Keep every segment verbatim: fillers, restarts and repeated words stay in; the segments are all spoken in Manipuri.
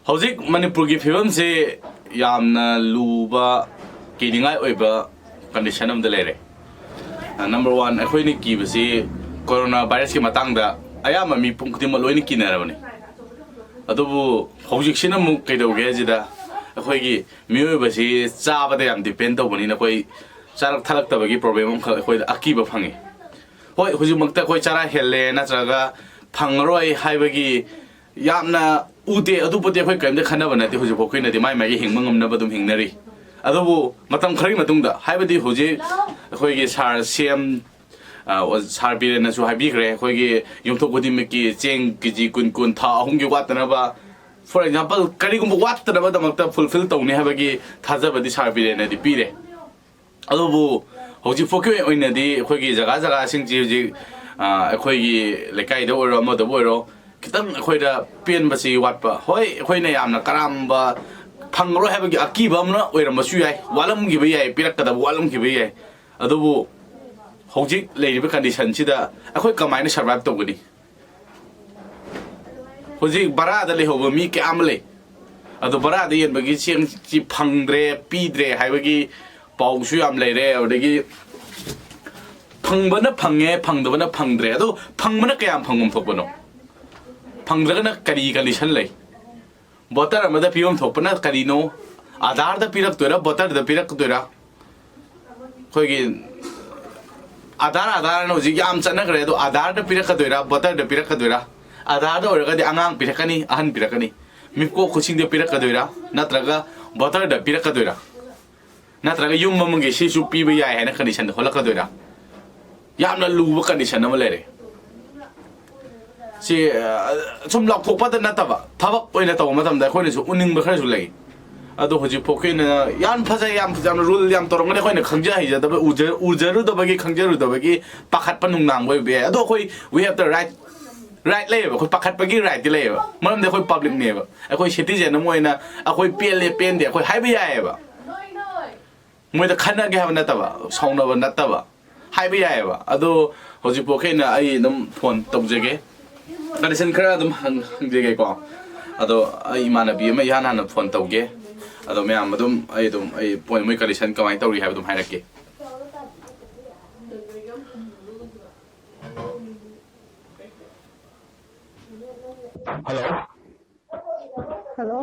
ꯍꯧꯖꯤꯛ ꯃꯅꯤꯄꯨꯔꯒꯤ ꯐꯤꯕꯝꯁꯤ ꯌꯥꯝꯅ ꯂꯨꯕ, ꯀꯤꯅꯤꯡꯉꯥꯏ ꯑꯣꯏꯕ ꯀꯟꯗꯤꯁꯟ ꯑꯃꯗ ꯂꯩꯔꯦ꯫ ꯅꯝꯕꯔ ꯋꯥꯟ, ꯑꯩꯈꯣꯏꯅ ꯀꯤꯕꯁꯤ ꯀꯣꯔꯣꯅꯥ ꯚꯥꯏꯔꯁꯀꯤ ꯃꯇꯥꯡꯗ ꯑꯌꯥꯝꯕ ꯃꯤꯄꯨꯝ ꯈꯨꯗꯤꯡꯃꯛ ꯂꯣꯏꯅ ꯀꯤꯅꯔꯕꯅꯤ꯫ ꯑꯗꯨꯕꯨ ꯍꯧꯖꯤꯛꯁꯤꯅ ꯑꯃꯨꯛ ꯀꯩꯗꯧꯒꯦ ꯍꯥꯏꯁꯤꯗ, ꯑꯩꯈꯣꯏꯒꯤ ꯃꯤꯑꯣꯏꯕꯁꯤ ꯆꯥꯕꯗ ꯌꯥꯝ ꯗꯤꯄꯦꯟ ꯇꯧꯕꯅꯤꯅ, ꯑꯩꯈꯣꯏ ꯆꯥꯔꯛ ꯊꯛꯂꯛꯇꯕꯒꯤ ꯄ꯭ꯔꯣꯕ꯭ꯂꯦꯝ ꯑꯃꯈꯛ ꯑꯩꯈꯣꯏꯗ ꯑꯀꯤꯕ ꯐꯪꯉꯤ꯫ ꯍꯣꯏ, ꯍꯧꯖꯤꯛꯃꯛꯇ ꯑꯩꯈꯣꯏ ꯆꯔꯥ ꯍꯦꯜꯂꯦ ꯅꯠꯇ꯭ꯔꯒ ꯐꯪꯉꯔꯣꯏ ꯍꯥꯏꯕꯒꯤ ꯌꯥꯝꯅ ꯎꯗꯦ, ꯑꯗꯨꯕꯨꯗꯤ ꯑꯩꯈꯣꯏ ꯀꯔꯤꯝꯇ ꯈꯟꯅꯕ ꯅꯠꯇꯦ꯫ ꯍꯧꯖꯤꯛꯐꯥꯎꯒꯤ ꯑꯣꯏꯅꯗꯤ ꯃꯥꯏ ꯃꯥꯏꯒꯤ ꯍꯤꯡꯕ ꯉꯝꯅꯕ ꯑꯗꯨꯝ ꯍꯤꯡꯅꯔꯤ꯫ ꯑꯗꯨꯕꯨ ꯃꯇꯝ ꯈꯔꯒꯤ ꯃꯇꯨꯡꯗ, ꯍꯥꯏꯕꯗꯤ ꯍꯧꯖꯤꯛ ꯑꯩꯈꯣꯏꯒꯤ ꯁꯥꯔ ꯁꯤ ꯑꯦꯝ, ꯑ, ꯁꯥꯔ ꯕꯤꯔꯦꯟꯅꯁꯨ ꯍꯥꯏꯕꯤꯈ꯭ꯔꯦ, ꯑꯩꯈꯣꯏꯒꯤ ꯌꯨꯝꯊꯣꯡ ꯈꯨꯗꯤꯡꯃꯛꯀꯤ ꯆꯦꯡ ꯀꯦ ꯖꯤ ꯀꯨꯟ ꯀꯨꯟ ꯊꯥ ꯑꯍꯨꯝꯒꯤ ꯋꯥꯠꯇꯅꯕ, for example, ꯀꯔꯤꯒꯨꯝꯕ ꯋꯥꯠꯇꯅꯕꯗꯃꯛꯇ ꯐꯨꯜꯐꯤꯜ ꯇꯧꯅꯤ ꯍꯥꯏꯕꯒꯤ ꯊꯥꯖꯕꯗꯤ ꯁꯥꯔ ꯕꯤꯔꯦꯟꯅꯗꯤ ꯄꯤꯔꯦ꯫ ꯑꯗꯨꯕꯨ ꯍꯧꯖꯤꯛꯐꯥꯎꯒꯤ ꯑꯣꯏꯅꯗꯤ ꯑꯩꯈꯣꯏꯒꯤ ꯖꯒꯥ ꯖꯒꯥꯁꯤꯡꯁꯤ ꯍꯧꯖꯤꯛ, ꯑ, ꯑꯩꯈꯣꯏꯒꯤ ꯂꯩꯀꯥꯏꯗ ꯑꯣꯏꯔꯣ, ꯑꯃꯗꯕꯨ ꯑꯣꯏꯔꯣ, ꯈꯤꯇꯪ ꯑꯩꯈꯣꯏꯗ ꯄꯦꯟꯕꯁꯤ ꯋꯥꯠꯄ꯫ ꯍꯣꯏ, ꯑꯩꯈꯣꯏꯅ ꯌꯥꯝꯅ ꯀꯔꯝꯕ ꯐꯪꯉꯔꯣꯏ ꯍꯥꯏꯕꯒꯤ ꯑꯀꯤꯕ ꯑꯃꯅ ꯑꯣꯏꯔꯝꯕꯁꯨ ꯌꯥꯏ, ꯋꯥꯠꯂꯝꯈꯤꯕ ꯌꯥꯏ, ꯄꯤꯔꯛꯀꯗꯕ ꯋꯥꯠꯂꯝꯈꯤꯕ ꯌꯥꯏ꯫ ꯑꯗꯨꯕꯨ ꯍꯧꯖꯤꯛ ꯂꯩꯔꯤꯕ ꯀꯟꯗꯤꯁꯟꯁꯤꯗ ꯑꯩꯈꯣꯏ ꯀꯃꯥꯏꯅ ꯁꯔꯚꯥꯏꯚ ꯇꯧꯒꯅꯤ? ꯍꯧꯖꯤꯛ ꯚꯔꯥꯗ ꯂꯩꯍꯧꯕ ꯃꯤ ꯀꯌꯥ ꯑꯃ ꯂꯩ꯫ ꯑꯗꯣ ꯚꯔꯥꯗ ꯌꯦꯟꯕꯒꯤ ꯆꯦꯡꯁꯤ ꯐꯪꯗ꯭ꯔꯦ, ꯄꯤꯗ꯭ꯔꯦ ꯍꯥꯏꯕꯒꯤ ꯄꯥꯎꯁꯨ ꯌꯥꯝ ꯂꯩꯔꯦ꯫ ꯑꯗꯨꯗꯒꯤ ꯐꯪꯕꯅ ꯐꯪꯉꯦ, ꯐꯪꯗꯕꯅ ꯐꯪꯗ꯭ꯔꯦ꯫ ꯑꯗꯣ ꯐꯪꯕꯅ ꯀꯌꯥꯝ ꯐꯪꯐꯝ ꯊꯣꯛꯄꯅꯣ? ꯐꯪꯗ꯭ꯔꯒꯅ ꯀꯔꯤ ꯀꯟꯗꯤꯁꯟ ꯂꯩ? ꯚꯣꯇꯔ ꯑꯃꯗ ꯄꯤꯐꯝ ꯊꯣꯛꯄꯅ ꯀꯔꯤꯅꯣ? ꯑꯥꯙꯥꯔꯗ ꯄꯤꯔꯛꯇꯣꯏꯔꯥ, ꯚꯣꯇꯔꯗ ꯄꯤꯔꯛꯇꯣꯏꯔꯥ? ꯑꯩꯈꯣꯏꯒꯤ ꯑꯥꯙꯥꯔ, ꯑꯥꯙꯥꯔꯅ ꯍꯧꯖꯤꯛ ꯌꯥꯝ ꯆꯠꯅꯈ꯭ꯔꯦ꯫ ꯑꯗꯣ ꯑꯥꯙꯥꯔꯗ ꯄꯤꯔꯛꯀꯗꯣꯏꯔꯥ, ꯚꯣꯇꯔꯗ ꯄꯤꯔꯛꯀꯗꯣꯏꯔꯥ? ꯑꯥꯙꯥꯔꯗ ꯑꯣꯏꯔꯒꯗꯤ ꯑꯉꯥꯡ ꯄꯤꯔꯛꯀꯅꯤ, ꯑꯍꯟ ꯄꯤꯔꯛꯀꯅꯤ꯫ ꯃꯤꯞꯀꯣꯛ ꯈꯨꯠꯁꯤꯡꯗ ꯄꯤꯔꯛꯀꯗꯣꯏꯔꯥ, ꯅꯠꯇ꯭ꯔꯒ ꯚꯣꯇꯔꯗ ꯄꯤꯔꯛꯀꯗꯣꯏꯔꯥ? ꯅꯠꯇ꯭ꯔꯒ ꯌꯨꯝ ꯑꯃꯒꯤ ꯁꯤꯁꯨ ꯄꯤꯕ ꯌꯥꯏ ꯍꯥꯏꯅ ꯀꯟꯗꯤꯁꯟꯗ ꯍꯣꯜꯂꯛꯀꯗꯣꯏꯔꯥ? ꯌꯥꯝꯅ ꯂꯨꯕ ꯀꯟꯗꯤꯁꯟ ꯑꯃ ꯂꯩꯔꯦ꯫ ꯁꯤ, ꯑ, ꯁꯨꯝ ꯂꯥꯎꯊꯣꯛꯄꯗ ꯅꯠꯇꯕ, ꯊꯕꯛ ꯑꯣꯏꯅ ꯇꯧꯕ ꯃꯇꯝꯗ ꯑꯩꯈꯣꯏꯅꯁꯨ ꯎꯅꯤꯡꯕ ꯈꯔꯁꯨ ꯂꯩ꯫ ꯑꯗꯣ ꯍꯧꯖꯤꯛ ꯐꯥꯎꯒꯤ ꯑꯣꯏꯅ ꯌꯥꯝ ꯐꯖꯩ, ꯌꯥꯝ ꯐꯖꯅ ꯔꯨꯜ ꯌꯥꯝ ꯇꯧꯔꯝꯒꯅꯤ, ꯑꯩꯈꯣꯏꯅ ꯈꯪꯖ ꯍꯩꯖꯗꯕ, ꯎꯖ-, ꯎꯖꯔꯨꯗꯕꯒꯤ, ꯈꯪꯖꯔꯨꯗꯕꯒꯤ ꯄꯥꯈꯠꯄ ꯅꯨꯡꯅꯥꯡꯕ ꯑꯣꯏꯕ ꯌꯥꯏ꯫ ꯑꯗꯣ ꯑꯩꯈꯣꯏ, we have the right, right ꯂꯩꯌꯦꯕ, ꯑꯩꯈꯣꯏ ꯄꯥꯈꯠꯄꯒꯤ ꯔꯥꯏꯠꯇꯤ ꯂꯩꯌꯦꯕ, ꯃꯔꯝꯗꯤ ꯑꯩꯈꯣꯏ ꯄꯕ꯭ꯂꯤꯛꯅꯦꯕ, ꯑꯩꯈꯣꯏ ꯁꯤꯇꯤꯖꯦꯟ ꯑꯃ ꯑꯣꯏꯅ ꯑꯩꯈꯣꯏ ꯄꯦꯜꯂꯦ, ꯄꯦꯟꯗꯦ ꯑꯩꯈꯣꯏ ꯍꯥꯏꯕ ꯌꯥꯏꯌꯦꯕ꯫ ꯃꯣꯏꯗ ꯈꯠꯅꯒꯦ ꯍꯥꯏꯕ ꯅꯠꯇꯕ, ꯁꯥꯎꯅꯕ ꯅꯠꯇꯕ, ꯍꯥꯏꯕ ꯌꯥꯏꯌꯦꯕ꯫ ꯑꯗꯣ ꯍꯧꯖꯤꯛ ꯄꯣꯛꯈꯩꯅ ꯑꯩ ꯑꯗꯨꯝ ꯐꯣꯟ ꯇꯧꯖꯒꯦ, ꯀꯟꯗꯤꯁꯟ ꯈꯔ ꯑꯗꯨꯝ ꯍꯪ-, ꯍꯪꯖꯒꯦꯀꯣ꯫ ꯑꯗꯣ ꯑꯩ ꯏꯃꯥꯟꯅꯕꯤ ꯑꯃ ꯏꯍꯥꯟ ꯍꯥꯟꯅ ꯐꯣꯟ ꯇꯧꯒꯦ꯫ ꯑꯗꯣ ꯃꯌꯥꯝ ꯑꯗꯨꯝ, ꯑꯩ ꯑꯗꯨꯝ, ꯑꯩ ꯄꯣꯏꯟ, ꯃꯣꯏ ꯀꯟꯗꯤꯁꯟ ꯀꯃꯥꯏꯅ ꯇꯧꯔꯤ ꯍꯥꯏꯕ ꯑꯗꯨꯝ ꯍꯥꯏꯔꯛꯀꯦ꯫ ꯍꯜꯂꯣ꯫ ꯍꯜꯂꯣ꯫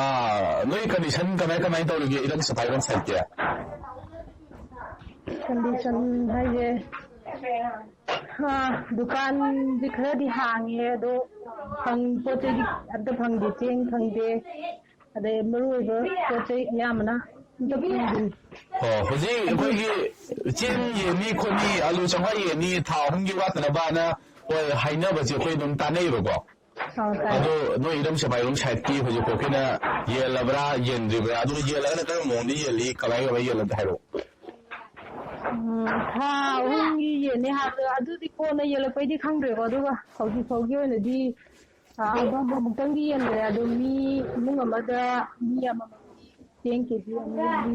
ꯑꯥ, ꯅꯣꯏ ꯀꯟꯗꯤꯁꯟ ꯀꯃꯥꯏ ꯀꯃꯥꯏꯅ ꯇꯧꯔꯤꯒꯦ, ꯏꯔꯝ ꯁꯤꯐꯥꯏꯔꯣꯝ ꯁꯥꯏꯠꯀꯤ? ꯀꯟꯗꯤꯁꯟ ꯍꯥꯏꯁꯦ, ꯑꯥ, ꯗꯨꯀꯥꯟꯗꯤ ꯈꯔꯗꯤ ꯍꯥꯡꯉꯦ, ꯑꯗꯣ ꯐꯪ-, ꯄꯣꯠ ꯆꯩꯗꯤ ꯑꯝꯇ ꯐꯪꯗꯦ, ꯆꯦꯡ ꯐꯪꯗꯦ, ꯑꯗꯩ ꯃꯔꯨ ꯑꯣꯏꯕ ꯄꯣꯠ ꯆꯩ ꯑꯌꯥꯝꯕꯅ ꯑꯝꯇ ꯐꯪꯗꯦ꯫ ꯑꯣ, ꯍꯧꯖꯤꯛ ꯑꯩꯈꯣꯏꯒꯤ ꯆꯦꯡ ꯌꯦꯟꯅꯤ ꯈꯣꯠꯅꯤ, ꯑꯂꯨ ꯆꯥꯝꯃꯉꯥ ꯌꯦꯟꯅꯤ, ꯊꯥ ꯑꯍꯨꯝꯒꯤ ꯋꯥꯠꯇꯅꯕꯅ, ꯍꯣꯏ, ꯍꯥꯏꯅꯕꯁꯦ ꯑꯩꯈꯣꯏ ꯑꯗꯨꯝ ꯇꯥꯟꯅꯩꯌꯦꯕꯀꯣ꯫ ꯑꯧ, ꯇꯥꯏ꯫ ꯑꯗꯣ ꯅꯣꯏ ꯏꯔꯝ ꯁꯤꯐꯥꯏꯔꯣꯝ ꯁꯥꯏꯠꯀꯤ ꯍꯧꯖꯤꯛ ꯐꯥꯎꯒꯤꯅ ꯌꯦꯜꯂꯕ꯭ꯔꯥ, ꯌꯦꯟꯗ꯭ꯔꯤꯕ꯭ꯔꯥ? ꯑꯗꯨꯒ ꯌꯦꯜꯂꯒꯅ ꯀꯔꯝꯕ ꯃꯑꯣꯡꯗ ꯌꯦꯜꯂꯤ, ꯀꯃꯥꯏ ꯀꯃꯥꯏ ꯌꯦꯜꯂꯤ ꯑꯝꯇ ꯍꯥꯏꯔꯛꯑꯣ꯫ ꯎꯝ, ꯊꯥ ꯑꯍꯨꯝꯒꯤ ꯌꯦꯟꯅꯦ ꯍꯥꯏꯕꯗꯣ ꯑꯗꯨꯗꯤ ꯀꯣꯟꯅ ꯌꯦꯜꯂꯛꯄꯩꯗꯤ ꯈꯪꯗ꯭ꯔꯦꯀꯣ꯫ ꯑꯗꯨꯒ ꯍꯧꯖꯤꯛ ꯐꯥꯎꯒꯤ ꯑꯣꯏꯅꯗꯤ, ꯑ, ꯑꯗꯨꯝ ꯑꯃꯨꯛꯇꯪꯗꯤ ꯌꯦꯟꯈ꯭ꯔꯦ꯫ ꯑꯗꯣ ꯃꯤ ꯏꯃꯨꯡ ꯑꯃꯗ ꯃꯤ ꯑꯃꯃꯝꯒꯤ ꯆꯦꯡ ꯀꯦꯖꯤ ꯑꯅꯤ ꯑꯅꯤ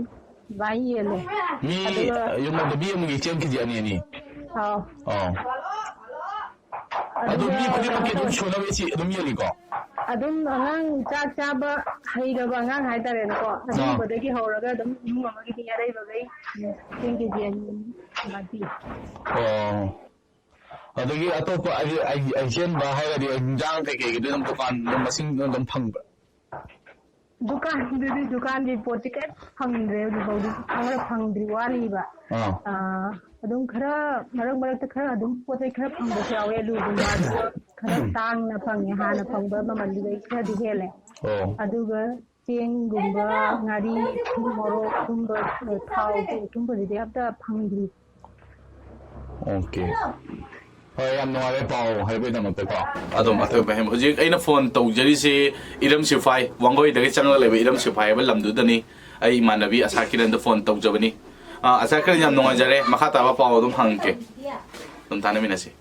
ꯑꯗꯨꯃꯥꯏꯅ ꯌꯦꯜꯂꯦ꯫ ꯃꯤ ꯑꯗꯨꯒ ꯌꯨꯝ ꯑꯃꯗ ꯃꯤ ꯑꯃꯒꯤ ꯆꯦꯡ ꯀꯦꯖꯤ ꯑꯅꯤ ꯑꯅꯤ? ꯑꯥꯎ꯫ ꯑꯣ꯫ ꯑꯗꯨ ꯑꯗꯨꯒ ꯃꯤ ꯈꯨꯗꯤꯡꯃꯛꯀꯤ ꯀꯩꯅꯣ ꯑꯗꯨꯝ ꯇꯧꯋꯦ꯫ ꯁꯨꯅꯕ ꯁꯤ ꯑꯗꯨꯝ ꯌꯦꯜꯂꯤꯀꯣ? ꯑꯗꯨꯝ ꯑꯉꯥꯡ ꯆꯥꯛ ꯆꯥꯕ ꯍꯩꯔꯕ ꯑꯉꯥꯡ ꯍꯥꯏꯇꯥꯔꯦꯅꯦꯀꯣ, ꯑꯗꯨꯒꯨꯝꯕꯗꯒꯤ ꯍꯧꯔꯒ ꯑꯗꯨꯝ ꯏꯃꯨꯡ ꯑꯃꯒꯤ ꯃꯤ ꯑꯔꯩꯕꯈꯩ ꯆꯦꯡ ꯀꯦꯖꯤ ꯑꯅꯤ ꯑꯅꯤ ꯑꯗꯨꯃꯥꯏꯅ ꯄꯤ꯫ ꯑꯣ꯫ ꯑꯗꯒꯤ ꯑꯇꯣꯞꯄ ꯑꯩ-, ꯑꯩ-, ꯑꯍꯦꯟꯕ ꯍꯥꯏꯔꯒꯗꯤ ꯍꯤꯟꯖꯥꯡ ꯀꯩꯀꯩꯒꯤꯗꯤ ꯑꯗꯨꯝ ꯗꯨꯀꯥꯟ ꯑꯗꯨꯝ ꯃꯁꯤꯡ ꯑꯗꯨꯝ ꯐꯪꯕ꯭ꯔꯥ? ꯗꯨꯀꯥꯟꯗꯨꯗꯤ, ꯗꯨꯀꯥꯟꯒꯤ ꯄꯣꯠꯁꯤ ꯀꯔꯤꯝ ꯐꯪꯗ꯭ꯔꯦ ꯍꯧꯖꯤꯛ ꯐꯥꯎꯗꯤ, ꯈꯔ ꯐꯪꯗ꯭ꯔꯤ, ꯋꯥꯠꯂꯤꯕ꯫ ꯑꯥ꯫ ꯑꯥ, ꯑꯗꯨꯝ ꯈꯔ ꯃꯔꯛ ꯃꯔꯛꯇ ꯈꯔ ꯑꯗꯨꯝ ꯄꯣꯠ ꯆꯩ ꯈꯔ ꯐꯪꯕꯁꯨ ꯌꯥꯎꯋꯦ, ꯑꯂꯨꯒꯨꯝꯕ, ꯑꯗꯨꯒ ꯈꯔ ꯇꯥꯡꯅ ꯐꯪꯉꯦ, ꯍꯥꯟꯅ ꯐꯪꯕ ꯃꯃꯜꯗꯨꯗꯒꯤ ꯈꯔꯗꯤ ꯍꯦꯜꯂꯦ꯫ ꯑꯣ꯫ ꯑꯗꯨꯒ ꯆꯦꯡꯒꯨꯝꯕ, ꯉꯥꯔꯤ, ꯊꯨꯝ, ꯃꯣꯔꯣꯛ, ꯑꯗꯨꯝꯕ, ꯊꯥꯎ, ꯑꯗꯨꯝꯕꯁꯤꯗꯤ ꯑꯝꯇ ꯐꯪꯗ꯭ꯔꯤ꯫ ꯑꯣꯀꯦ꯫ ꯍꯣꯏ, ꯌꯥꯝ ꯅꯨꯡꯉꯥꯏꯔꯦ ꯄꯥꯎ ꯍꯥꯏꯕꯒꯤꯗꯃꯛꯇꯀꯣ꯫ ꯑꯗꯨꯝ ꯑꯇꯣꯞꯄ ꯍꯦꯟꯕ, ꯍꯧꯖꯤꯛ ꯑꯩꯅ ꯐꯣꯟ ꯇꯧꯖꯔꯤꯁꯤ ꯏꯔꯝ ꯁꯤꯐꯥꯏ, ꯋꯥꯡꯒꯣꯏꯗꯒꯤ ꯆꯪꯉꯒ ꯂꯩꯕ ꯏꯔꯝ ꯁꯤꯐꯥꯏ ꯍꯥꯏꯕ ꯂꯝꯗꯨꯗꯅꯤ꯫ ꯑꯩ ꯏꯃꯥꯟꯅꯕꯤ ꯑꯁꯥ ꯀꯤꯔꯟꯗ ꯐꯣꯟ ꯇꯧꯖꯕꯅꯤ꯫ ꯑꯥ, ꯑꯁꯥ ꯀꯤꯔꯟ, ꯌꯥꯝ ꯅꯨꯡꯉꯥꯏꯖꯔꯦ, ꯃꯈꯥ ꯇꯥꯕ ꯄꯥꯎ ꯑꯗꯨꯝ ꯍꯪꯉꯛꯀꯦ꯫ ꯑꯗꯨꯝ ꯇꯥꯟꯅꯃꯤꯟꯅꯁꯤ꯫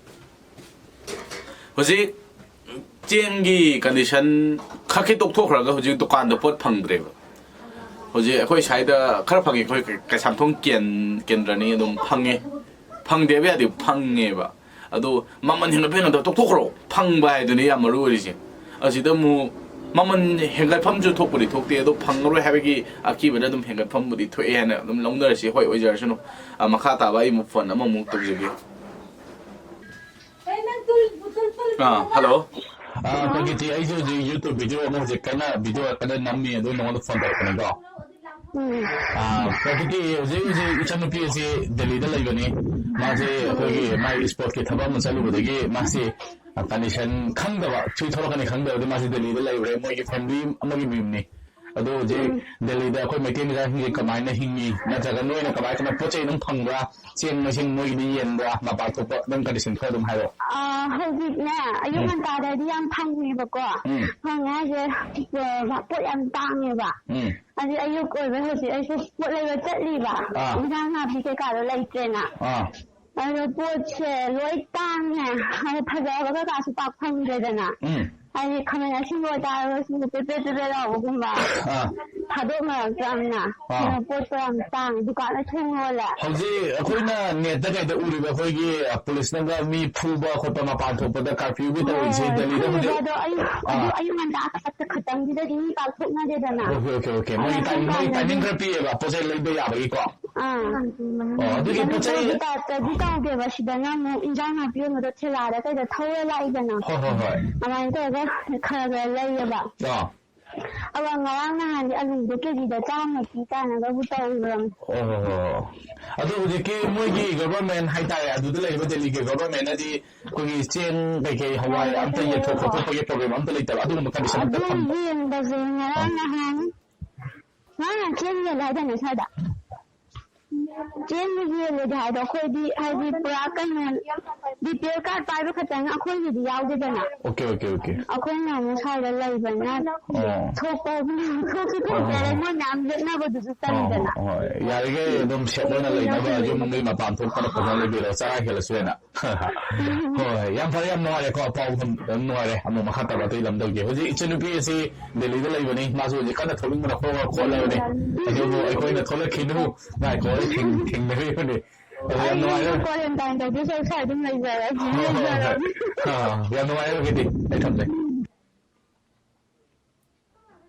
ꯍꯧꯖꯤꯛ ꯆꯦꯡꯒꯤ ꯀꯟꯗꯤꯁꯟ ꯈꯛꯀꯤ ꯇꯣꯛꯊꯣꯛꯈ꯭ꯔꯒ ꯍꯧꯖꯤꯛ ꯗꯨꯀꯥꯟꯗ ꯄꯣꯠ ꯐꯪꯗ꯭ꯔꯦꯕ꯫ ꯍꯧꯖꯤꯛ ꯑꯩꯈꯣꯏ ꯁ꯭ꯋꯥꯏꯗ ꯈꯔ ꯐꯪꯉꯤ, ꯑꯩꯈꯣꯏ ꯀꯩꯁꯥꯝꯊꯣꯡ ꯀꯦꯟ-, ꯀꯦꯟꯗ꯭ꯔꯅꯤ, ꯑꯗꯨꯝ ꯐꯪꯉꯦ꯫ ꯐꯪꯗꯦ ꯍꯥꯏꯕ ꯌꯥꯗꯦ, ꯐꯪꯉꯦꯕ꯫ ꯑꯗꯨ ꯃꯃꯜ ꯍꯦꯟꯒꯠꯄ ꯍꯦꯟꯒꯠꯇꯕ ꯇꯣꯛꯊꯣꯛꯈ꯭ꯔꯣ, ꯐꯪꯕ ꯍꯥꯏꯗꯨꯅꯤ ꯌꯥꯝ ꯃꯔꯨ ꯑꯣꯏꯔꯤꯁꯦ꯫ ꯑꯁꯤꯗ ꯑꯃꯨꯛ ꯃꯃꯜ ꯍꯦꯟꯒꯠꯐꯝꯁꯨ ꯊꯣꯛꯄꯗꯤ ꯊꯣꯛꯇꯦ, ꯑꯗꯣ ꯐꯪꯉꯔꯣꯏ ꯍꯥꯏꯕꯒꯤ ꯑꯀꯤꯕꯗ ꯑꯗꯨꯝ ꯍꯦꯟꯒꯠꯐꯝꯕꯨꯗꯤ ꯊꯣꯛꯑꯦ ꯍꯥꯏꯅ ꯑꯗꯨꯝ ꯂꯧꯅꯔꯁꯤ꯫ ꯍꯣꯏ, ꯑꯣꯏꯖꯔꯁꯅꯨ꯫ ꯑ, ꯃꯈꯥ ꯇꯥꯕ ꯑꯩ ꯑꯃꯨꯛ ꯐꯣꯟ ꯑꯃꯃꯨꯛ ꯇꯧꯖꯒꯦ꯫ ꯑꯥ, ꯍꯜꯂꯣ꯫ ꯑꯥ, ꯄ꯭ꯔꯀꯤꯇꯤ, ꯑꯩꯁꯨ ꯍꯧꯖꯤꯛ YouTube video ꯑꯃ ꯍꯧꯖꯤꯛ ꯀꯟꯅ video ꯀꯟꯅ ꯅꯝꯃꯤ, ꯑꯗꯨ ꯅꯉꯣꯟꯗ ꯐꯣꯟ ꯇꯧꯔꯛꯄꯅꯤꯀꯣ꯫ ꯎꯝ꯫ ꯑꯥ, ꯄ꯭ꯔꯀꯤꯇꯤ, ꯍꯧꯖꯤꯛ ꯍꯧꯖꯤꯛ ꯏꯆꯟꯅꯨꯄꯤ ꯑꯁꯤ ꯗꯦꯜꯂꯤꯗ ꯂꯩꯕꯅꯤ꯫ ꯃꯥꯁꯦ ꯑꯩꯈꯣꯏꯒꯤ ꯃꯥꯒꯤ sportsꯀꯤ ꯊꯕꯛ ꯑꯃ ꯆꯠꯂꯨꯕꯗꯒꯤ ꯃꯥꯁꯤ, ꯑꯥ, condition ꯈꯪꯗꯕ, ꯁꯣꯏ ꯊꯣꯛꯂꯛꯀꯅꯤ ꯈꯪꯗꯕꯗꯒꯤ ꯃꯥꯁꯤ ꯗꯦꯜꯂꯤꯗ ꯂꯩꯔꯨꯔꯦ꯫ ꯃꯣꯏꯒꯤ family ꯑꯃꯒꯤ ꯃꯌꯨꯝꯅꯤ꯫ ꯑꯗꯣ ꯍꯧꯖꯤꯛ ꯎꯝ꯫ ꯗꯦꯜꯂꯤꯗ ꯑꯩꯈꯣꯏ ꯃꯩꯇꯩ ꯃꯆꯥꯁꯤꯡꯁꯦ ꯀꯃꯥꯏꯅ ꯍꯤꯡꯉꯤ? ꯅꯠꯇ꯭ꯔꯒ ꯅꯣꯏꯅ ꯀꯃꯥꯏ ꯀꯃꯥꯏ ꯄꯣꯠ ꯆꯩ ꯑꯗꯨꯝ ꯐꯪꯕ꯭ꯔꯥ? ꯆꯦꯡ ꯃꯁꯤꯡ ꯃꯣꯏꯒꯤꯗꯤ ꯌꯦꯟꯕ꯭ꯔꯥ? ꯃꯄꯥꯟ ꯊꯣꯛꯄ ꯑꯗꯨꯝ condition ꯈꯔ ꯑꯗꯨꯝ ꯍꯥꯏꯔꯛꯑꯣ꯫ ꯑꯥ, ꯍꯧꯖꯤꯛꯅꯦ, ꯑꯌꯨꯛ ꯎꯝ꯫ ꯉꯟꯇꯥꯗꯗꯤ ꯌꯥꯝ ꯐꯪꯉꯦꯕꯀꯣ꯫ ꯎꯝ꯫ ꯐꯪꯉꯦ ꯍꯥꯏꯁꯦ, ꯑ, ꯄꯣꯠ ꯌꯥꯝ ꯇꯥꯡꯉꯦꯕ꯫ ꯎꯝ꯫ ꯑꯗꯨ ꯑꯌꯨꯛ ꯑꯣꯏꯕꯩ ꯍꯧꯖꯤꯛ ꯑꯩꯁꯨ ꯄꯣꯠ ꯂꯩꯕ ꯆꯠꯂꯤꯕ꯫ ꯑꯥ꯫ ꯏꯟꯖꯥꯡ ꯅꯥꯄꯤ ꯀꯩꯀꯥꯗꯣ ꯂꯩꯇ꯭ꯔꯦꯅ꯫ ꯑꯥ꯫ ꯑꯗꯣ ꯄꯣꯠꯁꯦ ꯂꯣꯏ ꯇꯥꯡꯉꯦ꯫ ꯑꯗꯣ ꯐꯖꯕ ꯀꯩꯀꯥꯁꯨ ꯄꯥꯛ ꯐꯪꯗ꯭ꯔꯦꯗꯅ꯫ ꯎꯝ꯫ ꯍꯥꯏꯗꯤ ꯈꯥꯃꯦꯟ ꯑꯁꯤꯟꯕ ꯑꯣꯏꯇꯥꯔꯒꯁꯨ ꯄꯦꯄꯦ ꯄꯦꯄꯦ ꯂꯥꯎꯕꯒꯨꯝꯕ꯫ ꯑꯥ꯫ ꯊꯥꯗꯣꯛꯅꯔꯛꯇ꯭ꯔꯕꯅꯤꯅ꯫ ꯑꯥ꯫ ꯑꯗꯨꯅ ꯄꯣꯠꯇꯣ ꯌꯥꯝ ꯇꯥꯡꯉꯦ꯫ ꯗꯨꯀꯥꯟꯗ ꯊꯣꯡ ꯂꯣꯜꯂꯦ꯫ ꯍꯧꯖꯤꯛ ꯑꯩꯈꯣꯏꯅ netꯇ ꯀꯩꯗ ꯎꯔꯤꯕ ꯑꯩꯈꯣꯏꯒꯤ, ꯑ, ꯄꯨꯂꯤꯁꯅꯒ ꯃꯤ ꯐꯨꯕ ꯈꯣꯠꯄ ꯃꯄꯥꯟ ꯊꯣꯛꯄꯗ curfewꯒꯤ ꯇꯧꯔꯤꯁꯦ ꯍꯣꯏ, ꯗꯦꯜꯂꯤꯗ ꯐꯨꯔꯤꯕ ꯍꯧꯖꯤꯛ? ꯑꯗꯣ ꯑꯌꯨꯛ, ꯑꯗꯨ ꯑꯥ꯫ ꯑꯌꯨꯛ ꯉꯟꯇꯥ ꯈꯛꯇꯪꯗꯨꯗꯗꯤ ꯃꯤ ꯄꯥꯛ ꯊꯣꯛꯅꯗꯦꯗꯅ꯫ OK, OK, OK꯫ ꯃꯣꯏꯒꯤ ꯑꯗꯨꯅ time, ꯁꯨꯝ ꯃꯣꯏꯒꯤ ꯀꯥꯟꯗ timing ꯈꯔ ꯄꯤꯌꯦꯕ ꯄꯣꯠ ꯆꯩ ꯂꯩꯕ ꯌꯥꯕꯒꯤꯀꯣ꯫ ꯑꯥ꯫ ꯑꯣ, ꯑꯗꯨꯒꯤ ꯄꯣꯠ ꯆꯩ ꯃꯅꯤꯄꯨꯔꯒꯤ typeꯇꯗꯤ ꯇꯧꯗꯦꯕ꯫ ꯁꯤꯗꯅ ꯑꯃꯨꯛ ꯏꯟꯖꯥꯡ ꯅꯥꯄꯤ ꯌꯣꯟꯕꯗꯣ ꯊꯦꯂꯥꯗ ꯀꯩꯗ ꯊꯧꯔ ꯂꯥꯛꯏꯗꯅ꯫ ꯍꯣꯏ, ꯍꯣꯏ, ꯍꯣꯏ꯫ ꯑꯗꯨꯃꯥꯏꯅ ꯇꯧꯔꯒ ꯈꯔ ꯈꯔ ꯂꯩꯌꯦꯕ꯫ ꯑꯥ꯫ ꯑꯗꯣ ꯉꯔꯥꯡ ꯅꯍꯥꯟꯗꯤ ꯑꯂꯨꯗꯣ ꯀꯦꯖꯤꯗ ꯆꯥꯝꯃ ꯄꯤ ꯀꯥꯏꯅꯒꯕꯨ ꯇꯧꯔꯝꯃꯤ꯫ ꯑꯣ ꯍꯣ ꯍꯣ꯫ ꯑꯗꯣ ꯍꯧꯖꯤꯛꯀꯤ ꯃꯣꯏꯒꯤ government ꯍꯥꯏꯇꯥꯔꯦ, ꯑꯗꯨꯗ ꯂꯩꯔꯤꯕ ꯗꯦꯜꯂꯤꯒꯤ governmentꯅꯗꯤ ꯑꯩꯈꯣꯏꯒꯤ ꯆꯦꯡ ꯀꯩꯀꯩ ꯍꯋꯥꯏ ꯑꯃꯇ ꯌꯦꯟꯊꯣꯛꯄ ꯈꯣꯠꯄꯒꯤ program ꯑꯝꯇ ꯂꯩꯇꯕ, ꯑꯗꯨꯒꯨꯝꯕ condition ꯑꯝꯇ ꯑꯗꯨ ꯊꯝ- ꯌꯦꯟꯕꯁꯦ ꯉꯔꯥꯡ ꯑꯥ꯫ ꯅꯍꯥꯟ, ꯉꯔꯥꯡ ꯅꯍꯥꯟ ꯆꯦꯡ ꯌꯦꯜꯂꯦ ꯍꯥꯏꯗꯥꯏꯅꯦ ꯁ꯭ꯋꯥꯏꯗ? ꯆꯦꯡꯗꯤ ꯌꯦꯜꯂꯦꯗꯤ ꯍꯥꯏꯗꯣ ꯑꯩꯈꯣꯏꯗꯤ ꯍꯥꯏꯗꯤ ꯄꯨꯔꯥ ꯀꯩꯅꯣ, BPL card ꯄꯥꯏꯕ ꯈꯛꯇꯪ ꯑꯩꯈꯣꯏꯒꯤꯗꯤ ꯌꯥꯎꯗꯦꯗꯅ꯫ OK, OK, OK꯫ ꯑꯩꯈꯣꯏꯅ ꯑꯃꯨꯛ ꯁ꯭ꯋꯥꯏꯗ ꯂꯩꯕꯅꯤꯅ ꯑꯣ꯫ ꯊꯣꯛꯄ ꯊꯣꯛꯁꯨ ꯍꯣꯏ, ꯍꯣꯏ, ꯊꯣꯛꯇꯔꯦ, ꯍꯣꯏ꯫ ꯃꯣꯏ ꯃꯌꯥꯝ ꯌꯦꯠꯅꯕꯗꯨꯁꯨ ꯍꯣꯏ, ꯇꯜꯂꯤꯗꯅ꯫ ꯍꯣꯏ, ꯍꯣꯏ꯫ ꯌꯥꯔꯤꯈꯩ ꯑꯗꯨꯝ safe ꯑꯣꯏꯅ ꯂꯩꯅꯕ, ꯌꯨꯝꯗꯒꯤ ꯃꯄꯥꯟ ꯊꯣꯛꯇꯅ ꯐꯖꯅ ꯂꯩꯕꯤꯔꯣ, ꯆꯔꯥ ꯍꯦꯜꯂꯁꯨ ꯍꯦꯟꯅ꯫ ꯍꯣꯏ, ꯌꯥꯝ ꯐꯔꯦ, ꯌꯥꯝ ꯅꯨꯡꯉꯥꯏꯔꯦꯀꯣ, ꯄꯥꯎ ꯐꯥꯎ-, ꯌꯥꯝ ꯅꯨꯡꯉꯥꯏꯔꯦ꯫ ꯑꯃꯨꯛ ꯃꯈꯥ ꯇꯥꯕ ꯑꯇꯩ ꯂꯝꯗꯝꯒꯤ꯫ ꯍꯧꯖꯤꯛ ꯏꯆꯟꯅꯨꯄꯤ ꯑꯁꯤ ꯗꯦꯜꯂꯤꯗ ꯂꯩꯕꯅꯤ, ꯃꯥꯁꯨ ꯍꯧꯖꯤꯛ ꯀꯟꯅ ꯊꯣꯛꯅꯤꯡꯕꯅ ꯈꯣꯡ ꯈꯣꯠꯂꯕꯅꯤ꯫ ꯑꯗꯨꯕꯨ ꯑꯩꯈꯣꯏꯅ "ꯊꯣꯛꯂꯛꯈꯤꯅꯨ, ꯉꯥꯏꯈꯣ", ꯑꯩ ꯊꯦꯡ-, ꯊꯦꯡꯅꯔꯤꯕꯅꯤ꯫ ꯑꯗꯣ ꯌꯥꯝ ꯑꯩ ꯅꯨꯡꯉꯥꯏꯔꯦ꯫ Quarantine ꯇꯧꯗꯣꯏ ꯁꯔꯨꯛ ꯁ꯭ꯋꯥꯏ ꯑꯗꯨꯝ ꯂꯩꯖꯔꯒꯦ꯫ ꯍꯣꯏ, ꯍꯣꯏ, ꯍꯣꯏ꯫ ꯂꯩꯖꯔꯒꯦ꯫ ꯑꯥ, ꯌꯥꯝ ꯅꯨꯡꯉꯥꯏꯔꯦ ꯑꯗꯨꯒꯤꯗꯤ꯫ ꯑꯩ ꯊꯝꯖꯩ꯫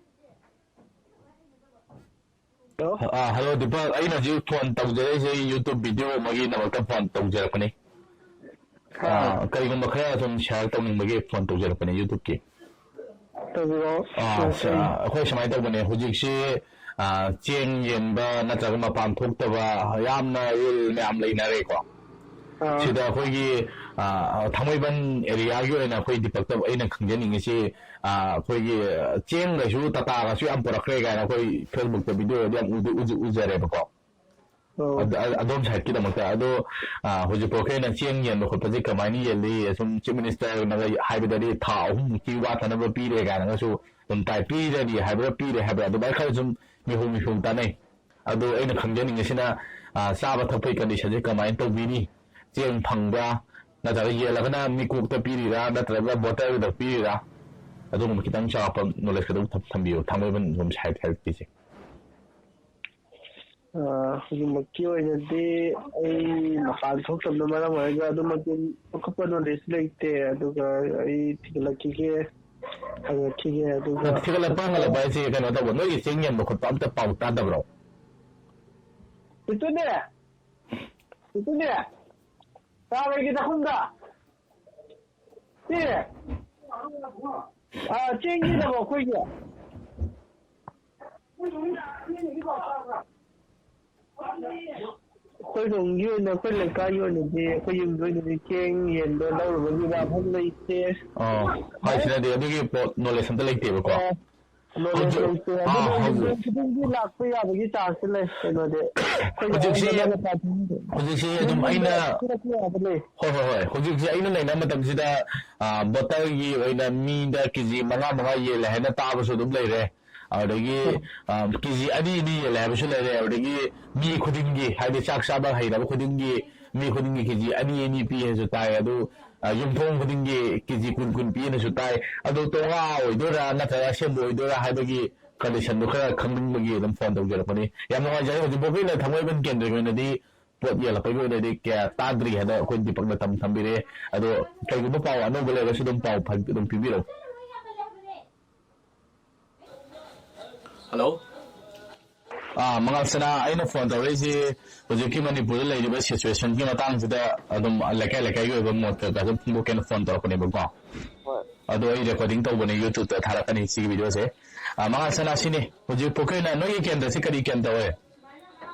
ꯍꯜꯂꯣ꯫ ꯑꯥ, ꯍꯜꯂꯣ, ꯗꯤꯄꯛ꯫ ꯑꯩꯅ ꯍꯧꯖꯤꯛ ꯐꯣꯟ ꯇꯧꯖꯔꯛꯏꯁꯦ YouTube video ꯑꯃꯒꯤꯗꯃꯛꯇ ꯐꯣꯟ ꯇꯧꯖꯔꯛꯄꯅꯤ꯫ ꯑꯥ꯫ ꯑꯥ, ꯀꯔꯤꯒꯨꯝꯕ ꯈꯔ ꯁꯨꯝ share ꯇꯧꯅꯤꯡꯕꯒꯤ ꯐꯣꯟ ꯇꯧꯖꯔꯛꯄꯅꯤ YouTubeꯀꯤ꯫ ꯇꯧꯕꯤꯔꯛꯑꯣ꯫ ꯑꯥ, ꯁ-, ꯑꯩ ꯑꯥ, ꯑꯩꯈꯣꯏ ꯁꯨꯃꯥꯏꯅ ꯇꯧꯕꯅꯦ꯫ ꯍꯧꯖꯤꯛꯁꯤ, ꯑꯥ, ꯆꯦꯡ ꯌꯦꯟꯕ ꯅꯠꯇ꯭ꯔꯒ ꯃꯄꯥꯟ ꯊꯣꯛꯇꯕ ꯌꯥꯝꯅ rule ꯃꯌꯥꯝ ꯂꯩꯅꯔꯦꯀꯣ꯫ ꯑꯥ꯫ ꯁꯤꯗ ꯑꯩꯈꯣꯏꯒꯤ, ꯑꯥ, ꯊꯥꯡꯃꯩꯕꯟ areaꯒꯤ ꯑꯣꯏꯅ ꯑꯩꯈꯣꯏ ꯗꯤꯄꯛꯇ ꯑꯩꯅ ꯈꯪꯖꯅꯤꯡꯉꯤꯁꯤ, ꯑꯥ, ꯑꯩꯈꯣꯏꯒꯤ ꯆꯦꯡꯒꯁꯨ ꯇꯥꯇꯥꯒꯁꯨ ꯌꯥꯝ ꯄꯨꯔꯛꯈ꯭ꯔꯦ ꯀꯥꯏꯅ ꯑꯩꯈꯣꯏ Facebookꯇ videoꯗꯤ ꯌꯥꯝ ꯎꯗꯤ ꯎꯖ-, ꯎꯖꯔꯦꯕꯀꯣ꯫ ꯑꯣ꯫ ꯑꯗ-, ꯑ-, ꯑꯗꯣꯝ sideꯀꯤꯗꯃꯛꯇ꯫ ꯑꯗꯣ, ꯑꯥ, ꯍꯧꯖꯤꯛꯐꯥꯎꯒꯤ ꯑꯣꯏꯅ ꯆꯦꯡ ꯌꯦꯟꯕ ꯈꯣꯠꯄꯁꯦ ꯀꯃꯥꯏꯅ ꯌꯦꯜꯂꯤ? ꯁꯨꯝ Chief Ministerꯅꯒ ꯍꯥꯏꯕꯗꯗꯤ ꯊꯥ ꯑꯍꯨꯝꯃꯨꯛꯀꯤ ꯋꯥꯠꯇꯅꯕ ꯄꯤꯔꯦ ꯀꯥꯏꯅꯒꯁꯨ ꯑꯗꯨꯝ ꯇꯥꯏ꯫ ꯄꯤꯔꯅꯤ ꯍꯥꯏꯕ꯭ꯔꯥ, ꯄꯤꯔꯦ ꯍꯥꯏꯕ꯭ꯔꯥ, ꯑꯗꯨꯃꯥꯏꯅ ꯈꯔ ꯁꯨꯝ ꯃꯤꯍꯨ ꯃꯤꯍꯨ ꯇꯥꯅꯩ꯫ ꯑꯗꯣ ꯑꯩꯅ ꯈꯪꯖꯅꯤꯡꯉꯤꯁꯤꯅ, ꯑꯥ, ꯆꯥꯕ ꯊꯛꯄꯒꯤ conditionꯁꯦ ꯀꯃꯥꯏꯅ ꯇꯧꯕꯤꯔꯤ? ꯆꯦꯡ ꯐꯪꯕ꯭ꯔꯥ? ꯅꯠꯇ꯭ꯔꯒ ꯌꯦꯜꯂꯒꯅ ꯃꯤꯀꯣꯛꯇ ꯄꯤꯔꯤꯔꯥ? ꯅꯠꯇ꯭ꯔꯒ bottleꯗ ꯄꯤꯔꯤꯔꯥ? ꯑꯗꯨꯒꯨꯝꯕ ꯈꯤꯇꯪ ꯆꯥꯎꯔꯥꯛꯄ knowledge ꯈꯤꯇꯪ ꯊꯝ-, ꯊꯝꯕꯤꯌꯨ, ꯊꯥꯡꯃꯩꯕꯟ ꯁꯣꯝ side healthꯀꯤꯁꯦ꯫ ꯑ, ꯍꯧꯖꯤꯛꯃꯛꯀꯤ ꯑꯣꯏꯅꯗꯤ ꯑꯩ ꯃꯄꯥꯟ ꯊꯣꯛꯇꯕꯅ ꯃꯔꯝ ꯑꯣꯏꯔꯒ ꯑꯗꯨꯃꯛꯇꯤ ꯑꯀꯨꯞꯄ knowledge ꯂꯩꯇꯦ꯫ ꯑꯗꯨꯒ ꯑꯩ ꯊꯤꯒꯠꯂꯛꯈꯤꯒꯦ, ꯍꯪꯉꯛꯈꯤꯒꯦ, ꯑꯗꯨꯒ ꯊꯤꯒꯠꯂꯛꯄ ꯍꯪꯒꯠꯂꯛꯄ ꯍꯥꯏꯁꯦ ꯀꯩꯅꯣ ꯇꯧꯕ, ꯅꯣꯏꯒꯤ ꯆꯦꯡ ꯌꯦꯟꯕ ꯈꯣꯠꯄ ꯑꯝꯇ ꯄꯥꯎ ꯇꯥꯗꯕ꯭ꯔꯣ? ꯏꯇꯨꯅꯦ! ꯏꯇꯨꯅꯦ! ꯆꯥꯔꯒꯦ ꯆꯥꯛꯈꯨꯝꯗ! ꯁꯤ! ꯑ, ꯆꯦꯡꯒꯤꯗꯕ ꯑꯩꯈꯣꯏꯒꯤ꯫ ꯑꯩꯈꯣꯏꯔꯣꯝꯒꯤ ꯑꯣꯏꯅ, ꯑꯩꯈꯣꯏ ꯂꯩꯀꯥꯏꯒꯤ ꯑꯣꯏꯅꯗꯤ, ꯑꯩꯈꯣꯏ ꯌꯨꯝꯒꯤ ꯑꯣꯏꯅꯗꯤ ꯆꯦꯡ ꯌꯦꯟꯕ ꯂꯧꯔꯨꯕꯒꯤ ꯋꯥꯐꯝ ꯂꯩꯇꯦ꯫ ꯑꯣ, ꯍꯣꯏ, ꯁꯤꯗꯗꯤ ꯑꯗꯨꯒꯤ ꯄꯣꯠ knowledge ꯑꯝꯇ ꯂꯩꯇꯦꯕꯀꯣ꯫ ꯑꯣ, knowledge ꯍꯧꯖꯤꯛ, ꯂꯩꯇꯦ꯫ ꯑꯥ, ꯑꯗꯨꯅ ꯍꯧꯖꯤꯛ ꯌꯨꯝꯊꯣꯡ ꯈꯨꯗꯤꯡꯒꯤ ꯂꯥꯛꯄ ꯌꯥꯕꯒꯤ chance ꯂꯩ꯫ ꯀꯩꯅꯣꯗꯤ, ꯑꯩꯈꯣꯏ ꯍꯧꯖꯤꯛꯁꯤ, ꯌꯥꯝꯅ ꯃꯄꯥꯟ ꯊꯣꯛꯅꯤꯡꯗꯦ꯫ ꯍꯧꯖꯤꯛꯁꯤ ꯑꯗꯨꯝ ꯌꯨꯝ ꯌꯨꯝꯗ ꯑꯩꯅ ꯄꯤꯔꯛꯄ ꯌꯥꯕ ꯂꯩ꯫ ꯍꯣꯏ, ꯍꯣꯏ, ꯍꯣꯏ꯫ ꯍꯧꯖꯤꯛꯁꯦ ꯑꯩꯅ ꯂꯩꯅꯕ ꯃꯇꯝꯁꯤꯗ, ꯑ, bottleꯒꯤ ꯑꯣꯏꯅ ꯃꯤꯗ ꯀꯦꯖꯤ ꯃꯉꯥ ꯃꯉꯥ ꯌꯦꯜꯂꯦ ꯍꯥꯏꯅ ꯇꯥꯕꯁꯨ ꯑꯗꯨꯝ ꯂꯩꯔꯦ꯫ ꯑꯗꯨꯗꯒꯤ, ꯎꯝ꯫ ꯑ, ꯀꯦꯖꯤ ꯑꯅꯤ ꯑꯅꯤ ꯌꯦꯜꯂꯦ ꯍꯥꯏꯕꯁꯨ ꯂꯩꯔꯦ꯫ ꯑꯗꯨꯗꯒꯤ ꯃꯤ ꯈꯨꯗꯤꯡꯒꯤ, ꯍꯥꯏꯗꯤ ꯆꯥꯛ ꯆꯥꯕ ꯍꯩꯅꯕ ꯈꯨꯗꯤꯡꯒꯤ, ꯃꯤ ꯈꯨꯗꯤꯡꯒꯤ ꯀꯦꯖꯤ ꯑꯅꯤ ꯑꯅꯤ ꯄꯤ ꯍꯥꯏꯅꯁꯨ ꯇꯥꯏ꯫ ꯑꯗꯨ, ꯑ, ꯌꯨꯝꯊꯣꯡ ꯈꯨꯗꯤꯡꯒꯤ ꯀꯦꯖꯤ ꯀꯨꯟ ꯀꯨꯟ ꯄꯤ ꯍꯥꯏꯅꯁꯨ ꯇꯥꯏ꯫ ꯑꯗꯨ ꯇꯣꯉꯥ ꯑꯣꯏꯗꯣꯏꯔꯥ ꯅꯠꯇ꯭ꯔꯒ ꯑꯁꯦꯡꯕ ꯑꯣꯏꯗꯣꯏꯔꯥ ꯍꯥꯏꯕꯒꯤ conditionꯗꯨ ꯈꯔ ꯈꯪꯅꯤꯡꯕꯒꯤ ꯑꯗꯨꯝ ꯐꯣꯟ ꯇꯧꯖꯔꯛꯄꯅꯤ꯫ ꯌꯥꯝ ꯅꯨꯡꯉꯥꯏꯖꯔꯦ꯫ ꯍꯧꯖꯤꯛꯐꯥꯎꯒꯤ ꯑꯣꯏꯅ ꯊꯥꯡꯃꯩꯕꯟ ꯀꯦꯟꯗ꯭ꯔꯒꯤ ꯑꯣꯏꯅꯗꯤ ꯄꯣꯠ ꯌꯦꯜꯂꯛꯄꯒꯤ ꯑꯣꯏꯅꯗꯤ ꯀꯌꯥ ꯇꯥꯗ꯭ꯔꯤ ꯍꯥꯏꯅ ꯑꯩꯈꯣꯏ ꯗꯤꯄꯛꯅ ꯇꯝ ꯊꯝꯕꯤꯔꯛꯑꯦ꯫ ꯑꯗꯣ ꯀꯩꯒꯨꯝꯕ ꯄꯥꯎ ꯑꯅꯧꯕ ꯂꯩꯔꯒꯁꯨ ꯑꯗꯨꯝ ꯄꯥꯎ ꯐ-, ꯑꯗꯨꯝ ꯄꯤꯕꯤꯔꯛꯎ꯫ ꯍꯜꯂꯣ꯫ ꯑꯥ, ꯃꯉꯥꯜ ꯁꯅꯥ, ꯑꯩꯅ ꯐꯣꯟ ꯇꯧꯔꯛꯏꯁꯤ ꯍꯧꯖꯤꯛꯀꯤ ꯃꯅꯤꯄꯨꯔꯗ ꯂꯩꯔꯤꯕ ꯁꯤꯆꯨꯋꯦꯁꯟꯒꯤ ꯃꯇꯥꯡꯁꯤꯗ ꯑꯗꯨꯝ ꯂꯩꯀꯥꯏ ꯂꯩꯀꯥꯏꯒꯤ ꯑꯣꯏꯕ ꯃꯣꯠ ꯀꯩꯀꯥ ꯑꯗꯨꯝ ꯐꯣꯡꯗꯣꯛꯀꯦꯅ ꯐꯣꯟ ꯇꯧꯔꯛꯄꯅꯦꯕꯀꯣ꯫ ꯍꯣꯏ꯫ ꯑꯗꯣ ꯑꯩ ꯔꯦꯀꯣꯔꯗꯤꯡ ꯇꯧꯕꯅꯦ, ꯌꯨꯇ꯭ꯌꯨꯕꯇ ꯊꯥꯔꯛꯀꯅꯤ ꯁꯤꯒꯤ ꯚꯤꯗꯤꯑꯣꯁꯦ꯫ ꯑꯥ, ꯃꯉꯥꯜ ꯁꯅꯥ, ꯁꯤꯅꯤ ꯍꯧꯖꯤꯛ ꯄꯣꯛꯀꯩꯅ ꯅꯣꯏꯒꯤ ꯀꯦꯟꯗ꯭ꯔꯁꯤ ꯀꯔꯤ ꯀꯦꯟꯗ꯭ꯔ ꯑꯣꯏ?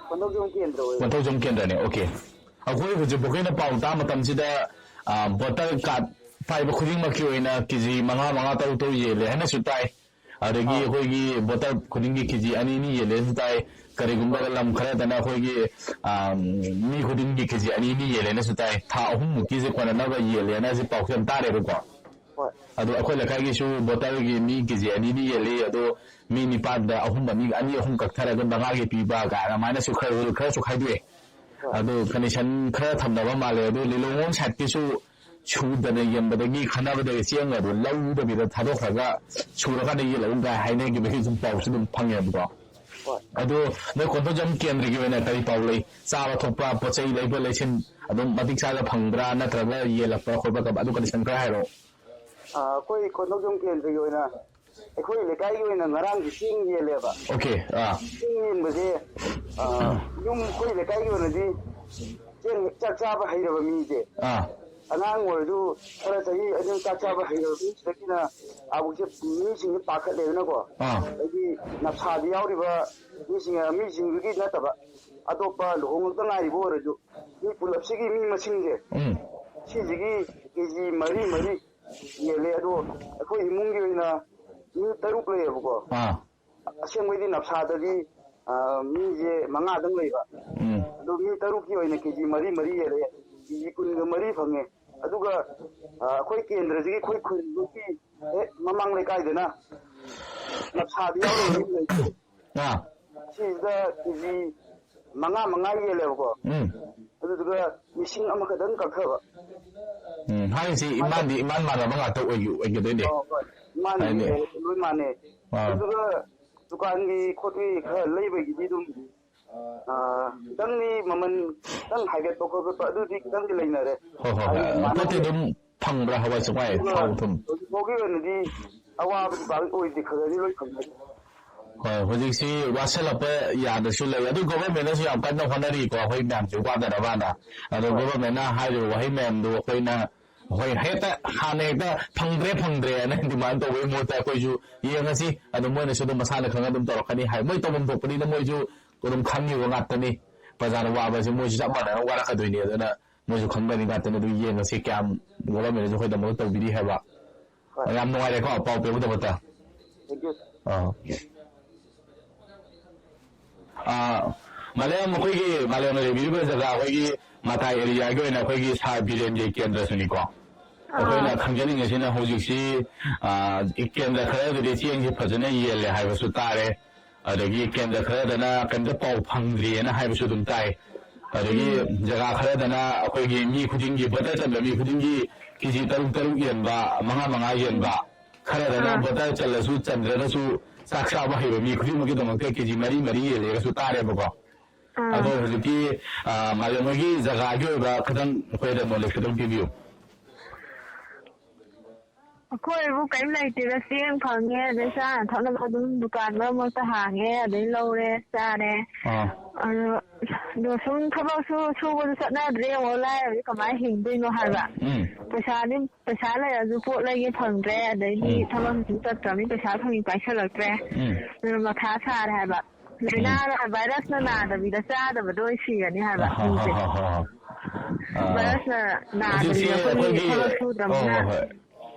ꯀꯣꯟꯊꯧꯖꯝ ꯀꯦꯟꯗ꯭ꯔ ꯑꯣꯏ꯫ ꯀꯣꯟꯊꯧꯖꯝ ꯀꯦꯟꯗ꯭ꯔꯅꯦ꯫ ꯑꯣꯀꯦ, ꯑꯩꯈꯣꯏ ꯍꯧꯖꯤꯛ ꯄꯣꯛꯀꯩꯅ ꯄꯥꯎ ꯇꯥꯕ ꯃꯇꯝꯁꯤꯗ, ꯑꯥ, ꯚꯣꯇꯔ ꯀꯥꯔꯗ ꯄꯥꯏꯕ ꯈꯨꯗꯤꯡꯃꯛꯀꯤ ꯑꯣꯏꯅ ꯀꯦꯖꯤ ꯃꯉꯥ ꯃꯉꯥ ꯇꯔꯨꯛ ꯇꯔꯨꯛ ꯌꯦꯜꯂꯦ ꯍꯥꯏꯅꯁꯨ ꯇꯥꯏ꯫ ꯑꯗꯒꯤ ꯑꯥ꯫ ꯑꯩꯈꯣꯏꯒꯤ ꯚꯣꯇꯔ ꯈꯨꯗꯤꯡꯒꯤ ꯀꯦꯖꯤ ꯑꯅꯤ ꯑꯅꯤ ꯌꯦꯜꯂꯦꯅꯁꯨ ꯇꯥꯏ꯫ ꯀꯔꯤꯒꯨꯝꯕ ꯂꯝ ꯈꯔꯗꯅ ꯑꯩꯈꯣꯏꯒꯤ, ꯑꯥ, ꯃꯤ ꯈꯨꯗꯤꯡꯒꯤ ꯀꯦꯖꯤ ꯑꯅꯤ ꯑꯅꯤ ꯌꯦꯜꯂꯦꯅꯁꯨ ꯇꯥꯏ꯫ ꯊꯥ ꯑꯍꯨꯝꯃꯨꯛꯀꯤꯁꯦ ꯀꯣꯟꯅꯅꯕ ꯌꯦꯜꯂꯦꯅꯁꯨ ꯄꯥꯎꯁꯦ ꯌꯥꯝ ꯇꯥꯔꯦꯕꯀꯣ꯫ ꯍꯣꯏ꯫ ꯑꯗꯣ ꯑꯩꯈꯣꯏ ꯂꯩꯀꯥꯏꯒꯤꯁꯨ ꯚꯣꯇꯔꯒꯤ ꯃꯤ ꯀꯦꯖꯤ ꯑꯅꯤ ꯑꯅꯤ ꯌꯦꯜꯂꯤ꯫ ꯑꯗꯣ ꯃꯤ ꯅꯤꯄꯥꯟꯗ ꯑꯍꯨꯝ, ꯑꯅꯤ, ꯑꯅꯤ ꯑꯍꯨꯝ ꯀꯛꯊꯔꯒ ꯃꯉꯥꯒꯤ ꯄꯤꯕ ꯀꯥꯏꯅ ꯑꯗꯨꯃꯥꯏꯅꯁꯨ ꯈꯔ, ꯔꯨꯜ ꯈꯔꯁꯨ ꯈꯥꯏꯗꯣꯛꯑꯦ꯫ ꯍꯣꯏ꯫ ꯑꯗꯨ ꯀꯟꯗꯤꯁꯟ ꯈꯔ ꯊꯝꯅꯕ ꯃꯥꯜꯂꯦ꯫ ꯑꯗꯨ ꯂꯤꯂꯣꯡꯂꯣꯝ ꯁꯥꯏꯠꯀꯤꯁꯨ ꯁꯨꯗꯅ ꯌꯦꯟꯕꯗꯒꯤ ꯈꯠꯅꯕꯗꯒꯤ ꯆꯦꯡꯒꯗꯣ ꯂꯧꯗꯕꯤꯗ ꯊꯥꯗꯣꯛꯈ꯭ꯔꯒ ꯁꯨꯔꯀꯥꯟꯗ ꯌꯦꯜꯂꯛꯎ ꯀꯥꯏ ꯍꯥꯏꯅꯈꯤꯕꯒꯤ ꯁꯨꯝ ꯄꯥꯎꯁꯨ ꯑꯗꯨꯝ ꯐꯪꯉꯦꯕꯀꯣ꯫ ꯍꯣꯏ꯫ ꯑꯗꯨ ꯅꯣꯏ ꯀꯣꯟꯊꯧꯖꯝ ꯀꯦꯟꯗ꯭ꯔꯒꯤ ꯑꯣꯏꯅ ꯀꯔꯤ ꯄꯥꯎ ꯂꯩ? ꯆꯥꯕ ꯊꯛꯄ, ꯄꯣꯠ ꯆꯩ ꯂꯩꯕ ꯂꯩꯁꯤꯟ ꯑꯗꯨꯝ ꯃꯇꯤꯛ ꯆꯥꯅ ꯐꯪꯕ꯭ꯔꯥ, ꯅꯠꯇ꯭ꯔꯒ ꯌꯦꯜꯂꯛꯄ꯭ꯔꯥ ꯈꯣꯠꯄ, ꯑꯗꯨ ꯀꯟꯗꯤꯁꯟ ꯈꯔ ꯍꯥꯏꯔꯛꯑꯣ꯫ ꯑꯥ, ꯑꯩꯈꯣꯏ ꯀꯣꯟꯊꯧꯖꯝ ꯀꯦꯟꯗ꯭ꯔꯒꯤ ꯑꯣꯏꯅ ꯑꯩꯈꯣꯏ ꯂꯩꯀꯥꯏꯒꯤ ꯑꯣꯏꯅ ꯉꯔꯥꯡꯁꯦ ꯆꯦꯡ ꯌꯦꯜꯂꯦꯕ꯫ ꯑꯣꯀꯦ꯫ ꯑꯥ꯫ ꯆꯦꯡ ꯌꯦꯟꯕꯁꯦ, ꯑꯥ, ꯌꯨꯝ ꯑꯩꯈꯣꯏ ꯂꯩꯀꯥꯏꯒꯤ ꯑꯣꯏꯅꯗꯤ ꯆꯦꯡ ꯍꯦꯛ ꯆꯥꯛ ꯆꯥꯕ ꯍꯩꯔꯕ ꯃꯤꯁꯦ, ꯑꯥ꯫ ꯑꯉꯥꯡ ꯑꯣꯏꯔꯁꯨ ꯈꯔ ꯆꯍꯤ ꯑꯗꯨꯝ ꯆꯥꯛ ꯆꯥꯕ ꯍꯩꯔꯕ ꯃꯤꯁꯤꯗꯒꯤꯅ ꯍꯧꯖꯤꯛꯁꯦ ꯃꯤꯁꯤꯡꯁꯦ ꯄꯥꯈꯠꯂꯦꯗꯅꯀꯣ꯫ ꯑꯥ꯫ ꯍꯥꯏꯗꯤ ꯅꯞꯁꯥꯗ ꯌꯥꯎꯔꯤꯕ ꯃꯤꯁꯤꯡ, ꯃꯤꯁꯤꯡꯗꯨꯒꯤ ꯅꯠꯇꯕ ꯑꯇꯣꯞꯄ ꯂꯨꯍꯣꯡꯂꯛꯇ ꯉꯥꯏꯔꯤꯕ ꯑꯣꯏꯔꯁꯨ ꯃꯤ ꯄꯨꯂꯞꯁꯤꯒꯤ ꯃꯤ ꯃꯁꯤꯡꯁꯦ, ꯎꯝ꯫ ꯁꯤꯁꯤꯒꯤ ꯀꯦꯖꯤ ꯃꯔꯤ ꯃꯔꯤ ꯌꯦꯜꯂꯦ꯫ ꯑꯗꯣ ꯑꯩꯈꯣꯏ ꯏꯃꯨꯡꯒꯤ ꯑꯣꯏꯅ ꯃꯤ ꯇꯔꯨꯛ ꯂꯩꯌꯦꯕꯀꯣ꯫ ꯑꯥ꯫ ꯑꯁꯦꯡꯕꯩꯗꯤ ꯅꯞꯁꯥꯗꯗꯤ, ꯑ, ꯃꯤꯁꯦ ꯃꯉꯥꯗꯪ ꯂꯩꯕ꯫ ꯎꯝ꯫ ꯑꯗꯣ ꯃꯤ ꯇꯔꯨꯛꯀꯤ ꯑꯣꯏꯅ ꯀꯦꯖꯤ ꯃꯔꯤ ꯃꯔꯤ ꯌꯦꯜꯂꯦ꯫ ꯀꯦꯖꯤ ꯀꯨꯟꯒ ꯃꯔꯤ ꯐꯪꯉꯦ꯫ ꯑꯗꯨꯒ, ꯑ, ꯑꯩꯈꯣꯏ ꯀꯦꯟꯗ꯭ꯔꯁꯤꯒꯤ ꯑꯩꯈꯣꯏ ꯈꯨꯟꯗꯨꯒꯤ ꯍꯦꯛ ꯃꯃꯥꯡ ꯂꯩꯀꯥꯏꯗꯅ ꯅꯞꯁꯥꯗ ꯌꯥꯎꯔꯤꯕ ꯃꯤ ꯂꯩꯇꯦ꯫ ꯑꯥ꯫ ꯁꯤꯁꯤꯗ ꯀꯦꯖꯤ ꯃꯉꯥ ꯃꯉꯥ ꯌꯦꯜꯂꯦꯕꯀꯣ꯫ ꯎꯝ꯫ ꯑꯗꯨꯗꯨꯒ ꯂꯤꯁꯤꯡ ꯑꯃꯈꯛꯇꯪ ꯀꯛꯊꯕ꯫ ꯎꯝ, ꯍꯥꯏꯔꯤꯁꯤ ꯏꯃꯥꯟꯗꯤ ꯏꯃꯥꯟ ꯃꯥꯟꯅꯕ ꯉꯥꯛꯇ ꯑꯣꯏ-, ꯑꯣꯏꯒꯗꯣꯏꯅꯦ꯫ ꯑꯣ, ꯍꯣꯏ꯫ ꯃꯥꯟꯅꯗꯤ ꯍꯥꯏꯅꯦ꯫ ꯂꯣꯏ ꯃꯥꯟꯅꯩ꯫ ꯑꯥ꯫ ꯑꯗꯨꯒ ꯗꯨꯀꯥꯟꯒꯤ ꯈꯣꯠꯀꯤ ꯈꯔ ꯂꯩꯕꯒꯤꯗꯤ ꯑꯗꯨꯝ, ꯑꯥ, ꯈꯤꯇꯪꯗꯤ ꯃꯃꯜ ꯈꯤꯇꯪ ꯍꯥꯏꯒꯠꯄ ꯈꯣꯠꯄ ꯑꯗꯨꯗꯤ ꯈꯤꯇꯪꯗꯤ ꯂꯩꯅꯔꯦ꯫ ꯍꯣꯏ, ꯍꯣꯏ, ꯍꯥꯏꯗꯤ ꯍꯣꯏ꯫ ꯄꯣꯠꯇꯤ ꯃꯥꯟꯅꯗꯦ꯫ ꯑꯗꯨꯝ ꯐꯪꯕ꯭ꯔꯥ, ꯍꯋꯥꯏ ꯆꯦꯡꯋꯥꯏ, ꯑꯗꯨꯒ ꯊꯥꯎ, ꯊꯨꯝ? ꯍꯧꯖꯤꯛ ꯐꯥꯎꯒꯤ ꯑꯣꯏꯅꯗꯤ ꯑꯋꯥꯕꯗꯤ ꯄꯥꯛ ꯑꯣꯏꯗꯦ, ꯈꯔ ꯈꯔꯗꯤ ꯂꯣꯏ ꯐꯪꯅꯔꯦ꯫ ꯍꯣꯏ, ꯍꯧꯖꯤꯛꯁꯤ ꯋꯥꯁꯤꯜꯂꯛꯄ ꯌꯥꯗꯁꯨ ꯂꯩ꯫ ꯑꯗꯨ ꯒꯣꯚꯔꯟꯃꯦꯟꯠꯅꯁꯨ ꯌꯥꯝ ꯀꯟꯅ ꯍꯣꯠꯅꯔꯤꯀꯣ, ꯑꯩꯈꯣꯏ ꯃꯌꯥꯝꯁꯦ ꯋꯥꯗꯅꯕꯅ꯫ ꯑꯗꯣ ꯍꯣꯏ꯫ ꯒꯣꯚꯔꯟꯃꯦꯟꯠꯅ ꯍꯥꯏꯔꯤꯕ ꯋꯥꯍꯩ ꯃꯌꯥꯝꯗꯣ ꯑꯩꯈꯣꯏꯅ, ꯍꯣꯏ, ꯍꯦꯛꯇ ꯍꯥꯟꯅ ꯍꯦꯛꯇ "ꯐꯪꯗ꯭ꯔꯦ, ꯐꯪꯗ꯭ꯔꯦ" ꯍꯥꯏꯅ ꯗꯤꯃꯥꯟ ꯇꯧꯕꯒꯤ ꯃꯍꯨꯠꯇ ꯑꯩꯈꯣꯏꯁꯨ ꯌꯦꯡꯉꯁꯤ꯫ ꯑꯗꯣ ꯃꯣꯏꯅꯁꯨ ꯑꯗꯨꯝ ꯃꯁꯥꯅ ꯈꯪꯅ ꯑꯗꯨꯝ ꯇꯧꯔꯛꯀꯅꯤ ꯍꯥꯏ꯫ ꯃꯣꯏ ꯇꯧꯐꯝ ꯊꯣꯛꯄꯅꯤꯅ ꯃꯣꯏꯁꯨ ꯑꯗꯨꯝ ꯈꯪꯉꯤꯕ ꯉꯥꯛꯇꯅꯤ꯫ ꯄ꯭ꯔꯖꯥꯅ ꯋꯥꯕꯁꯦ ꯃꯣꯏꯁꯨ ꯆꯞ ꯃꯥꯟꯅꯅ ꯋꯥꯔꯛꯀꯗꯣꯏꯅꯤ꯫ ꯑꯗꯨꯅ ꯃꯣꯏꯁꯨ ꯈꯪꯒꯅꯤ ꯉꯥꯛꯇꯅꯤ꯫ ꯑꯗꯨ ꯌꯦꯡꯉꯁꯤ ꯀꯌꯥꯝ ꯒꯣꯚꯔꯟꯃꯦꯟꯠꯅꯁꯨ ꯑꯩꯈꯣꯏꯗꯃꯛꯇ ꯇꯧꯕꯤꯔꯤ ꯍꯥꯏꯕ꯫ ꯍꯣꯏ꯫ ꯌꯥꯝ ꯅꯨꯡꯉꯥꯏꯔꯦꯀꯣ, ꯄꯥꯎ ꯄꯤꯔꯛꯄꯗꯃꯛꯇ꯫ Thank you, sir. ꯑꯥ꯫ ꯑꯥ, ꯃꯥꯂꯦꯝ, ꯑꯩꯈꯣꯏꯒꯤ ꯃꯥꯂꯦꯝꯅ ꯂꯩꯕꯤꯔꯤꯕ ꯖꯒꯥ, ꯑꯩꯈꯣꯏꯒꯤ ꯃꯇꯥꯏ ꯑꯦꯔꯤꯌꯥꯒꯤ ꯑꯣꯏꯅ ꯑꯩꯈꯣꯏꯒꯤ ꯁꯥꯔ ꯕꯤꯔꯦꯟꯒꯤ ꯀꯦꯟꯗ꯭ꯔꯁꯨꯅꯤꯀꯣ꯫ ꯑꯩꯈꯣꯏꯅ ꯑꯥ꯫ ꯈꯪꯖꯅꯤꯡꯉꯤꯁꯤꯅ ꯍꯧꯖꯤꯛꯁꯤ, ꯑꯥ, ꯀꯦꯟꯗ꯭ꯔ ꯈꯔꯗꯗꯤ ꯆꯦꯡꯁꯤ ꯐꯖꯅ ꯌꯦꯜꯂꯦ ꯍꯥꯏꯕꯁꯨ ꯇꯥꯔꯦ꯫ ꯑꯗꯒꯤ ꯀꯦꯟꯗ꯭ꯔ ꯈꯔꯗꯅ ꯀꯩꯝꯇ ꯄꯥꯎ ꯐꯪꯗ꯭ꯔꯤꯑꯅ ꯍꯥꯏꯕꯁꯨ ꯑꯗꯨꯝ ꯇꯥꯏ꯫ ꯑꯗꯒꯤ ꯎꯝ꯫ ꯖꯒꯥ ꯈꯔꯗꯅ ꯑꯩꯈꯣꯏꯒꯤ ꯃꯤ ꯈꯨꯗꯤꯡꯒꯤ, ꯚꯣꯇꯔ ꯆꯟꯕ ꯃꯤ ꯈꯨꯗꯤꯡꯒꯤ ꯀꯦꯖꯤ ꯇꯔꯨꯛ ꯇꯔꯨꯛ ꯌꯦꯟꯕ, ꯃꯉꯥ ꯃꯉꯥ ꯌꯦꯟꯕ, ꯈꯔꯗꯅ ꯑꯥ꯫ ꯚꯣꯇꯔ ꯆꯜꯂꯁꯨ ꯆꯟꯗ꯭ꯔꯒꯁꯨ ꯆꯥꯛ ꯆꯥꯕ ꯍꯩꯕ ꯃꯤ ꯈꯨꯗꯤꯡꯃꯛꯀꯤꯗꯃꯛꯇ ꯀꯦꯖꯤ ꯃꯔꯤ ꯃꯔꯤ ꯌꯦꯜꯂꯦꯒꯁꯨ ꯇꯥꯔꯦꯕꯀꯣ꯫ ꯑꯥ꯫ ꯑꯗꯣ ꯍꯧꯖꯤꯛꯀꯤ, ꯑ, ꯃꯥꯂꯦꯝ ꯍꯣꯏꯒꯤ ꯖꯒꯥꯒꯤ ꯑꯣꯏꯕ ꯈꯤꯇꯪ ꯑꯩꯈꯣꯏꯗ ꯅꯣꯂꯦꯖ ꯈꯤꯇꯪ ꯄꯤꯕꯤꯌꯨ꯫ ꯑꯩꯈꯣꯏꯕꯨ ꯀꯔꯤꯝ ꯂꯩꯇꯦꯗ, ꯆꯦꯡ ꯐꯪꯉꯦ, ꯑꯗꯩ ꯆꯥꯅ ꯊꯛꯅꯕ ꯑꯗꯨꯝ ꯗꯨꯀꯥꯟ ꯃꯔꯛ ꯃꯔꯛꯇ ꯍꯥꯡꯉꯦ, ꯑꯗꯩ ꯂꯧꯔꯦ, ꯆꯥꯔꯦ꯫ ꯑꯥ꯫ ꯑꯗꯣ, ꯑꯗꯣ ꯁꯨꯝ ꯊꯕꯛꯁꯨ ꯁꯨꯕꯁꯨ ꯆꯠꯅꯗ꯭ꯔꯦ, ꯌꯦꯡꯉꯣ, ꯂꯥꯏꯔꯕꯗꯤ ꯀꯃꯥꯏꯅ ꯍꯤꯡꯗꯣꯏꯅꯣ ꯍꯥꯏꯕ꯫ ꯎꯝ꯫ ꯄꯩꯁꯥꯗꯤ, ꯄꯩꯁꯥ ꯂꯩꯔꯁꯨ ꯄꯣꯠ ꯂꯩꯒꯦ ꯐꯪꯗ꯭ꯔꯦ, ꯑꯗꯩꯗꯤ ꯎꯝ꯫ ꯊꯕꯛ ꯁꯨꯝ ꯆꯠꯇ꯭ꯔꯕꯅꯤ, ꯄꯩꯁꯥ ꯐꯪꯉꯤ ꯄꯥꯏꯁꯜꯂꯛꯇ꯭ꯔꯦ꯫ ꯎꯝ꯫ ꯑꯗꯨꯅ ꯃꯊꯥ ꯁꯥꯔꯦ ꯍꯥꯏꯕ꯫ ꯎꯝ꯫ ꯂꯥꯏꯅꯥꯅ, ꯚꯥꯏꯔꯁꯅ ꯅꯥꯗꯕꯤꯗ ꯆꯥꯗꯕꯗꯣ ꯑꯣꯏ ꯁꯤꯔꯅꯤ ꯍꯥꯏꯕ ꯍꯣꯏ, ꯍꯣꯏ, ꯃꯤꯁꯦ꯫ ꯍꯣꯏ, ꯍꯣꯏ, ꯍꯣꯏ꯫ ꯑꯥ, ꯚꯥꯏꯔꯁꯅ ꯍꯧꯖꯤꯛꯁꯦ ꯅꯥꯗꯕꯤꯗ ꯑꯩꯈꯣꯏꯒꯤ ꯑꯩꯈꯣꯏꯒꯤ ꯊꯕꯛ ꯍꯣꯏ, ꯁꯨꯗ꯭ꯔꯕꯅꯤꯅ꯫ ꯍꯣꯏ, ꯍꯣꯏ꯫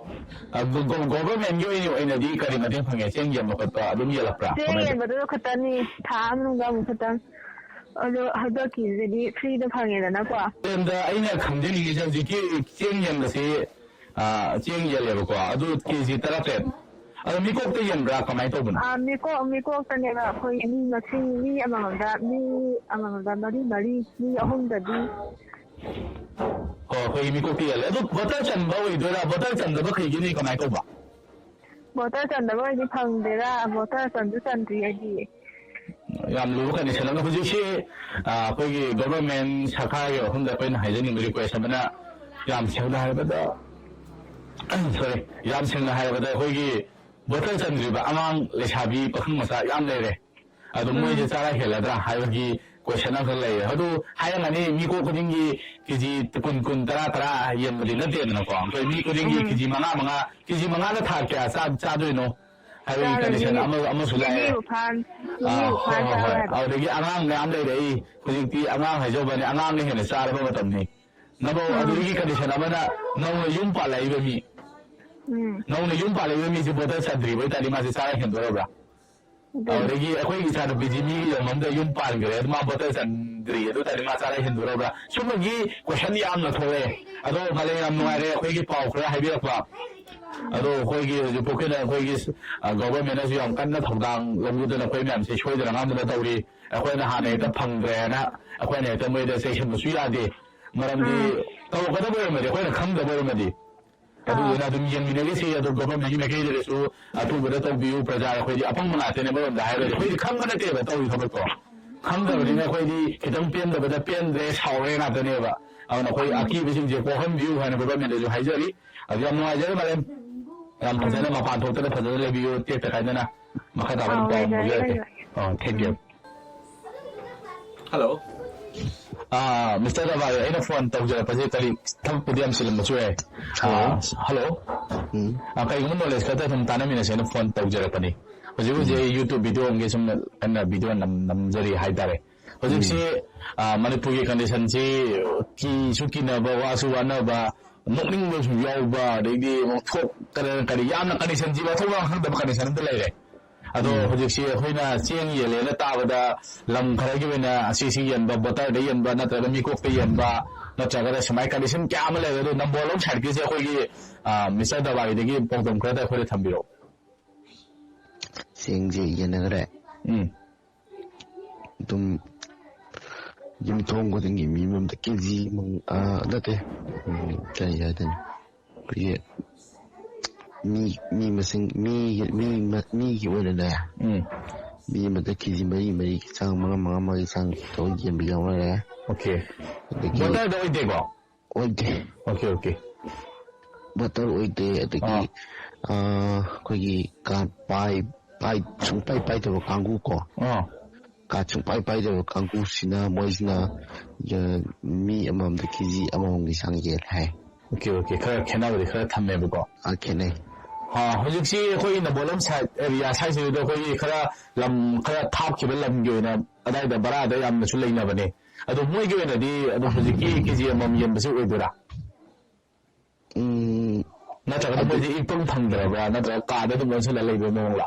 ꯑ, ꯒꯣ-, ꯒꯣ-, ꯒꯣꯚꯔꯟꯃꯦꯟꯠꯀꯤ ꯑꯣꯏꯅ, ꯑꯣꯏꯅꯗꯤ ꯀꯔꯤ ꯃꯇꯦꯡ ꯐꯪꯉꯦ? ꯆꯦꯡ ꯌꯦꯟꯕ ꯈꯣꯠꯄ ꯑꯗꯨꯝ ꯌꯦꯜꯂꯛꯄ꯭ꯔꯥ? ꯆꯦꯡ ꯀꯃꯥꯏꯅ ꯇꯧ- ꯌꯦꯟꯕꯗꯨ ꯈꯛꯇꯅꯤ, ꯊꯥ ꯑꯃꯗ ꯑꯃꯨꯛ ꯈꯛꯇꯪ꯫ ꯑꯗꯣ ꯍꯟꯗꯛꯀꯤꯁꯤꯗꯤ ꯐ꯭ꯔꯤꯗ ꯐꯪꯉꯦꯗꯅꯀꯣ꯫ ꯃꯔꯝꯗ ꯑꯩꯅ ꯈꯪꯖꯅꯤꯡꯉꯤꯁꯦ, ꯍꯧꯖꯤꯛꯀꯤ ꯆꯦꯡ ꯌꯦꯟꯕꯁꯤ, ꯑ, ꯆꯦꯡ ꯌꯦꯜꯂꯦꯕꯀꯣ, ꯑꯗꯨ ꯀꯦꯖꯤ ꯇꯔꯥꯇꯔꯦꯠ꯫ ꯑꯗꯣ ꯃꯤꯀꯣꯛꯇ ꯌꯦꯟꯕ꯭ꯔꯥ? ꯀꯃꯥꯏꯅ ꯇꯧꯕꯅꯣ? ꯑ, ꯃꯤꯀꯣꯛ, ꯃꯤꯀꯣꯛꯇꯅꯦꯕ꯫ ꯑꯩꯈꯣꯏ ꯃꯤ ꯃꯁꯤꯡ, ꯃꯤ ꯑꯃꯃꯝꯗ, ꯃꯤ ꯑꯃꯃꯝꯗ ꯃꯔꯤ ꯃꯔꯤ, ꯃꯤ ꯑꯍꯨꯝꯗꯗꯤ꯫ ꯍꯣꯏ, ꯑꯩꯈꯣꯏꯒꯤ ꯃꯤꯀꯣꯛꯇ ꯌꯦꯜꯂꯦ꯫ ꯑꯗꯨ ꯚꯣꯇꯔ ꯆꯟꯕ ꯑꯣꯏꯗꯣꯏꯔꯥ? ꯚꯣꯇꯔ ꯆꯟꯗꯕ ꯀꯩꯒꯤꯅꯤ? ꯀꯃꯥꯏꯅ ꯇꯧꯕ? ꯚꯣꯇꯔ ꯆꯟꯗꯕ ꯑꯣꯏꯗꯤ ꯐꯪꯗꯦꯔꯥ? ꯚꯣꯇꯔ ꯆꯟꯁꯨ ꯆꯟꯗ꯭ꯔꯤ ꯑꯩꯗꯤ꯫ ꯌꯥꯝ ꯂꯨꯕ ꯀꯟꯗꯤꯁꯟ ꯑꯃ꯫ ꯍꯧꯖꯤꯛꯁꯤ, ꯑ, ꯑꯩꯈꯣꯏꯒꯤ ꯒꯣꯚꯔꯟꯃꯦꯟꯠ ꯁꯔꯀꯥꯔꯒꯤ ꯃꯐꯝꯗ ꯑꯩꯈꯣꯏꯅ ꯍꯥꯏꯖꯅꯤꯡꯕ ꯔꯤꯀ꯭ꯋꯦꯁ ꯑꯃꯅ, ꯌꯥꯝ ꯁꯦꯡꯅ ꯍꯥꯏꯔꯕꯗ, ꯁꯣꯔꯤ, ꯌꯥꯝ ꯁꯦꯡꯅ ꯍꯥꯏꯔꯕꯗ, ꯑꯩꯈꯣꯏꯒꯤ ꯕꯣꯇꯜ ꯆꯟꯗ꯭ꯔꯤꯕ ꯑꯉꯥꯡ ꯂꯩꯁꯥꯕꯤ ꯄꯥꯈꯪ ꯃꯆꯥ ꯌꯥꯝ ꯂꯩꯔꯦ꯫ ꯑꯗꯣ ꯃꯣꯏꯁꯦ ꯆꯥꯔꯥ ꯍꯦꯜꯂꯗ꯭ꯔꯥ ꯍꯥꯏꯕꯒꯤ ꯀꯣꯏꯁꯟ ꯑꯃꯈꯛ ꯂꯩꯔꯦ꯫ ꯑꯗꯨ ꯍꯥꯏꯔꯝꯒꯅꯤ, ꯃꯤꯀꯣꯛ ꯈꯨꯗꯤꯡꯒꯤ ꯀꯦꯖꯤ ꯀꯨꯟ, ꯀꯨꯟ, ꯇꯔꯥ, ꯇꯔꯥ ꯌꯦꯟꯕꯗꯤ ꯅꯠꯇꯦꯗꯅꯀꯣ꯫ ꯑꯩꯈꯣꯏ ꯃꯤ ꯈꯨꯗꯤꯡꯒꯤ ꯎꯝ꯫ ꯀꯦꯖꯤ ꯃꯉꯥ, ꯃꯉꯥ, ꯀꯦꯖꯤ ꯃꯉꯥꯗ ꯊꯥ ꯀꯌꯥ ꯆꯥ-, ꯆꯥꯗꯣꯏꯅꯣ ꯍꯥꯏꯕꯒꯤ ꯆꯥꯔꯣꯏ, ꯀꯟꯗꯤꯁꯟ ꯃꯤ ꯑꯃ, ꯑꯃꯁꯨ ꯂꯥꯛꯑꯦ꯫ ꯃꯤꯕꯨ ꯐꯥꯟ-, ꯑꯥ, ꯃꯤꯕꯨ ꯍꯣꯏ, ꯐꯥꯟ ꯍꯣꯏ, ꯆꯥꯔꯣꯏ ꯍꯣꯏ꯫ ꯍꯥꯏꯕ꯫ ꯑꯗꯨꯗꯒꯤ ꯑꯉꯥꯡ ꯃꯌꯥꯝ ꯂꯩꯔꯛꯏ꯫ ꯍꯧꯖꯤꯛꯇꯤ ꯑꯉꯥꯡ ꯍꯥꯏꯖꯧꯕꯅꯤ, ꯑꯉꯥꯡꯅ ꯍꯦꯟꯅ ꯆꯥꯔꯕ ꯃꯇꯝꯅꯤ꯫ ꯅꯕꯨ ꯎꯝ꯫ ꯑꯗꯨꯗꯒꯤ ꯀꯟꯗꯤꯁꯟ ꯑꯃꯅ ꯅꯧꯅ ꯌꯨꯝ ꯄꯥꯜꯂꯛꯏꯕ ꯃꯤ, ꯎꯝ꯫ ꯅꯧꯅ ꯌꯨꯝ ꯄꯥꯜꯂꯛꯏꯕ ꯃꯤꯁꯦ ꯕꯣꯇꯜ ꯆꯟꯗ꯭ꯔꯤꯕ ꯑꯣꯏꯇꯥꯔꯗꯤ ꯃꯥꯁꯦ ꯆꯥꯔ ꯍꯦꯟꯗꯣꯔꯕ꯭ꯔꯥ? ꯑꯗꯨꯅꯤ꯫ ꯑꯗꯒꯤ ꯑꯩꯈꯣꯏꯒꯤ ꯏꯆꯥꯅꯨꯄꯤꯁꯤ ꯃꯤꯒꯤ ꯌꯧꯅꯝꯗ ꯌꯨꯝ ꯄꯥꯟꯈ꯭ꯔꯦ, ꯑꯗꯨ ꯃꯥ ꯕꯣꯇꯜ ꯆꯟꯗ꯭ꯔꯤ, ꯑꯗꯨ ꯑꯣꯏꯇꯥꯔꯗꯤ ꯃꯥ ꯆꯥꯔ ꯍꯦꯟꯗꯣꯔꯕ꯭ꯔꯥ? ꯁꯨꯝꯕꯒꯤ ꯀꯣꯏꯁꯟ ꯌꯥꯝꯅ ꯊꯣꯛꯂꯛꯑꯦ꯫ ꯑꯗꯣ ꯃꯥꯂꯦꯝ, ꯌꯥꯝ ꯅꯨꯡꯉꯥꯏꯔꯦ ꯑꯩꯈꯣꯏꯒꯤ ꯄꯥꯎ ꯈꯔ ꯍꯥꯏꯕꯤꯔꯛꯄ꯫ ꯑꯗꯣ ꯑꯩꯈꯣꯏꯒꯤ ꯍꯧꯖꯤꯛ ꯄꯣꯛꯀꯤꯅ ꯑꯩꯈꯣꯏꯒꯤ, ꯑ, ꯒꯣꯚꯔꯟꯃꯦꯟꯅꯁꯨ ꯌꯥꯝ ꯀꯟꯅ ꯊꯧꯗꯥꯡ ꯂꯧꯕꯤꯗꯅ ꯑꯩꯈꯣꯏ ꯃꯌꯥꯝꯁꯦ ꯁꯣꯏꯗꯅ ꯉꯥꯝꯗꯅ ꯇꯧꯔꯤ꯫ ꯑꯩꯈꯣꯏꯅ ꯍꯥꯟꯅ ꯍꯦꯛꯇ ꯎꯝ꯫ ꯐꯪꯗ꯭ꯔꯦꯅ ꯑꯩꯈꯣꯏꯅ ꯍꯦꯛꯇ ꯃꯣꯏꯗ ꯆꯩꯁꯤꯟꯕꯁꯨ ꯌꯥꯗꯦ꯫ ꯃꯔꯝꯗꯤ ꯎꯝ꯫ ꯇꯧꯔꯛꯀꯗꯕ ꯑꯣꯏꯔꯝꯃꯗꯤ, ꯑꯩꯈꯣꯏꯅ ꯈꯪꯗꯕ ꯑꯣꯏꯔꯝꯃꯗꯤ, ꯑꯥ꯫ ꯑꯗꯨꯗꯨꯅ ꯑꯗꯨꯝ ꯌꯦꯡꯃꯤꯟꯅꯈꯤꯁꯤ꯫ ꯑꯗꯣ ꯒꯣꯚꯔꯟꯃꯦꯟꯒꯤ ꯃꯥꯏꯀꯩꯗꯒꯤꯁꯨ ꯑꯊꯨꯕꯗ ꯇꯧꯕꯤꯌꯨ꯫ ꯄ꯭ꯔꯖꯥ ꯑꯩꯈꯣꯏꯗꯤ ꯑꯄꯪꯕ ꯉꯥꯛꯇꯅꯦ, ꯑꯃꯔꯣꯝꯗ ꯍꯥꯏꯔꯒꯗꯤ ꯑꯩꯈꯣꯏꯗꯤ ꯈꯪꯕ ꯅꯠꯇꯦꯕ ꯇꯧꯔꯤ ꯊꯕꯛꯇꯣ꯫ ꯈꯪꯗꯕꯅꯤꯅ ꯎꯝ꯫ ꯑꯩꯈꯣꯏꯗꯤ ꯈꯤꯇꯪ ꯄꯦꯟꯗꯕꯗ ꯄꯦꯟꯗ꯭ꯔꯦ, ꯁꯥꯎꯔꯦ ꯉꯥꯛꯇꯅꯦꯕ꯫ ꯑꯗꯨꯅ ꯑꯩꯈꯣꯏ ꯎꯝ꯫ ꯑꯀꯤꯕꯁꯤꯡꯁꯦ ꯀꯣꯛꯍꯟꯕꯤꯌꯨ ꯍꯥꯏꯅ ꯒꯣꯚꯔꯟꯃꯦꯟꯗꯁꯨ ꯍꯥꯏꯖꯔꯤ꯫ ꯑꯗꯨ ꯌꯥꯝ ꯅꯨꯡꯉꯥꯏꯖꯔꯦ ꯃꯥꯂꯦꯝ꯫ ꯌꯥꯝ ꯐꯖꯅ, ꯎꯝ꯫ ꯃꯄꯥꯟ ꯊꯣꯛꯇꯅ ꯐꯖꯅ ꯂꯩꯕꯤꯌꯨ, ꯇꯦꯛꯇ ꯀꯥꯏꯗꯅ꯫ ꯃꯈꯥ ꯇꯥꯕ ꯑꯗꯨꯝ ꯑꯥꯎ, ꯄꯥꯎ ꯂꯩꯖꯔꯒꯦ, ꯐꯥꯎꯖꯔꯛꯀꯦ꯫ ꯂꯩꯖꯔꯒꯦ꯫ ꯑꯥ, thank you꯫ ꯎꯝ꯫ ꯍꯜꯂꯣ꯫ ꯑꯥ, ꯃꯤꯁꯇꯔ ꯔꯕꯥꯔꯤ, ꯑꯩꯅ ꯐꯣꯟ ꯇꯧꯖꯔꯛꯄꯁꯦ ꯀꯔꯤ ꯊꯕꯛꯄꯨꯗꯤ ꯌꯥꯝ ꯆꯤꯜꯂꯝꯕꯁꯨ ꯌꯥꯏ꯫ ꯍꯜꯂꯣ꯫ ꯑꯥ, ꯍꯜꯂꯣ꯫ ꯎꯝ꯫ ꯑꯥ, ꯀꯔꯤꯒꯨꯝꯕ ꯅꯣꯂꯦꯖ ꯈꯔꯗ ꯑꯗꯨꯝ ꯇꯥꯟꯅꯃꯤꯟꯅꯁꯦꯅ ꯐꯣꯟ ꯇꯧꯖꯔꯛꯄꯅꯤ꯫ ꯍꯧꯖꯤꯛ ꯍꯧꯖꯤꯛ ꯎꯝ꯫ ꯑꯩ YouTube ꯚꯤꯗꯤꯑꯣ ꯑꯃꯒꯤ ꯁꯨꯝ ꯀꯟꯅ ꯚꯤꯗꯤꯑꯣ ꯅꯝ-, ꯅꯝꯖꯔꯤ ꯍꯥꯏꯇꯥꯔꯦ꯫ ꯍꯧꯖꯤꯛꯁꯤ, ꯎꯝ꯫ ꯑꯥ, ꯃꯅꯤꯄꯨꯔꯒꯤ ꯀꯟꯗꯤꯁꯟꯁꯤ ꯀꯤꯁꯨ ꯀꯤꯅꯕ, ꯋꯥꯁꯨ ꯋꯥꯅꯕ, ꯅꯣꯛꯅꯤꯡꯕꯁꯨ ꯌꯥꯎꯕ, ꯑꯗꯩꯗꯤ ꯑꯃꯨꯛ ꯊꯣꯛ-, ꯀꯔꯤ, ꯀꯔꯤ, ꯌꯥꯝꯅ ꯀꯟꯗꯤꯁꯟꯁꯤ ꯃꯊꯣꯡ ꯃꯔꯝ ꯈꯪꯗꯕ ꯀꯟꯗꯤꯁꯟ ꯑꯝꯗ ꯂꯩꯔꯦ꯫ ꯑꯗꯣ ꯎꯝ꯫ ꯍꯧꯖꯤꯛꯁꯤ ꯑꯩꯈꯣꯏꯅ ꯆꯦꯡ ꯌꯦꯜꯂꯦꯅ ꯇꯥꯕꯗ ꯂꯝ ꯈꯔꯒꯤ ꯑꯣꯏꯅ ꯑꯁꯤꯁꯤ ꯌꯦꯟꯕ, ꯕꯣꯇꯔꯗ ꯌꯦꯟꯕ, ꯅꯠꯇ꯭ꯔꯒ ꯃꯤꯀꯣꯛꯇ ꯌꯦꯟꯕ, ꯅꯠꯇ꯭ꯔꯒꯅ ꯁꯨꯃꯥꯏꯅ ꯀꯟꯗꯤꯁꯟ ꯀꯌꯥ ꯑꯃ ꯂꯩꯔꯦ꯫ ꯑꯗꯣ ꯅꯝꯕꯣꯜ ꯂꯣꯝ ꯁꯥꯏꯠꯀꯤꯁꯦ ꯑꯩꯈꯣꯏꯒꯤ, ꯑꯥ, ꯃꯤꯁꯇꯔ ꯗꯕꯥꯔꯤꯗꯒꯤ ꯄꯥꯎꯗꯝ ꯈꯔꯗ ꯑꯩꯈꯣꯏꯗ ꯊꯝꯕꯤꯔꯛꯑꯣ꯫ ꯆꯦꯡꯁꯦ ꯌꯦꯟꯅꯈ꯭ꯔꯦ꯫ ꯎꯝ꯫ ꯑꯗꯨꯝ ꯌꯨꯝꯊꯣꯡ ꯈꯨꯗꯤꯡꯒꯤ ꯃꯤ ꯑꯃꯃꯝꯗ ꯀꯦ ꯖꯤ ꯃꯪ-, ꯑꯥ, ꯅꯠꯇꯦ, ꯎꯝ, ꯀꯔꯤ ꯍꯥꯏꯗꯣꯏꯅꯣ? ꯑꯩꯈꯣꯏꯒꯤ ꯃꯤ, ꯃꯤ ꯃꯁꯤꯡ, ꯃꯤꯒꯤ, ꯃꯤ ꯃ-, ꯃꯤꯒꯤ ꯑꯣꯏꯅꯅꯦ, ꯎꯝ꯫ ꯃꯤ ꯑꯃꯗ ꯀꯦ ꯖꯤ ꯃꯔꯤ ꯃꯔꯤꯒꯤ ꯆꯥꯡ, ꯃꯉꯥ ꯃꯉꯥ ꯃꯉꯥꯒꯤ ꯆꯥꯡ ꯇꯧꯔ ꯌꯦꯟꯕ ꯌꯥꯎꯅꯔꯦ꯫ ꯑꯣꯀꯦ꯫ ꯑꯗꯒꯤ ꯕꯣꯇꯔꯗ ꯑꯣꯏꯗꯦꯀꯣ? ꯑꯣꯏꯗꯦ꯫ Okay, okay. ꯕꯣꯇꯔ ꯑꯣꯏꯗꯦ꯫ ꯑꯗꯒꯤ ꯑꯥ꯫ ꯑꯩꯈꯣꯏꯒꯤ ꯀꯥꯔꯗ ꯄꯥꯏ ꯄꯥꯏ ꯁꯨꯡꯄꯥꯏ ꯄꯥꯏꯗꯕ ꯀꯥꯡꯕꯨ ꯀꯣ꯫ ꯑꯥ꯫ ꯀꯥꯔꯗ ꯁꯨꯡꯄꯥꯏ ꯄꯥꯏꯗꯕ ꯀꯥꯡꯕꯨꯁꯤꯅ ꯃꯣꯏꯁꯤꯅ, ꯑ, ꯃꯤ ꯑꯃꯃꯝꯗ ꯀꯦ ꯖꯤ ꯑꯃꯃꯝꯒꯤ ꯆꯥꯡ ꯌꯦꯜꯂꯦ ꯍꯥꯏ꯫ Okay, okay. ꯈꯔ ꯈꯦꯠꯅꯕꯗꯤ ꯈꯔ ꯊꯝꯃꯦꯕꯀꯣ꯫ ꯑ, ꯈꯦꯠꯅꯩ꯫ ꯑꯥ, ꯍꯧꯖꯤꯛꯁꯤ ꯑꯩꯈꯣꯏ ꯅꯝꯕꯣꯜꯂꯣꯝ ꯁꯥꯏꯠ ꯑꯦꯔꯤꯌꯥ ꯁꯥꯏꯠꯁꯤꯗ ꯑꯩꯈꯣꯏꯒꯤ ꯈꯔ ꯂꯝ ꯈꯔ ꯊꯥꯞꯈꯤꯕ ꯂꯝꯒꯤ ꯑꯣꯏꯅ ꯑꯗꯥꯏꯗ ꯕꯔꯥꯗ ꯌꯥꯝꯅꯁꯨ ꯂꯩꯅꯕꯅꯦ꯫ ꯑꯗꯣ ꯃꯣꯏꯒꯤ ꯑꯣꯏꯅꯗꯤ ꯑꯗꯨꯝ ꯍꯧꯖꯤꯛꯀꯤ ꯀꯦ ꯖꯤ ꯑꯃꯃꯝ ꯌꯦꯟꯕꯁꯦ ꯑꯣꯏꯗꯣꯏꯔꯥ? ꯎꯝ, ꯅꯠꯇ꯭ꯔꯒꯅ ꯑꯗꯨ ꯃꯣꯏꯁꯦ ꯏꯐꯪ ꯐꯪꯗ꯭ꯔꯕ꯭ꯔꯥ, ꯅꯠꯇ꯭ꯔꯒ ꯀꯥꯗ ꯑꯗꯨꯝ ꯑꯣꯟꯁꯤꯜꯂ ꯂꯩꯕ ꯃꯑꯣꯡꯂ?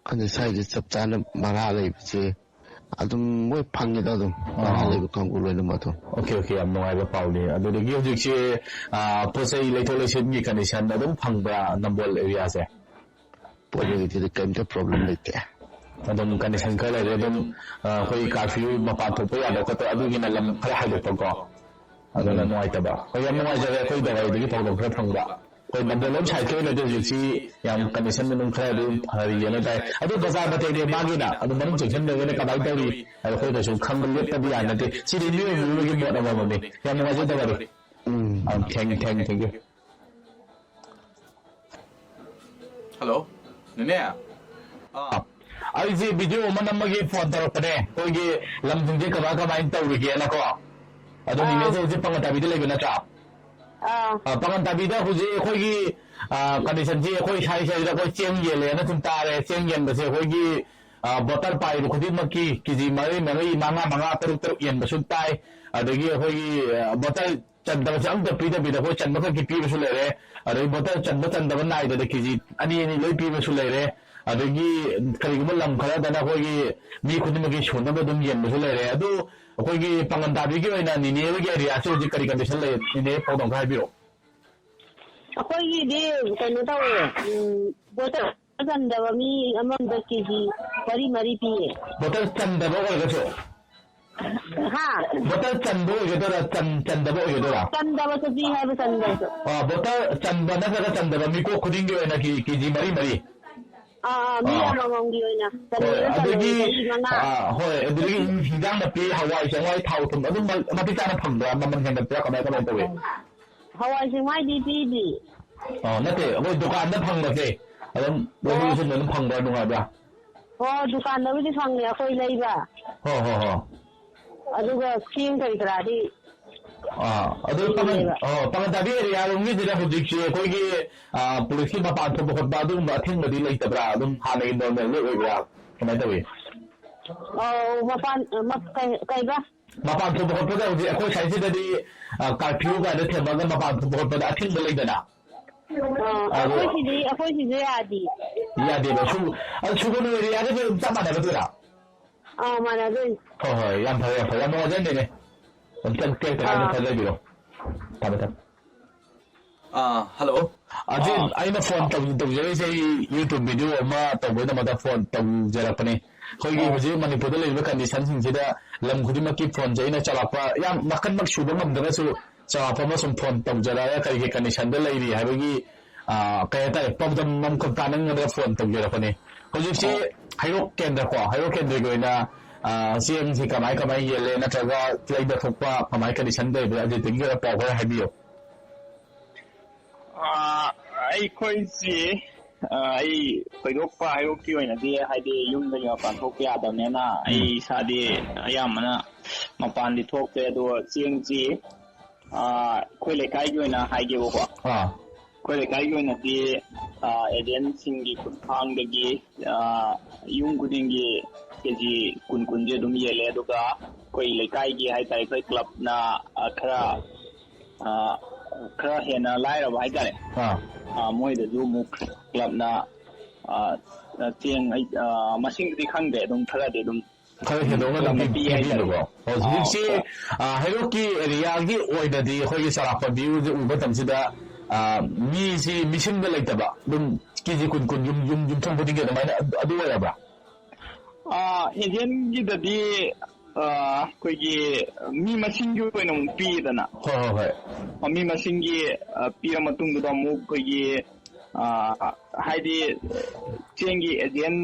ꯑꯗꯨ ꯁ꯭ꯋꯥꯏꯗ ꯆꯞ ꯆꯥꯅ ꯚꯔꯥ ꯂꯩꯕꯁꯦ ꯑꯗꯨꯝ ꯃꯣꯏ ꯐꯪꯉꯤꯗ, ꯑꯗꯨꯝ ꯚꯔꯥ ꯑꯥ꯫ ꯂꯩꯕ ꯀꯥꯡꯕꯨ ꯂꯣꯏꯅꯃꯛ ꯑꯗꯨꯝ꯫ ꯑꯣꯀꯦ, ꯑꯣꯀꯦ, ꯌꯥꯝ ꯅꯨꯡꯉꯥꯏꯕ ꯄꯥꯎꯅꯤ꯫ ꯑꯗꯨꯗꯒꯤ ꯍꯧꯖꯤꯛꯁꯦ, ꯑꯥ, ꯄꯣꯠ ꯆꯩ ꯂꯩꯊꯣꯛ ꯂꯩꯁꯤꯟꯒꯤ ꯀꯟꯗꯤꯁꯟ ꯑꯗꯨꯝ ꯐꯪꯕ꯭ꯔꯥ ꯅꯝꯕꯣꯜ ꯑꯦꯔꯤꯌꯥꯁꯦ? ꯄꯣꯠ ꯂꯩꯕꯒꯤꯗꯤ ꯀꯩꯝꯇ ꯄ꯭ꯔꯣꯕ꯭ꯂꯦꯝ ꯂꯩꯇꯦ꯫ ꯑꯗꯨꯝ ꯀꯟꯗꯤꯁꯟ ꯈꯔ ꯂꯩꯔꯦ ꯑꯗꯨꯝ, ꯑ, ꯑꯩꯈꯣꯏ ꯀꯥꯔꯐ꯭ꯌꯨ, ꯃꯄꯥꯟ ꯊꯣꯛꯄ ꯌꯥꯗꯕ ꯈꯣꯠꯇꯕ ꯑꯗꯨꯒꯤꯅ ꯂꯝ ꯈꯔ ꯍꯥꯏꯗꯣꯛꯄꯀꯣ꯫ ꯑꯗꯨꯅ ꯎꯝ꯫ ꯅꯨꯡꯉꯥꯏꯇꯕ꯫ ꯍꯣꯏ, ꯌꯥꯝ ꯅꯨꯡꯉꯥꯏꯖꯔꯦ ꯑꯩꯈꯣꯏ ꯗꯥꯗꯥ ꯍꯣꯏꯗꯒꯤ ꯄꯥꯎꯗꯝ ꯈꯔ ꯐꯪꯕ꯫ ꯑꯩꯈꯣꯏ ꯅꯝꯕꯣꯜꯂꯣꯝ ꯁꯥꯏꯠꯀꯤ ꯑꯣꯏꯅꯗꯤ ꯍꯧꯖꯤꯛꯁꯤ ꯌꯥꯝ ꯀꯟꯗꯤꯁꯟ ꯑꯗꯨꯝ ꯈꯔ ꯑꯗꯨꯝ ꯐꯔꯤꯑꯅ ꯇꯥꯏ꯫ ꯑꯗꯨ ꯕꯖꯥꯔ ꯃꯇꯦꯛꯅꯦ ꯃꯥꯒꯤꯅ ꯑꯗꯨꯝ ꯃꯅꯨꯡ ꯆꯪꯁꯤꯟꯗ꯭ꯔꯒꯅ ꯀꯃꯥꯏꯅ ꯇꯧꯔꯤ? ꯑꯗꯣ ꯑꯩꯈꯣꯏꯗꯁꯨ ꯈꯪꯕ ꯂꯦꯞꯇꯕ ꯌꯥ ꯅꯠꯇꯦ꯫ ꯁꯤꯗꯤ ꯃꯤꯑꯣꯏ ꯃꯤꯑꯣꯏꯕꯒꯤ ꯃꯣꯠ ꯑꯃꯃꯝꯅꯤ꯫ ꯌꯥꯝ ꯅꯨꯡꯉꯥꯏꯖꯩ ꯗꯥꯗꯥ꯫ ꯎꯝ꯫ ꯑ, thank, thank, thank you꯫ Hello, ꯅꯦꯅꯦ꯫ ꯑꯥ, ꯑꯩꯁꯦ ꯚꯤꯗꯤꯑꯣ ꯑꯃ ꯅꯝꯃꯒꯦ ꯐꯣꯟ ꯇꯧꯔꯛꯄꯅꯦ, ꯑꯩꯈꯣꯏꯒꯤ ꯂꯝꯁꯤꯡꯁꯦ ꯀꯃꯥꯏ ꯀꯃꯥꯏꯅ ꯇꯧꯔꯤꯒꯦꯅꯀꯣ꯫ ꯑꯗꯣ ꯑꯥ꯫ ꯅꯦꯅꯦꯁꯦ ꯍꯧꯖꯤꯛ ꯄꯥꯉꯟꯇꯥꯕꯤꯗ ꯂꯩꯕ ꯅꯠꯇ꯭ꯔꯥ? ꯑꯥ꯫ ꯑꯥ, ꯄꯥꯉꯟꯇꯥꯕꯤꯗ ꯍꯧꯖꯤꯛ ꯑꯩꯈꯣꯏꯒꯤ, ꯑꯥ, ꯀꯟꯗꯤꯁꯟꯁꯤ ꯑꯩꯈꯣꯏ ꯁ꯭ꯋꯥꯏ ꯁ꯭ꯋꯥꯏꯗ ꯑꯩꯈꯣꯏ ꯆꯦꯡ ꯌꯦꯜꯂꯦꯅ ꯁꯨꯝ ꯇꯥꯔꯦ꯫ ꯆꯦꯡ ꯌꯦꯟꯕꯁꯦ ꯑꯩꯈꯣꯏꯒꯤ, ꯑꯥ, ꯕꯣꯇꯔ ꯄꯥꯏꯕ ꯈꯨꯗꯤꯡꯃꯛꯀꯤ ꯀꯦ ꯖꯤ ꯃꯔꯤ ꯃꯔꯤ, ꯃꯉꯥ ꯃꯉꯥ, ꯇꯔꯨꯛ ꯇꯔꯨꯛ ꯌꯦꯟꯕꯁꯨ ꯇꯥꯏ꯫ ꯑꯗꯒꯤ ꯑꯩꯈꯣꯏꯒꯤ, ꯑꯥ, ꯕꯣꯇꯔ ꯆꯟꯗꯕꯁꯦ ꯑꯝꯇ ꯄꯤꯗꯕꯤꯗ ꯑꯩꯈꯣꯏ ꯆꯟꯕ ꯈꯛꯀꯤ ꯄꯤꯕꯁꯨ ꯂꯩꯔꯦ꯫ ꯑꯗꯩ ꯕꯣꯇꯜ ꯆꯟꯕ ꯆꯟꯗꯕ ꯅꯥꯏꯗꯅ ꯀꯦ ꯖꯤ ꯑꯅꯤ ꯑꯅꯤ ꯂꯣꯏ ꯄꯤꯕꯁꯨ ꯂꯩꯔꯦ꯫ ꯑꯗꯒꯤ ꯀꯔꯤꯒꯨꯝꯕ ꯂꯝ ꯈꯔꯗꯅ ꯑꯩꯈꯣꯏꯒꯤ ꯃꯤ ꯈꯨꯗꯤꯡꯃꯛꯀꯤ ꯁꯨꯅꯕ ꯑꯗꯨꯝ ꯌꯦꯟꯕꯁꯨ ꯂꯩꯔꯦ꯫ ꯑꯗꯨ ꯑꯩꯈꯣꯏꯒꯤ ꯄꯥꯉꯟꯇꯥꯕꯤꯒꯤ ꯑꯣꯏꯅ ꯅꯤꯅꯦ ꯍꯣꯏꯒꯤ ꯑꯦꯔꯤꯌꯥꯁꯦ ꯍꯧꯖꯤꯛ ꯀꯔꯤ ꯀꯟꯗꯤꯁꯟ ꯂꯩ? ꯅꯤꯅꯦ ꯄꯥꯎꯗꯝ ꯈꯔ ꯍꯥꯏꯕꯤꯔꯛꯑꯣ꯫ ꯑꯩꯈꯣꯏꯒꯤꯗꯤ ꯀꯩꯅꯣ ꯇꯧꯋꯦ, ꯎꯝ, ꯕꯣꯇꯜ ꯆꯟꯗꯕ ꯃꯤ ꯑꯃꯃꯝꯗ ꯀꯦ ꯖꯤ ꯃꯔꯤ ꯃꯔꯤ ꯄꯤꯌꯦ꯫ ꯕꯣꯇꯜ ꯆꯟꯗꯕ ꯑꯣꯏꯔꯒꯁꯨ? ꯍꯥ? ꯕꯣꯇꯜ ꯆꯟꯕ ꯑꯣꯏꯒꯗꯣꯏꯔꯥ, ꯆꯟ-, ꯆꯟꯗꯕ ꯑꯣꯏꯒꯗꯣꯏꯔꯥ? ꯆꯟꯗꯕꯁꯨ ꯄꯤ ꯍꯥꯏꯕ, ꯆꯟꯗꯕꯁꯨ꯫ ꯑ, ꯕꯣꯇꯜ ꯆꯟꯕ ꯅꯠꯇ꯭ꯔꯒ ꯆꯟꯗꯕ ꯃꯤꯀꯣꯛ ꯈꯨꯗꯤꯡꯒꯤ ꯑꯣꯏꯅ ꯀꯦ-, ꯀꯦ ꯖꯤ ꯃꯔꯤ ꯃꯔꯤ? ꯑꯥ, ꯑꯥ, ꯃꯤ ꯑꯥ꯫ ꯑꯃꯃꯝꯒꯤ ꯑꯣꯏꯅ꯫ ꯍꯣꯏ, ꯆꯟꯕꯅ ꯆꯟꯕ ꯑꯗꯒꯤ, ꯃꯤ ꯃꯉꯥ꯫ ꯑꯥ, ꯍꯣꯏ, ꯑꯗꯨꯗꯒꯤ ꯍꯤꯟꯖꯥꯡ ꯅꯥꯄꯤ, ꯍꯋꯥꯏ ꯆꯦꯡꯋꯥꯏ, ꯊꯥꯎ ꯊꯨꯝ ꯑꯗꯨꯝ ꯃ-, ꯃꯇꯤꯛ ꯆꯥꯅ ꯐꯪꯕ꯭ꯔꯥ? ꯃꯃꯜ ꯍꯦꯟꯒꯠꯄ꯭ꯔꯥ? ꯀꯃꯥꯏ, ꯀꯃꯥꯏ ꯇꯧꯏ? ꯍꯋꯥꯏ ꯆꯦꯡꯋꯥꯏꯗꯤ ꯄꯤꯗꯤ꯫ ꯑꯣ, ꯅꯠꯇꯦ, ꯑꯩꯈꯣꯏ ꯗꯨꯀꯥꯟꯗ ꯐꯪꯕꯁꯦ ꯑꯗꯨꯝ, ꯑꯣ꯫ ꯂꯧꯕꯤꯕꯁꯤꯡꯗꯣ ꯑꯗꯨꯝ ꯐꯪꯕ꯭ꯔꯥ, ꯅꯨꯡꯉꯥꯏꯕ꯭ꯔꯥ? ꯑꯣ, ꯗꯨꯀꯥꯟꯗꯕꯨꯗꯤ ꯐꯪꯉꯦ, ꯑꯩꯈꯣꯏ ꯂꯩꯕ꯫ ꯍꯣ, ꯍꯣ, ꯍꯣ꯫ ꯑꯗꯨꯒ ꯆꯦꯡ ꯀꯔꯤ ꯀꯔꯥꯗꯤ ꯑꯥ, ꯑꯗꯨ ꯄꯥꯉꯟ-, ꯂꯩꯌꯦꯕ꯫ ꯑꯣ, ꯄꯥꯉꯟꯇꯥꯕꯤ ꯑꯦꯔꯤꯌꯥ ꯂꯣꯝꯒꯤꯁꯤꯗ ꯍꯧꯖꯤꯛꯁꯦ ꯑꯩꯈꯣꯏꯒꯤ, ꯑꯥ, ꯄꯨꯂꯤꯁꯀꯤ ꯃꯄꯥꯟ ꯊꯣꯛꯄ ꯈꯣꯠꯄ ꯑꯗꯨꯒꯨꯝꯕ ꯑꯊꯤꯡꯕꯗꯤ ꯂꯩꯇꯕ꯭ꯔꯥ? ꯑꯗꯨꯝ ꯍꯥꯟꯅꯒꯤ ꯅꯣꯔꯃꯦꯜꯗ ꯑꯣꯏꯕ꯭ꯔꯥ? ꯀꯃꯥꯏꯅ ꯇꯧꯏ? ꯑꯧ, ꯃꯄꯥꯟ, ꯃ-, ꯀꯩ-, ꯀꯩꯕ? ꯃꯄꯥꯟ ꯊꯣꯛꯄ ꯈꯣꯠꯄꯗ ꯍꯧꯖꯤꯛ ꯑꯩꯈꯣꯏ ꯁꯥꯏꯠꯁꯤꯗꯗꯤ, ꯑ, ꯀꯥꯔꯐ꯭ꯌꯨ ꯀꯥꯏꯅ ꯊꯦꯝꯃꯒ ꯃꯄꯥꯟ ꯊꯣꯛꯄ ꯈꯣꯠꯄꯗ ꯑꯊꯤꯡꯕ ꯂꯩꯗꯅ? ꯑ, ꯑꯗꯣ ꯑꯩꯈꯣꯏ ꯁꯤꯗꯤ, ꯑꯩꯈꯣꯏ ꯁꯤꯁꯨ ꯌꯥꯗꯦ꯫ ꯌꯥꯗꯦꯕ꯫ ꯁꯨ-, ꯑꯗꯨ ꯁꯨꯒꯅꯨ ꯑꯦꯔꯤꯌꯥꯒꯁꯨ ꯑꯗꯨꯝ ꯆꯞ ꯃꯥꯟꯅꯒꯗꯣꯏꯔꯥ? ꯑꯥ, ꯃꯥꯟꯅꯗꯣꯏꯅꯦ꯫ ꯍꯣꯏ, ꯍꯣꯏ, ꯌꯥꯝ ꯐꯔꯦ, ꯌꯥꯝ ꯐꯔꯦ, ꯌꯥꯝ ꯅꯨꯡꯉꯥꯏꯖꯔꯦꯅꯦ꯫ ꯑꯗꯨꯝ ꯇꯦꯛ ꯇꯦꯛ ꯇꯦꯛ ꯍꯥꯏꯅ ꯑꯥ꯫ ꯈꯔ ꯂꯩꯕꯤꯔꯣ꯫ ꯊꯝꯃꯦ, ꯊꯝꯃꯦ꯫ ꯑꯥ, ꯍꯜꯂꯣ꯫ ꯑꯖꯤꯠ, ꯑꯥ꯫ ꯑꯩꯅ ꯐꯣꯟ ꯑꯥ꯫ ꯇꯧ-, ꯇꯧꯖꯔꯛꯏꯁꯦ, ꯑꯩ YouTube video ꯑꯃ ꯇꯧꯕꯩꯗꯃꯛꯇ ꯐꯣꯟ ꯇꯧꯖꯔꯛꯄꯅꯤ꯫ ꯑꯩꯈꯣꯏꯒꯤ ꯑꯥ꯫ ꯍꯧꯖꯤꯛ ꯃꯅꯤꯄꯨꯔꯗ ꯂꯩꯔꯤꯕ condition ꯁꯤꯡꯁꯤꯗ ꯂꯝ ꯈꯨꯗꯤꯡꯃꯛꯀꯤ ꯐꯣꯟꯁꯦ ꯑꯩꯅ ꯆꯥꯎꯔꯥꯛꯄ, ꯌꯥꯝ ꯅꯥꯀꯟꯃꯛ ꯁꯨꯕ ꯉꯝꯗ꯭ꯔꯒꯁꯨ, ꯆꯥꯎꯔꯥꯛꯄ ꯑꯃ ꯁꯨꯝ ꯐꯣꯟ ꯇꯧꯖꯔꯛꯑꯒ ꯀꯔꯤ ꯀꯔꯤ condition ꯗ ꯂꯩꯔꯤ ꯍꯥꯏꯕꯒꯤ, ꯑꯥ, ꯀꯩ ꯍꯥꯏꯇꯥꯔꯦ, ꯄꯥꯎꯗꯝ ꯑꯃꯈꯛ ꯇꯥꯅꯤꯡꯒꯗꯅ ꯐꯣꯟ ꯇꯧꯖꯔꯛꯄꯅꯤ꯫ ꯍꯧꯖꯤꯛꯁꯤ ꯑꯣ꯫ ꯍꯩꯔꯣꯛ ꯀꯦꯟꯗ꯭ꯔ ꯀꯣ, ꯍꯩꯔꯣꯛ ꯀꯦꯟꯗ꯭ꯔꯒꯤ ꯑꯣꯏꯅ, ꯑꯥ, ꯆꯦꯡꯁꯤ ꯀꯃꯥꯏ ꯀꯃꯥꯏ ꯌꯦꯜꯂꯦ, ꯅꯠꯇ꯭ꯔꯒ ꯂꯩꯕ ꯊꯣꯛꯄ ꯀꯃꯥꯏ condition ꯂꯩꯕ, ꯑꯗꯨꯗꯒꯤ ꯈꯔ ꯄꯥꯎ ꯈꯔ ꯍꯥꯏꯕꯤꯌꯨ꯫ ꯑꯥ, ꯑꯩꯈꯣꯏꯁꯤ, ꯑꯥ, ꯑꯩ ꯊꯣꯏꯗꯣꯛꯄ ꯍꯩꯔꯣꯛꯀꯤ ꯑꯣꯏꯅꯗꯤ, ꯍꯥꯏꯗꯤ, ꯌꯨꯝꯗꯒꯤ ꯃꯄꯥꯟ ꯊꯣꯛꯄ ꯌꯥꯗꯕꯅꯤꯅ, ꯑꯩ ꯎꯝ꯫ ꯏꯁꯥꯗꯤ ꯑꯌꯥꯝꯕꯅ ꯃꯄꯥꯟꯗꯤ ꯊꯣꯛꯇꯦ꯫ ꯑꯗꯣ ꯆꯦꯡꯁꯤ, ꯑꯥ, ꯑꯩꯈꯣꯏ ꯂꯩꯀꯥꯏꯒꯤ ꯑꯣꯏꯅ ꯍꯥꯏꯒꯦꯕꯀꯣ꯫ ꯑꯥ꯫ ꯑꯩꯈꯣꯏ ꯂꯩꯀꯥꯏꯒꯤ ꯑꯣꯏꯅꯗꯤ, ꯑꯥ, agent ꯁꯤꯡꯒꯤ ꯈꯨꯠꯊꯥꯡꯗꯒꯤ, ꯑꯥ, ꯌꯨꯝ ꯈꯨꯗꯤꯡꯒꯤ KG ꯀꯨꯟ ꯀꯨꯟꯁꯦ ꯑꯗꯨꯝ ꯌꯦꯜꯂꯦ꯫ ꯑꯗꯨꯒ ꯑꯩꯈꯣꯏ ꯂꯩꯀꯥꯏꯒꯤ ꯍꯥꯏꯇꯥꯔꯦ, ꯑꯩꯈꯣꯏ club ꯅ, ꯑꯥ, ꯈꯔ, ꯑꯥ, ꯈꯔ ꯍꯦꯟꯅ ꯂꯥꯏꯔꯕ ꯍꯥꯏꯇꯥꯔꯦ꯫ ꯑꯥ꯫ ꯑꯥ, ꯃꯣꯏꯗꯁꯨ ꯑꯃꯨꯛ club ꯅ, ꯑꯥ, ꯆꯦꯡ, ꯑꯥ, ꯃꯁꯤꯡꯗꯤ ꯈꯪꯗꯦ, ꯑꯗꯨꯝ ꯈꯔꯗꯤ ꯑꯗꯨꯝ ꯈꯔ ꯍꯦꯟꯗꯣꯛꯅ ꯑꯗꯨꯝ ꯄꯤ-, ꯄꯤ-, ꯄꯤꯕꯤꯕꯀꯣ꯫ ꯑꯣ, ꯑꯥ, ꯍꯧꯖꯤꯛꯁꯤ, ꯍꯣꯏ꯫ ꯑꯥ, ꯍꯩꯔꯣꯛꯀꯤ area ꯒꯤ ꯑꯣꯏꯅꯗꯤ ꯑꯩꯈꯣꯏꯒꯤ ꯆꯥꯎꯔꯥꯛꯄ view ꯁꯦ ꯎꯕ ꯃꯇꯝꯁꯤꯗ, ꯑꯥ, ꯃꯤꯁꯤ ꯃꯤꯁꯤꯡꯗ ꯂꯩꯇꯕ, ꯑꯗꯨꯝ KG ꯀꯨꯟ ꯀꯨꯟ ꯌꯨꯝ, ꯌꯨꯝ, ꯌꯨꯝꯊꯣꯡ ꯈꯨꯗꯤꯡꯒꯤ ꯑꯗꯨꯃꯥꯏꯅ ꯑꯗꯨ, ꯑꯗꯨ ꯑꯣꯏꯔꯕ꯭ꯔꯥ? ꯑꯥ, agent ꯒꯤꯗꯗꯤ, ꯑꯥ, ꯑꯩꯈꯣꯏꯒꯤ ꯃꯤ ꯃꯁꯤꯡꯒꯤ ꯑꯣꯏꯅ ꯑꯃꯨꯛ ꯄꯤꯗꯅ꯫ ꯍꯣꯏ, ꯍꯣꯏ, ꯍꯣꯏ꯫ ꯑꯥ, ꯃꯤ ꯃꯁꯤꯡꯒꯤ, ꯑꯥ, ꯄꯤꯔ ꯃꯇꯨꯡꯗꯨꯗ ꯑꯃꯨꯛ ꯑꯩꯈꯣꯏꯒꯤ, ꯑꯥ, ꯍꯥꯏꯗꯤ ꯆꯦꯡꯒꯤ agent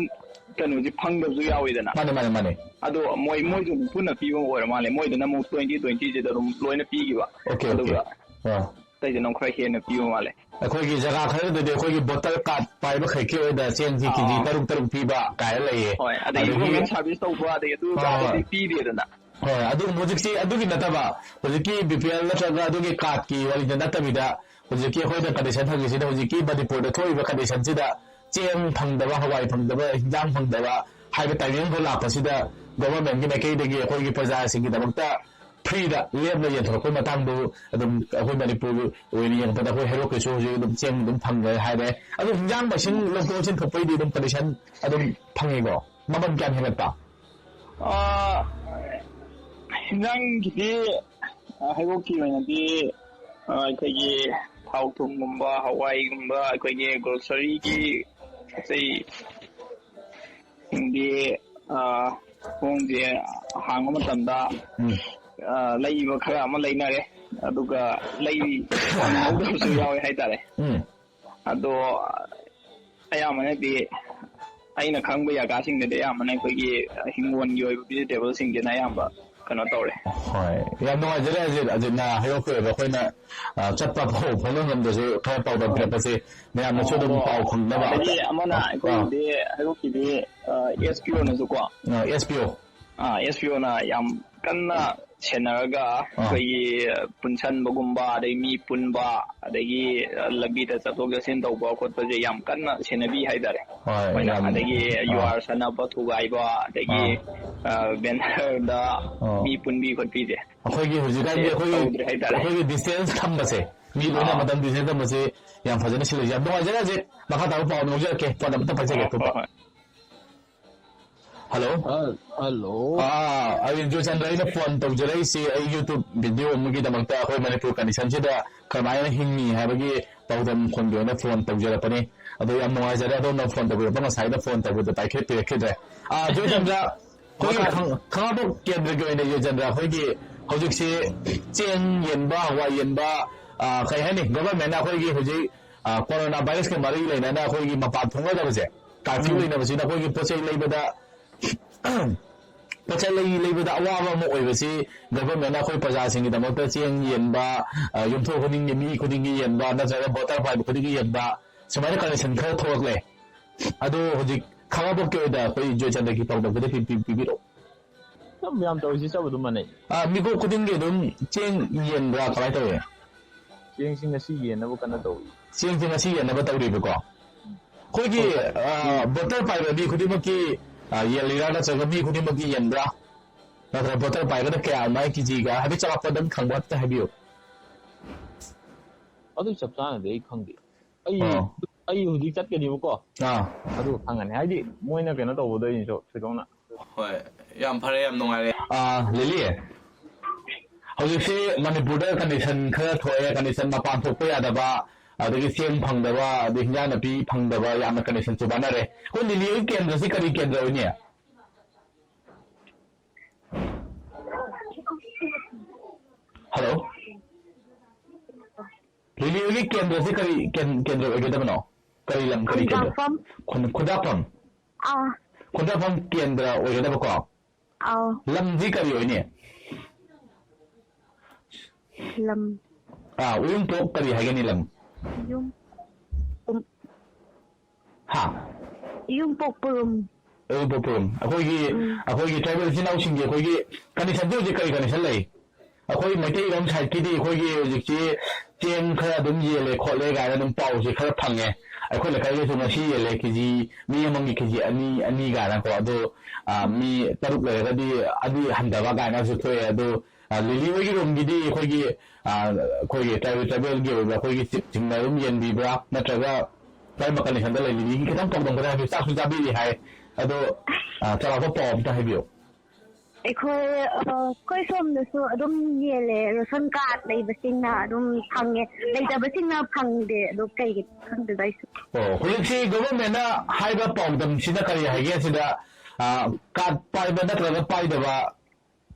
ꯀꯩꯅꯣꯁꯦ ꯐꯪꯗꯕꯁꯨ ꯌꯥꯎꯋꯤꯗꯅ꯫ ꯃꯥꯅꯦ, ꯃꯥꯅꯦ, ꯃꯥꯅꯦ꯫ ꯑꯗꯣ ꯃꯣꯏ, ꯃꯣꯏꯁꯨ ꯑꯃꯨꯛ ꯄꯨꯟꯅ ꯄꯤꯕ ꯑꯣꯏꯔ ꯃꯥꯜꯂꯦ꯫ ꯃꯣꯏꯗꯅ ꯑꯃꯨꯛ twenty twenty ꯁꯤꯗ ꯑꯗꯨꯝ ꯂꯣꯏꯅ ꯄꯤꯈꯤꯕ꯫ Okay, okay. ꯑꯗꯨꯒ ꯑꯥ꯫ ꯑꯇꯩꯗꯅ ꯑꯃꯨꯛ ꯈꯔ ꯍꯦꯟꯅ ꯄꯤꯕ ꯃꯥꯜꯂꯦ꯫ ꯑꯩꯈꯣꯏꯒꯤ ꯖꯒꯥ ꯈꯔꯗꯗꯤ ꯑꯩꯈꯣꯏꯒꯤ ꯕꯣꯇꯔ ꯀꯥꯔꯗ ꯄꯥꯏꯕ ꯈꯛꯀꯤ ꯑꯣꯏꯅ ꯆꯦꯡꯁꯤ ꯀꯦꯖꯤ ꯑꯥ꯫ ꯇꯔꯨꯛ ꯇꯔꯨꯛ ꯄꯤꯕ ꯀꯥꯏꯅ ꯂꯩꯌꯦ꯫ ꯍꯣꯏ, ꯑꯗꯒꯤ ꯑꯗꯒꯤ ꯒꯣꯔꯃꯦꯟ ꯁꯥꯔꯚꯤꯁ ꯇꯧꯕ, ꯑꯗꯒꯤ ꯑꯗꯨ ꯍꯣꯏ, ꯑꯗꯥꯗꯨꯗꯤ ꯍꯣꯏ꯫ ꯄꯤꯗꯦꯗꯅ꯫ ꯍꯣꯏ, ꯑꯗꯨ ꯍꯧꯖꯤꯛꯁꯤ ꯑꯗꯨꯒꯤ ꯅꯠꯇꯕ, ꯍꯧꯖꯤꯛꯀꯤ ꯕꯤ ꯄꯤ ꯑꯦꯜ ꯅꯠꯇ꯭ꯔꯒ ꯑꯗꯨꯒꯤ ꯀꯥꯔꯗꯀꯤ ꯋꯥꯔꯤꯗ ꯅꯠꯇꯕꯤꯗ, ꯍꯧꯖꯤꯛꯀꯤ ꯑꯩꯈꯣꯏꯅ ꯀꯟꯗꯤꯁꯟ ꯍꯪꯉꯤꯁꯤꯅ ꯍꯧꯖꯤꯛꯀꯤ ꯃꯅꯤꯄꯨꯔꯗ ꯊꯣꯛꯏꯕ ꯀꯟꯗꯤꯁꯟꯁꯤꯗ ꯆꯦꯡ ꯐꯪꯗꯕ, ꯍꯋꯥꯏ ꯐꯪꯗꯕ, ꯍꯤꯟꯖꯥꯡ ꯐꯪꯗꯕ ꯍꯥꯏꯕ ꯇꯥꯏꯃꯤꯡ ꯑꯃ ꯂꯥꯛꯄꯁꯤꯗ ꯒꯣꯚꯔꯟꯃꯦꯟꯠꯀꯤ ꯃꯥꯏꯀꯩꯗꯒꯤ ꯑꯩꯈꯣꯏꯒꯤ ꯄ꯭ꯔꯖꯥꯁꯤꯡꯒꯤꯗꯃꯛꯇ ꯐ꯭ꯔꯤꯗ ꯂꯦꯝꯅ ꯌꯦꯟꯊꯣꯔꯛꯄꯒꯤ ꯃꯇꯥꯡꯗꯨ ꯑꯗꯨꯝ ꯑꯩꯈꯣꯏ ꯃꯅꯤꯄꯨꯔꯒꯤ ꯑꯣꯏꯅ ꯌꯦꯡꯉꯛꯄꯗ ꯑꯩꯈꯣꯏ ꯍꯩꯔꯣꯛꯀꯤꯁꯨ ꯍꯧꯖꯤꯛ ꯑꯗꯨꯝ ꯆꯦꯡ ꯑꯗꯨꯝ ꯐꯪꯉꯦ ꯍꯥꯏꯔꯦ꯫ ꯑꯗꯨ ꯍꯤꯟꯖꯥꯡ ꯃꯁꯤꯡ ꯂꯧꯊꯣꯛ ꯂꯧꯁꯤꯟ ꯊꯣꯛꯄꯩꯗꯤ ꯑꯗꯨꯝ ꯀꯟꯗꯤꯁꯟ ꯑꯗꯨꯝ ꯐꯪꯉꯤꯀꯣ? ꯃꯃꯜ ꯀꯌꯥꯝ ꯍꯦꯟꯒꯠꯄ? ꯑꯥ, ꯍꯤꯟꯖꯥꯡꯒꯤꯗꯤ, ꯑꯥ, ꯍꯩꯔꯣꯛꯀꯤ ꯑꯣꯏꯅꯗꯤ, ꯑꯥ, ꯑꯩꯈꯣꯏꯒꯤ ꯊꯥꯎ ꯊꯨꯝꯒꯨꯝꯕ, ꯍꯋꯥꯏꯒꯨꯝꯕ, ꯑꯩꯈꯣꯏꯒꯤ ꯒ꯭ꯔꯣꯁꯔꯤꯒꯤ ꯑꯇꯩ ꯁꯤꯡꯗꯤ, ꯑꯥ, ꯊꯣꯡꯁꯦ ꯍꯥꯡꯕ ꯃꯇꯝꯗ, ꯎꯝ꯫ ꯑꯥ, ꯂꯩꯕ ꯈꯔ ꯑꯃ ꯂꯩꯅꯔꯦ, ꯑꯗꯨꯒ ꯂꯩ ꯐꯪꯍꯧꯗꯕꯁꯨ ꯌꯥꯎꯋꯦ ꯍꯥꯏꯇꯥꯔꯦ꯫ ꯎꯝ꯫ ꯑꯗꯣ ꯑꯌꯥꯝꯕꯅꯗꯤ ꯑꯩꯅ ꯈꯪꯕ ꯖꯒꯥꯁꯤꯡꯗꯗꯤ ꯑꯌꯥꯝꯕꯅ ꯑꯩꯈꯣꯏꯒꯤ ꯍꯤꯡꯒꯣꯜꯒꯤ ꯑꯣꯏꯕ ꯚꯤꯖꯤꯇꯦꯕꯜꯁꯤꯡꯁꯤꯅ ꯑꯌꯥꯝꯕ ꯀꯩꯅꯣ ꯇꯧꯔꯦ꯫ ꯍꯣꯏ, ꯌꯥꯝ ꯅꯨꯡꯉꯥꯏꯖꯔꯦ ꯑꯖꯤꯠ꯫ ꯑꯖꯤꯠꯅ ꯍꯩꯔꯣꯛꯀꯤ ꯑꯣꯏꯕ ꯑꯩꯈꯣꯏꯅ, ꯑ, ꯆꯠꯄ ꯐꯥꯎ ꯐꯥꯎꯅ ꯉꯝꯗ꯭ꯔꯁꯨ ꯈꯔ ꯄꯥꯎꯗꯝ ꯑꯧ꯫ ꯄꯤꯔꯛꯄꯁꯦ ꯃꯌꯥꯝꯅꯁꯨ ꯑꯧ, ꯑꯗꯨꯝ ꯑꯗꯣ ꯄꯥꯎ ꯈꯪꯅꯕ꯫ ꯑꯗꯒꯤ ꯑꯃꯅ ꯑ, ꯑ꯫ ꯑꯩꯈꯣꯏꯒꯤꯗꯤ ꯍꯩꯔꯣꯛꯀꯤꯗꯤ, ꯑ, ꯑꯦꯁ ꯄꯤ ꯑꯣꯅꯁꯨꯀꯣ꯫ ꯑ, ꯑꯦꯁ ꯄꯤ ꯑꯣ꯫ ꯑ, ꯑꯦꯁ ꯄꯤ ꯑꯣꯅ ꯌꯥꯝ ꯀꯟꯅ ꯁꯦꯟꯅꯔꯒ ꯑ꯫ ꯑꯩꯈꯣꯏꯒꯤ ꯄꯨꯟꯁꯟꯕꯒꯨꯝꯕ, ꯑꯗꯩ ꯃꯤ ꯄꯨꯟꯕ, ꯑꯗꯒꯤ ꯂꯝꯕꯤꯗ ꯆꯠꯊꯣꯛ ꯆꯠꯁꯤꯟ ꯇꯧꯕ ꯈꯣꯠꯄꯁꯦ ꯌꯥꯝ ꯀꯟꯅ ꯁꯦꯟꯅꯕꯤ ꯍꯥꯏꯇꯥꯔꯦ꯫ ꯍꯣꯏ, ꯃꯣꯏꯅ ꯌꯥꯝ, ꯑꯗꯒꯤ ꯑ꯫ ꯌꯨ ꯑꯥꯔ ꯁꯥꯟꯅꯕ ꯊꯨꯒꯥꯏꯕ, ꯑꯗꯒꯤ, ꯑ꯫ ꯑ, ꯕꯦꯅꯔꯗ ꯑ꯫ ꯃꯤ ꯄꯨꯟꯕꯤ ꯈꯣꯠꯄꯤꯁꯦ꯫ ꯑꯩꯈꯣꯏꯒꯤ ꯍꯧꯖꯤꯛꯀꯥꯟꯒꯤ ꯁꯦ ꯑꯩꯈꯣꯏꯒꯤ, ꯇꯧꯗ꯭ꯔꯦ ꯍꯥꯏꯇꯥꯔꯦ꯫ ꯑꯩꯈꯣꯏꯒꯤ ꯗꯤꯁꯇꯦꯟꯁ ꯊꯝꯕꯁꯦ, ꯃꯤ ꯂꯣꯏꯅ ꯑꯥ꯫ ꯃꯇꯝ ꯗꯤꯁꯇꯦꯟꯁ ꯊꯝꯕꯁꯦ ꯌꯥꯝ ꯐꯖꯅ ꯁꯤꯜꯂꯤ꯫ ꯌꯥꯝ ꯅꯨꯡꯉꯥꯏꯖꯔꯦ꯫ ꯍꯧꯖꯤꯛ ꯃꯈꯥ ꯇꯥꯕ ꯄꯥꯎ ꯑꯃ ꯂꯧꯖꯔꯛꯀꯦ꯫ ꯐꯣꯟ ꯑꯃꯇ ꯄꯥꯏꯖꯒꯦ꯫ ꯑꯥ, ꯍꯣꯏ, ꯑꯇꯣꯞꯄ꯫ ꯍꯣꯏ꯫ ꯍꯜꯂꯣ꯫ ꯑ, ꯍꯜꯂꯣ꯫ ꯑꯥ, ꯑꯩ ꯖꯣꯏꯆꯟꯗ꯭ꯔ, ꯑꯩꯅ ꯐꯣꯟ ꯇꯧꯖꯔꯛꯏꯁꯤ ꯑꯩ YouTube ꯚꯤꯗꯤꯑꯣ ꯑꯃꯒꯤꯗꯃꯛꯇ ꯑꯩꯈꯣꯏ ꯃꯅꯤꯄꯨꯔ ꯀꯟꯗꯤꯁꯟꯁꯤꯗ ꯀꯃꯥꯏꯅ ꯍꯤꯡꯉꯤ ꯍꯥꯏꯕꯒꯤ ꯄꯥꯎꯗꯝ ꯈꯣꯟꯒꯤ ꯑꯣꯏꯅ ꯐꯣꯟ ꯇꯧꯖꯔꯛꯄꯅꯤ꯫ ꯑꯗꯣ ꯌꯥꯝ ꯅꯨꯡꯉꯥꯏꯖꯔꯦ ꯑꯗꯣꯝꯅ ꯐꯣꯟ ꯇꯧꯕꯤꯔꯛꯄ, ꯉꯁꯥꯏꯗ ꯐꯣꯟ ꯇꯧꯕꯗ ꯄꯥꯏꯈꯠꯄꯤꯔꯛꯈꯤꯗ꯭ꯔꯦ꯫ ꯑꯥ, ꯖꯣꯏꯆꯟꯗ꯭ꯔ, ꯑꯩꯈꯣꯏꯒꯤ ꯃꯈꯥ ꯈꯪ-, ꯈꯥꯉꯕꯣꯛ ꯀꯦꯟꯗ꯭ꯔꯒꯤ ꯑꯣꯏꯅ ꯖꯣꯏꯆꯟꯗ꯭ꯔ, ꯑꯩꯈꯣꯏꯒꯤ ꯍꯧꯖꯤꯛꯁꯤ ꯆꯦꯡ ꯌꯦꯟꯕ, ꯍꯋꯥꯏ ꯌꯦꯟꯕ, ꯑꯥ, ꯀꯩ ꯍꯥꯏꯅꯤ, ꯒꯣꯚꯔꯟꯃꯦꯟꯠꯅ ꯑꯩꯈꯣꯏꯒꯤ ꯍꯧꯖꯤꯛ, ꯑꯥ, ꯀꯣꯔꯣꯅꯥ ꯚꯥꯏꯔꯁꯀ ꯃꯔꯤ ꯂꯩꯅꯅ ꯑꯩꯈꯣꯏꯒꯤ ꯃꯄꯥꯟ ꯊꯣꯛꯅꯗꯕꯁꯦ, ꯀꯥꯔꯐ꯭ꯌꯨ ꯎꯝ꯫ ꯂꯩꯅꯕꯁꯤꯅ ꯑꯩꯈꯣꯏꯒꯤ ꯄꯣꯠ ꯆꯩ ꯂꯩꯕꯗ ꯄꯣꯠꯆꯩ ꯂꯩ ꯂꯩꯕꯗ ꯑꯋꯥꯕ ꯑꯃ ꯑꯣꯏꯕꯁꯤ ꯒꯚꯔꯟꯃꯦꯟꯅ ꯑꯩꯈꯣꯏ ꯄ꯭ꯔꯖꯥꯁꯤꯡꯒꯤꯗꯃꯛꯇ ꯆꯦꯡ ꯌꯦꯟꯕ, ꯑ, ꯌꯨꯝꯊꯣꯡ ꯈꯨꯗꯤꯡꯒꯤ, ꯃꯤ ꯈꯨꯗꯤꯡꯒꯤ ꯌꯦꯟꯕ, ꯅꯠꯇ꯭ꯔꯒ ꯚꯣꯇꯔ ꯄꯥꯏꯕ ꯈꯨꯗꯤꯡꯒꯤ ꯌꯦꯟꯕ, ꯁꯨꯃꯥꯏꯅ ꯀꯟꯗꯤꯁꯟ ꯈꯔ ꯊꯣꯛꯂꯛꯂꯦ꯫ ꯑꯗꯣ ꯍꯧꯖꯤꯛ ꯈꯥꯡꯉꯕꯣꯛꯀꯤ ꯑꯣꯏꯅ ꯑꯩꯈꯣꯏ ꯖꯣꯏꯆꯟꯗ꯭ꯔꯒꯤ ꯄꯥꯎꯗꯝ ꯈꯤꯇ ꯄꯤ-, ꯄꯤ-, ꯄꯤꯕꯤꯔꯛꯑꯣ꯫ ꯆꯞ ꯌꯥꯝ ꯇꯧꯔꯤꯁꯤ, ꯆꯞ ꯑꯗꯨꯝ ꯃꯥꯟꯅꯩ꯫ ꯑ, ꯃꯤꯀꯣꯛ ꯈꯨꯗꯤꯡꯒꯤ ꯑꯗꯨꯝ ꯆꯦꯡ ꯌꯦꯟꯕ꯭ꯔꯥ, ꯀꯃꯥꯏꯅ ꯇꯧꯏ? ꯆꯦꯡꯁꯤ ꯉꯁꯤ ꯌꯦꯟꯅꯕ ꯀꯟꯅ ꯇꯧꯔꯤ꯫ ꯆꯦꯡꯁꯤ ꯉꯁꯤ ꯌꯦꯟꯅꯕ ꯇꯧꯔꯤꯕꯀꯣ? ꯑꯩꯈꯣꯏꯒꯤ, ꯍꯣꯏ, ꯍꯣꯏ꯫ ꯑ, ꯎꯝ꯫ ꯚꯣꯇꯔ ꯄꯥꯏꯕ ꯃꯤ ꯈꯨꯗꯤꯡꯃꯛꯀꯤ, ꯑ, ꯌꯦꯜꯂꯤꯔꯥ, ꯅꯠꯇ꯭ꯔꯒ ꯃꯤ ꯈꯨꯗꯤꯡꯃꯛꯀꯤ ꯌꯦꯟꯕ꯭ꯔꯥ? ꯅꯠꯇ꯭ꯔꯒ ꯚꯣꯇꯔ ꯄꯥꯏꯕꯗ ꯀꯌꯥ ꯑꯗꯨꯃꯥꯏꯅ ꯀꯦꯖꯤꯒ ꯍꯥꯏꯐꯦꯠ ꯆꯥꯎꯔꯥꯛꯄ ꯑꯗꯨꯝ ꯈꯪꯕ ꯈꯛꯇ ꯍꯥꯏꯕꯤꯌꯨ꯫ ꯑꯗꯨ ꯆꯞ ꯆꯥꯅꯗꯤ ꯑꯩ ꯈꯪꯗꯦ꯫ ꯑꯩ, ꯑꯣ꯫ ꯑꯩ ꯍꯧꯖꯤꯛ ꯆꯠꯀꯅꯤꯕꯀꯣ꯫ ꯑꯥ꯫ ꯑꯗꯨ ꯈꯪꯒꯅꯤ꯫ ꯍꯥꯏꯗꯤ ꯃꯣꯏꯅ ꯀꯩꯅꯣ ꯇꯧꯕꯗꯣ ꯑꯩꯅꯁꯨ ꯊꯣꯏꯗꯣꯛꯅ꯫ ꯍꯣꯏ, ꯌꯥꯝ ꯐꯔꯦ, ꯌꯥꯝ ꯅꯨꯡꯉꯥꯏꯔꯦ꯫ ꯑꯥ, ꯂꯤꯂꯤ, ꯍꯧꯖꯤꯛꯁꯤ ꯃꯅꯤꯄꯨꯔꯗ ꯀꯟꯗꯤꯁꯟ ꯈꯔ ꯊꯣꯛꯑꯦ, ꯀꯟꯗꯤꯁꯟ ꯃꯄꯥꯟ ꯊꯣꯛꯄ ꯌꯥꯗꯕ, ꯑꯗꯒꯤ ꯆꯦꯡ ꯐꯪꯗꯕ, ꯑꯗꯩ ꯍꯤꯟꯖꯥꯡ ꯅꯥꯄꯤ ꯐꯪꯗꯕ, ꯌꯥꯝꯅ ꯀꯟꯗꯤꯁꯟ ꯆꯨꯕꯥꯟꯅꯔꯦ꯫ ꯑꯩꯈꯣꯏ ꯂꯤꯂꯤ ꯍꯣꯏꯒꯤ ꯀꯦꯟꯗ꯭ꯔꯁꯤ ꯀꯔꯤ ꯀꯦꯟꯗ꯭ꯔ ꯑꯣꯏꯅꯤ? ꯍꯜꯂꯣ? ꯂꯤꯂꯤ ꯍꯣꯏꯒꯤ ꯀꯦꯟꯗ꯭ꯔꯁꯤ ꯀꯔꯤ ꯀꯦꯟ-, ꯀꯦꯟꯗ꯭ꯔ ꯑꯣꯏꯒꯗꯕꯅꯣ? ꯀꯔꯤ ꯂꯝ, ꯀꯔꯤ ꯀꯦꯟꯗ꯭ꯔ? ꯈꯨꯟꯗ꯭ꯔꯥꯛꯄꯝ꯫ ꯈꯨꯟ-, ꯈꯨꯟꯗ꯭ꯔꯥꯛꯄꯝ? ꯑꯥ꯫ ꯈꯨꯟꯗ꯭ꯔꯥꯛꯄꯝ ꯀꯦꯟꯗ꯭ꯔ ꯑꯣꯏꯒꯗꯕꯀꯣ? ꯑꯥꯎ꯫ ꯂꯝꯗꯤ ꯀꯔꯤ ꯑꯣꯏꯅꯤ? ꯂꯝ꯫ ꯑꯥ, ꯎꯌꯨꯡꯄꯣꯛ ꯀꯔꯤ ꯍꯥꯏꯒꯅꯤ ꯂꯝ? ꯌꯨꯝ꯫ ꯎꯝ꯫ ꯍꯥ? ꯌꯨꯝꯄꯣꯛꯄꯔꯨꯝ꯫ ꯌꯨꯝꯄꯣꯛꯄꯔꯨꯝ꯫ ꯑꯩꯈꯣꯏꯒꯤ, ꯎꯝ꯫ ꯑꯩꯈꯣꯏꯒꯤ ꯇ꯭ꯔꯥꯏꯕꯦꯜ ꯏꯆꯤꯟ ꯏꯅꯥꯎꯁꯤꯡꯒꯤ ꯑꯩꯈꯣꯏꯒꯤ ꯀꯟꯗꯤꯁꯟꯁꯦ ꯍꯧꯖꯤꯛ ꯀꯔꯤ ꯀꯟꯗꯤꯁꯟ ꯂꯩ? ꯑꯩꯈꯣꯏ ꯃꯩꯇꯩꯔꯣꯝ ꯁꯥꯏꯠꯀꯤꯗꯤ ꯑꯩꯈꯣꯏꯒꯤ ꯍꯧꯖꯤꯛꯁꯤ ꯆꯦꯡ ꯈꯔ ꯑꯗꯨꯝ ꯌꯦꯜꯂꯦ ꯈꯣꯠꯂꯦ ꯀꯥꯏꯅ ꯑꯗꯨꯝ ꯄꯥꯎꯁꯦ ꯈꯔ ꯐꯪꯉꯦ꯫ ꯑꯩꯈꯣꯏ ꯂꯩꯀꯥꯏꯗꯁꯨ ꯉꯁꯤ ꯎꯝ꯫ ꯌꯦꯜꯂꯦ ꯀꯦꯖꯤ, ꯃꯤ ꯑꯃꯒꯤ ꯀꯦꯖꯤ ꯑꯅꯤ, ꯑꯅꯤ ꯀꯥꯏꯅꯀꯣ꯫ ꯑꯗꯣ, ꯑ, ꯎꯝ꯫ ꯃꯤ ꯇꯔꯨꯛ ꯂꯩꯔꯒꯗꯤ ꯑꯗꯨ ꯍꯟꯊꯕ ꯀꯥꯏꯅꯁꯨ ꯊꯣꯛꯑꯦ꯫ ꯑꯗꯣ, ꯑ, ꯂꯤꯂꯤ ꯍꯣꯏꯒꯤ ꯔꯣꯝꯒꯤꯗꯤ ꯑꯩꯈꯣꯏꯒꯤ, ꯑ, ꯑꯩꯈꯣꯏꯒꯤ ꯇ꯭ꯔꯥꯏꯕꯦꯜ, ꯇ꯭ꯔꯥꯏꯕꯦꯜꯒꯤ ꯑꯣꯏꯕ ꯑꯩꯈꯣꯏꯒꯤ ꯆꯤꯞꯁꯤꯡꯅ ꯑꯗꯨꯝ ꯌꯦꯟꯕꯤꯕ꯭ꯔꯥ, ꯅꯠꯇ꯭ꯔꯒ ꯀꯔꯝꯕ ꯀꯟꯗꯤꯁꯟꯗ ꯂꯩ? ꯂꯤꯂꯤꯒꯤ ꯈꯤꯇꯪ ꯄꯥꯎꯗꯝ ꯈꯔ ꯍꯥꯏꯕꯤꯌꯨ꯫ ꯆꯥꯛꯁꯨ ꯆꯥꯕꯤꯔꯤ ꯍꯥꯏ꯫ ꯑꯗꯣ, ꯑ, ꯆꯥꯎꯔꯥꯛꯄ ꯄꯥꯎ ꯑꯝꯇ ꯍꯥꯏꯕꯤꯌꯨ꯫ ꯑꯩꯈꯣꯏ, ꯑ, ꯑꯩꯈꯣꯏ ꯁꯣꯝꯗꯁꯨ ꯑꯗꯨꯝ ꯌꯦꯜꯂꯦ꯫ ꯔꯦꯁꯟ ꯀꯥꯔꯗ ꯂꯩꯕꯁꯤꯡꯅ ꯑꯗꯨꯝ ꯐꯪꯉꯦ, ꯂꯩꯇꯕꯁꯤꯡꯅ ꯐꯪꯗꯦ꯫ ꯑꯗꯣ ꯀꯩꯒꯤꯅꯣ ꯈꯪꯗꯦꯗ ꯑꯩꯁꯨ꯫ ꯑꯣ, ꯍꯧꯖꯤꯛꯁꯤ ꯒꯣꯚꯔꯟꯃꯦꯟꯅ ꯍꯥꯏꯕ ꯄꯥꯎꯗꯝꯁꯤꯅ ꯀꯔꯤ ꯍꯥꯏꯒꯦ ꯁꯤꯗ, ꯑ, ꯀꯥꯔꯗ ꯄꯥꯏꯕ ꯅꯠꯇ꯭ꯔꯒ ꯄꯥꯏꯗꯕ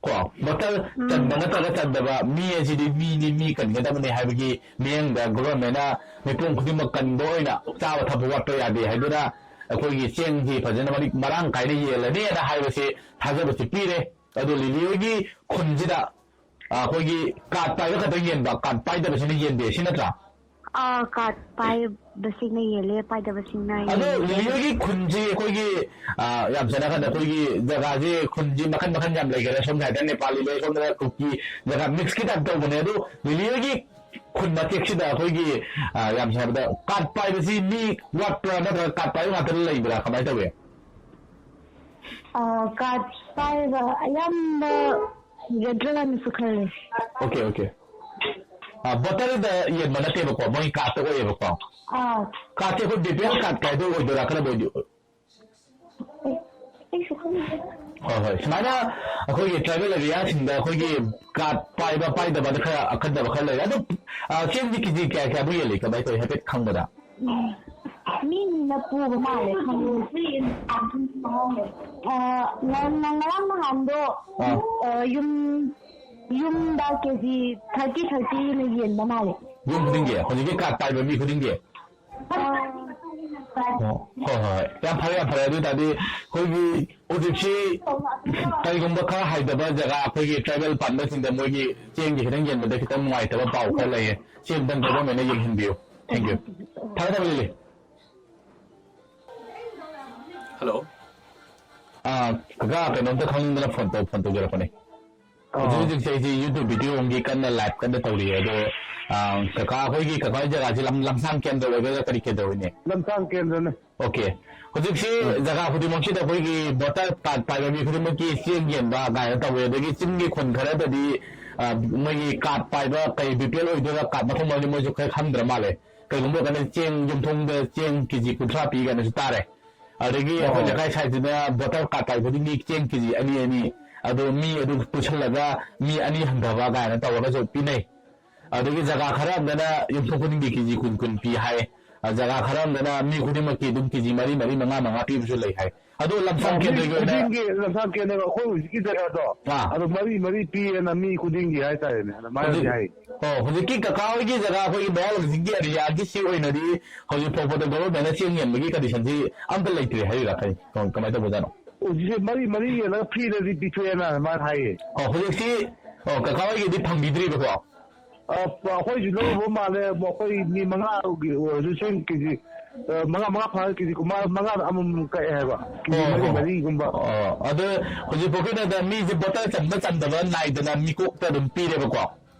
ꯀꯣ, ꯚꯣꯇꯔ ꯎꯝ꯫ ꯆꯟꯕ ꯅꯠꯇ꯭ꯔꯒ ꯆꯟꯗꯕ ꯃꯤ ꯑꯁꯤꯗꯤ ꯃꯤꯅꯤ, ꯃꯤ ꯀꯟꯒꯗꯕꯅꯤ ꯍꯥꯏꯕꯒꯤ ꯃꯤꯠꯌꯦꯡꯗ ꯒꯣꯚꯔꯟꯃꯦꯟꯅ ꯃꯤꯄꯨꯝ ꯈꯨꯗꯤꯡꯃꯛ ꯀꯟꯕ ꯑꯣꯏꯅ ꯆꯥꯕ ꯊꯛꯄ ꯋꯥꯠꯄ ꯌꯥꯗꯦ ꯍꯥꯏꯗꯨꯅ, ꯑꯩꯈꯣꯏꯒꯤ ꯆꯦꯡꯁꯤ ꯐꯖꯅ ꯃꯔꯤꯛ ꯃꯔꯥꯡ ꯀꯥꯏꯅ ꯌꯦꯜꯂꯅꯤꯅ ꯍꯥꯏꯕꯁꯤ ꯊꯥꯖꯕꯁꯤ ꯄꯤꯔꯦ꯫ ꯑꯗꯣ ꯂꯤꯂꯤ ꯍꯣꯏꯒꯤ ꯈꯨꯟꯁꯤꯗ, ꯑ, ꯑꯩꯈꯣꯏꯒꯤ ꯀꯥꯔꯗ ꯄꯥꯏꯕ ꯈꯛꯇꯪ ꯌꯦꯟꯕ, ꯀꯥꯔꯗ ꯄꯥꯏꯗꯕꯁꯤꯅ ꯌꯦꯟꯗꯦ, ꯁꯤ ꯅꯠꯇ꯭ꯔꯥ? ꯑꯥ, ꯀꯥꯔꯗ ꯄꯥꯏꯕꯁꯤꯡꯅ ꯌꯦꯜꯂꯦ, ꯄꯥꯏꯗꯕꯁꯤꯡꯅ ꯑꯗꯣ ꯌꯦꯟꯗꯦ꯫ ꯂꯤꯂꯤ ꯍꯣꯏꯒꯤ ꯈꯨꯟꯁꯤ ꯑꯩꯈꯣꯏꯒꯤ, ꯑ, ꯌꯥꯝ ꯆꯠꯅ ꯀꯥꯟꯗ ꯑꯩꯈꯣꯏꯒꯤ ꯖꯒꯥꯁꯦ, ꯈꯨꯟꯁꯤ ꯃꯈꯜ ꯃꯈꯜ ꯌꯥꯝ ꯂꯩꯈꯔꯦ꯫ ꯁꯣꯝꯗ ꯍꯥꯏꯇꯥꯔꯦ ꯅꯦꯄꯥꯂꯤ ꯂꯩ, ꯁꯣꯝꯗ ꯀꯨꯀꯤ ꯖꯒꯥ ꯃꯤꯛꯁꯀꯤ ꯇꯥꯏꯞ ꯇꯧꯕꯅꯦ꯫ ꯑꯗꯣ ꯂꯤꯂꯤ ꯍꯣꯏꯒꯤ ꯈꯨꯟ ꯃꯇꯦꯛꯁꯤꯗ ꯑꯩꯈꯣꯏꯒꯤ, ꯑ, ꯌꯥꯝ ꯁꯥꯕꯗ ꯀꯥꯔꯗ ꯄꯥꯏꯕꯁꯤ ꯃꯤ ꯋꯥꯠꯄ꯭ꯔꯥ, ꯅꯠꯇ꯭ꯔꯒ ꯀꯥꯔꯗ ꯄꯥꯏꯕ ꯉꯥꯛꯇ ꯂꯩꯕ꯭ꯔꯥ, ꯀꯃꯥꯏꯅ ꯇꯧꯋꯤ? ꯑ, ꯀꯥꯔꯗ ꯄꯥꯏꯕ ꯑꯌꯥꯝꯕ ꯂꯩꯒꯗ꯭ꯔꯥꯅꯁꯨ ꯈꯜꯂꯦ꯫ Okay, okay. ꯑ, ꯚꯣꯇꯔꯗ ꯌꯦꯟꯕ ꯅꯠꯇꯦꯕꯀꯣ, ꯃꯣꯏ ꯀꯥꯔꯗꯇ ꯑꯣꯏꯌꯦꯕꯀꯣ꯫ ꯑꯥ꯫ ꯀꯥꯔꯗꯁꯦ ꯑꯩꯈꯣꯏ ꯕꯤ ꯄꯤ ꯑꯦꯜ ꯀꯥꯔꯗ ꯀꯥꯏꯗꯣ ꯑꯣꯏꯗꯣꯏꯔꯥ, ꯀꯔꯝꯕ ꯑꯣꯏꯗꯣꯏ? ꯑꯩ-, ꯑꯩꯁꯨ ꯈꯪꯗꯦ꯫ ꯍꯣꯏ, ꯍꯣꯏ꯫ ꯁꯨꯃꯥꯏꯅ ꯑꯩꯈꯣꯏꯒꯤ ꯇ꯭ꯔꯥꯏꯕꯦꯜ ꯑꯦꯔꯤꯌꯥꯁꯤꯡꯗ ꯑꯩꯈꯣꯏꯒꯤ ꯀꯥꯔꯗ ꯄꯥꯏꯕ ꯄꯥꯏꯗꯕꯗ ꯈꯔ ꯑꯈꯟꯅꯕ ꯈꯔ ꯂꯩꯔꯦ꯫ ꯑꯗꯣ, ꯑ, ꯆꯦꯡꯗꯤ ꯀꯦꯖꯤ ꯀꯌꯥ ꯀꯌꯥꯃꯨꯛ ꯌꯦꯜꯂꯤ? ꯀꯃꯥꯏꯅ ꯇꯧꯋꯤ? ꯍꯥꯏꯐꯦꯠ ꯈꯪꯕꯗ꯫ ꯎꯝ꯫ ꯃꯤ ꯃꯤꯅ ꯄꯨꯕ ꯃꯥꯜꯂꯦ, ꯈꯪꯗꯦ꯫ ꯑ, ꯉ-, ꯉ-, ꯉꯔꯥꯡ ꯅꯍꯥꯟꯗꯣ, ꯑꯥ꯫ ꯑ, ꯌꯨꯝ, ꯌꯨꯝꯗ ꯀꯦꯖꯤ ꯊꯥꯔꯇꯤ ꯊꯥꯔꯇꯤꯅ ꯌꯦꯟꯕ ꯃꯥꯜꯂꯦ꯫ ꯌꯨꯝ ꯈꯨꯗꯤꯡꯒꯤ? ꯍꯧꯖꯤꯛꯀꯤ ꯀꯥꯔꯗ ꯄꯥꯏꯕ ꯃꯤ ꯈꯨꯗꯤꯡꯒꯤ? ꯑꯣ, ꯍꯣꯏ, ꯍꯣꯏ, ꯍꯣꯏ꯫ ꯌꯥꯝ ꯐꯔꯦ, ꯌꯥꯝ ꯐꯔꯦ꯫ ꯑꯗꯨ ꯑꯣꯏ ꯇꯥꯔꯗꯤ ꯑꯩꯈꯣꯏꯒꯤ ꯍꯧꯖꯤꯛꯁꯤ ꯀꯔꯤꯒꯨꯝꯕ ꯈꯔ ꯍꯥꯏꯗꯕ ꯖꯒꯥ, ꯑꯩꯈꯣꯏꯒꯤ ꯇ꯭ꯔꯥꯏꯕꯦꯜ ꯄꯥꯟꯕꯁꯤꯡꯗ ꯃꯣꯏꯒꯤ ꯆꯦꯡꯒꯤ ꯈꯤꯇꯪ ꯌꯦꯟꯕꯗ ꯈꯤꯇꯪ ꯅꯨꯡꯉꯥꯏꯇꯕ ꯄꯥꯎ ꯈꯔ ꯂꯩꯌꯦ꯫ ꯁꯤ ꯑꯝꯇꯪ ꯒꯣꯚꯔꯟꯃꯦꯟꯅ ꯌꯦꯡꯍꯟꯕꯤꯌꯨ꯫ Thank you꯫ ꯊꯝꯃꯦ, ꯊꯝꯃꯦ, ꯂꯤꯂꯤ꯫ ꯍꯜꯂꯣ꯫ ꯑꯥ, ꯀꯀꯥ, ꯀꯩꯅꯣꯝꯇ ꯈꯪꯅꯤꯡꯗꯅ ꯐꯣꯟ ꯇꯧ-, ꯐꯣꯟ ꯇꯧꯖꯔꯛꯄꯅꯦ꯫ ꯑꯣ꯫ ꯍꯧꯖꯤꯛ ꯍꯧꯖꯤꯛꯁꯦ ꯑꯩꯁꯦ YouTube video ꯑꯃꯒꯤ ꯀꯟꯅ live ꯀꯟꯅ ꯇꯧꯔꯤꯌꯦ꯫ ꯑꯗꯣ, ꯑꯥ, ꯀꯀꯥ ꯑꯩꯈꯣꯏꯒꯤ ꯀꯀꯥ ꯍꯣꯏ ꯖꯒꯥꯁꯤ ꯂꯝ-, ꯂꯝꯁꯥꯡ ꯀꯦꯟꯗ꯭ꯔ ꯑꯣꯏꯒꯗ꯭ꯔꯥ, ꯀꯔꯤ ꯀꯦꯟꯗ꯭ꯔ ꯑꯣꯏꯅꯤ? ꯂꯝꯁꯥꯡ ꯀꯦꯟꯗ꯭ꯔꯅꯦ꯫ ꯑꯣꯀꯦ꯫ ꯍꯧꯖꯤꯛꯁꯤ ꯎꯝ꯫ ꯖꯒꯥ ꯈꯨꯗꯤꯡꯃꯛꯁꯤꯗ ꯑꯩꯈꯣꯏꯒꯤ voter card ꯄꯥꯏꯕ ꯃꯤ ꯈꯨꯗꯤꯡꯃꯛꯀꯤ ꯆꯦꯡ ꯌꯦꯟꯕ ꯀꯥꯏꯅ ꯇꯧꯋꯦ꯫ ꯑꯗꯒꯤ ꯆꯤꯡꯒꯤ ꯈꯨꯟ ꯈꯔꯗꯗꯤ, ꯑꯥ, ꯃꯣꯏꯒꯤ card ꯄꯥꯏꯕ ꯀꯩ BPL ꯑꯣꯏꯗꯣꯏꯔꯥ, card ꯃꯊꯧ ꯃꯔꯝꯗꯤ ꯃꯣꯏꯁꯨ ꯈꯔ ꯈꯪꯗ꯭ꯔ ꯃꯥꯜꯂꯦ꯫ ꯀꯩꯒꯨꯝꯕ ꯑꯣꯏꯔꯒꯅ ꯆꯦꯡ ꯌꯨꯝꯊꯣꯡꯗ ꯆꯦꯡ KG ꯀꯨꯟꯊ꯭ꯔꯥ ꯄꯤ ꯀꯥꯏꯅꯁꯨ ꯇꯥꯔꯦ꯫ ꯑꯗꯒꯤ ꯑꯩꯈꯣꯏ ꯑꯣ꯫ ꯂꯩꯀꯥꯏ ꯁꯥꯏꯠꯁꯤꯅ voter card ꯄꯥꯏꯕ ꯈꯨꯗꯤꯡꯒꯤ ꯆꯦꯡ KG ꯑꯅꯤ ꯑꯅꯤ, ꯑꯗꯣ ꯃꯤ ꯑꯗꯨ ꯄꯨꯁꯜꯂꯒ ꯃꯤ ꯑꯅꯤ ꯍꯟꯊꯕ ꯀꯥꯏꯅ ꯇꯧꯔꯒꯁꯨ ꯄꯤꯅꯩ꯫ ꯑꯗꯒꯤ ꯖꯒꯥ ꯈꯔ ꯑꯃꯗꯅ ꯌꯨꯝꯊꯣꯡ ꯈꯨꯗꯤꯡꯒꯤ KG ꯀꯨꯟ ꯀꯨꯟ ꯄꯤ ꯍꯥꯏ꯫ ꯑ, ꯖꯒꯥ ꯈꯔ ꯑꯃꯗꯅ ꯃꯤ ꯈꯨꯗꯤꯡꯃꯛꯀꯤ ꯑꯗꯨꯝ ꯀꯦꯖꯤ ꯃꯔꯤ, ꯃꯔꯤ, ꯃꯉꯥ, ꯃꯉꯥ ꯄꯤꯕꯁꯨ ꯂꯩ ꯍꯥꯏ꯫ ꯑꯗꯣ ꯂꯝꯁꯥꯡ ꯑꯣ, ꯃꯤ ꯀꯦꯟꯗ꯭ꯔꯒꯤ ꯑꯣꯏꯅ ꯈꯨꯗꯤꯡꯒꯤ, ꯂꯝꯁꯥꯡ ꯀꯦꯟꯗ꯭ꯔꯒ ꯑꯩꯈꯣꯏ ꯍꯧꯖꯤꯛꯀꯤ ꯖꯒꯥꯗꯣ, ꯑꯥ꯫ ꯑꯗꯣ ꯃꯔꯤ ꯃꯔꯤ ꯄꯤꯌꯦꯅ ꯃꯤ ꯈꯨꯗꯤꯡꯒꯤ ꯍꯥꯏꯇꯥꯔꯦꯅꯦ, ꯑꯗꯨꯃꯥꯏꯅꯗꯤ ꯍꯧꯖꯤꯛ-, ꯍꯥꯏ꯫ ꯑꯣ, ꯍꯧꯖꯤꯛꯀꯤ ꯀꯀꯥ ꯍꯣꯏꯒꯤ ꯖꯒꯥ, ꯑꯩꯈꯣꯏꯒꯤ ꯃꯌꯥꯏ ꯂꯝꯖꯤꯡꯒꯤ ꯑꯦꯔꯤꯌꯥꯒꯤꯁꯤ ꯑꯣꯏꯅꯗꯤ ꯍꯧꯖꯤꯛ ꯐꯥꯎꯕꯗ ꯒꯣꯚꯔꯟꯃꯦꯟꯠꯅ ꯆꯦꯡ ꯌꯦꯟꯕꯒꯤ ꯀꯟꯗꯤꯁꯟꯁꯤ ꯑꯝꯇ ꯂꯩꯇ꯭ꯔꯤ ꯍꯥꯏꯔꯤꯔꯥ? ꯀꯔꯤ, ꯀꯃꯥꯏꯅ ꯇꯧꯕꯖꯥꯠꯅꯣ? ꯍꯧꯖꯤꯛꯁꯦ ꯃꯔꯤ ꯃꯔꯤ ꯌꯦꯜꯂꯒ ꯐ꯭ꯔꯤꯗꯗꯤ ꯄꯤꯊꯣꯛꯑꯦꯅ ꯑꯗꯨꯃꯥꯏꯅ ꯍꯥꯏꯌꯦ꯫ ꯑꯣ, ꯍꯧꯖꯤꯛꯁꯤ, ꯑꯣ, ꯀꯀꯥ ꯍꯣꯏꯒꯤꯗꯤ ꯐꯪꯕꯤꯗ꯭ꯔꯤꯕꯀꯣ? ꯑ, ꯑꯩꯈꯣꯏꯁꯨ ꯂꯧꯔꯨꯕ ꯃꯥꯜꯂꯦ꯫ ꯑꯩꯈꯣꯏ ꯃꯤ ꯃꯉꯥꯒꯤ ꯑꯣꯏꯔꯁꯨ ꯆꯦꯡ ꯀꯦꯖꯤ, ꯑ, ꯃꯉꯥ, ꯃꯉꯥ ꯐꯥꯔ ꯀꯦꯖꯤ ꯀꯨꯟꯃꯉꯥ, ꯃꯉꯥꯗ ꯑꯃꯃꯝ ꯀꯛꯑꯦ ꯍꯥꯏꯕ꯫ ꯀꯦꯖꯤ ꯑꯣ, ꯃꯔꯤ ꯍꯣ꯫ ꯃꯔꯤꯒꯨꯝꯕ꯫ ꯑꯣ, ꯑꯗꯣ ꯍꯧꯖꯤꯛ ꯐꯥꯎꯒꯤꯗ ꯃꯤꯁꯦ ꯕꯣꯇꯜ ꯆꯟꯕ ꯆꯟꯗꯕ ꯅꯥꯏꯗꯅ ꯃꯤꯀꯣꯛꯇ ꯑꯗꯨꯝ ꯄꯤꯔꯦꯕꯀꯣ?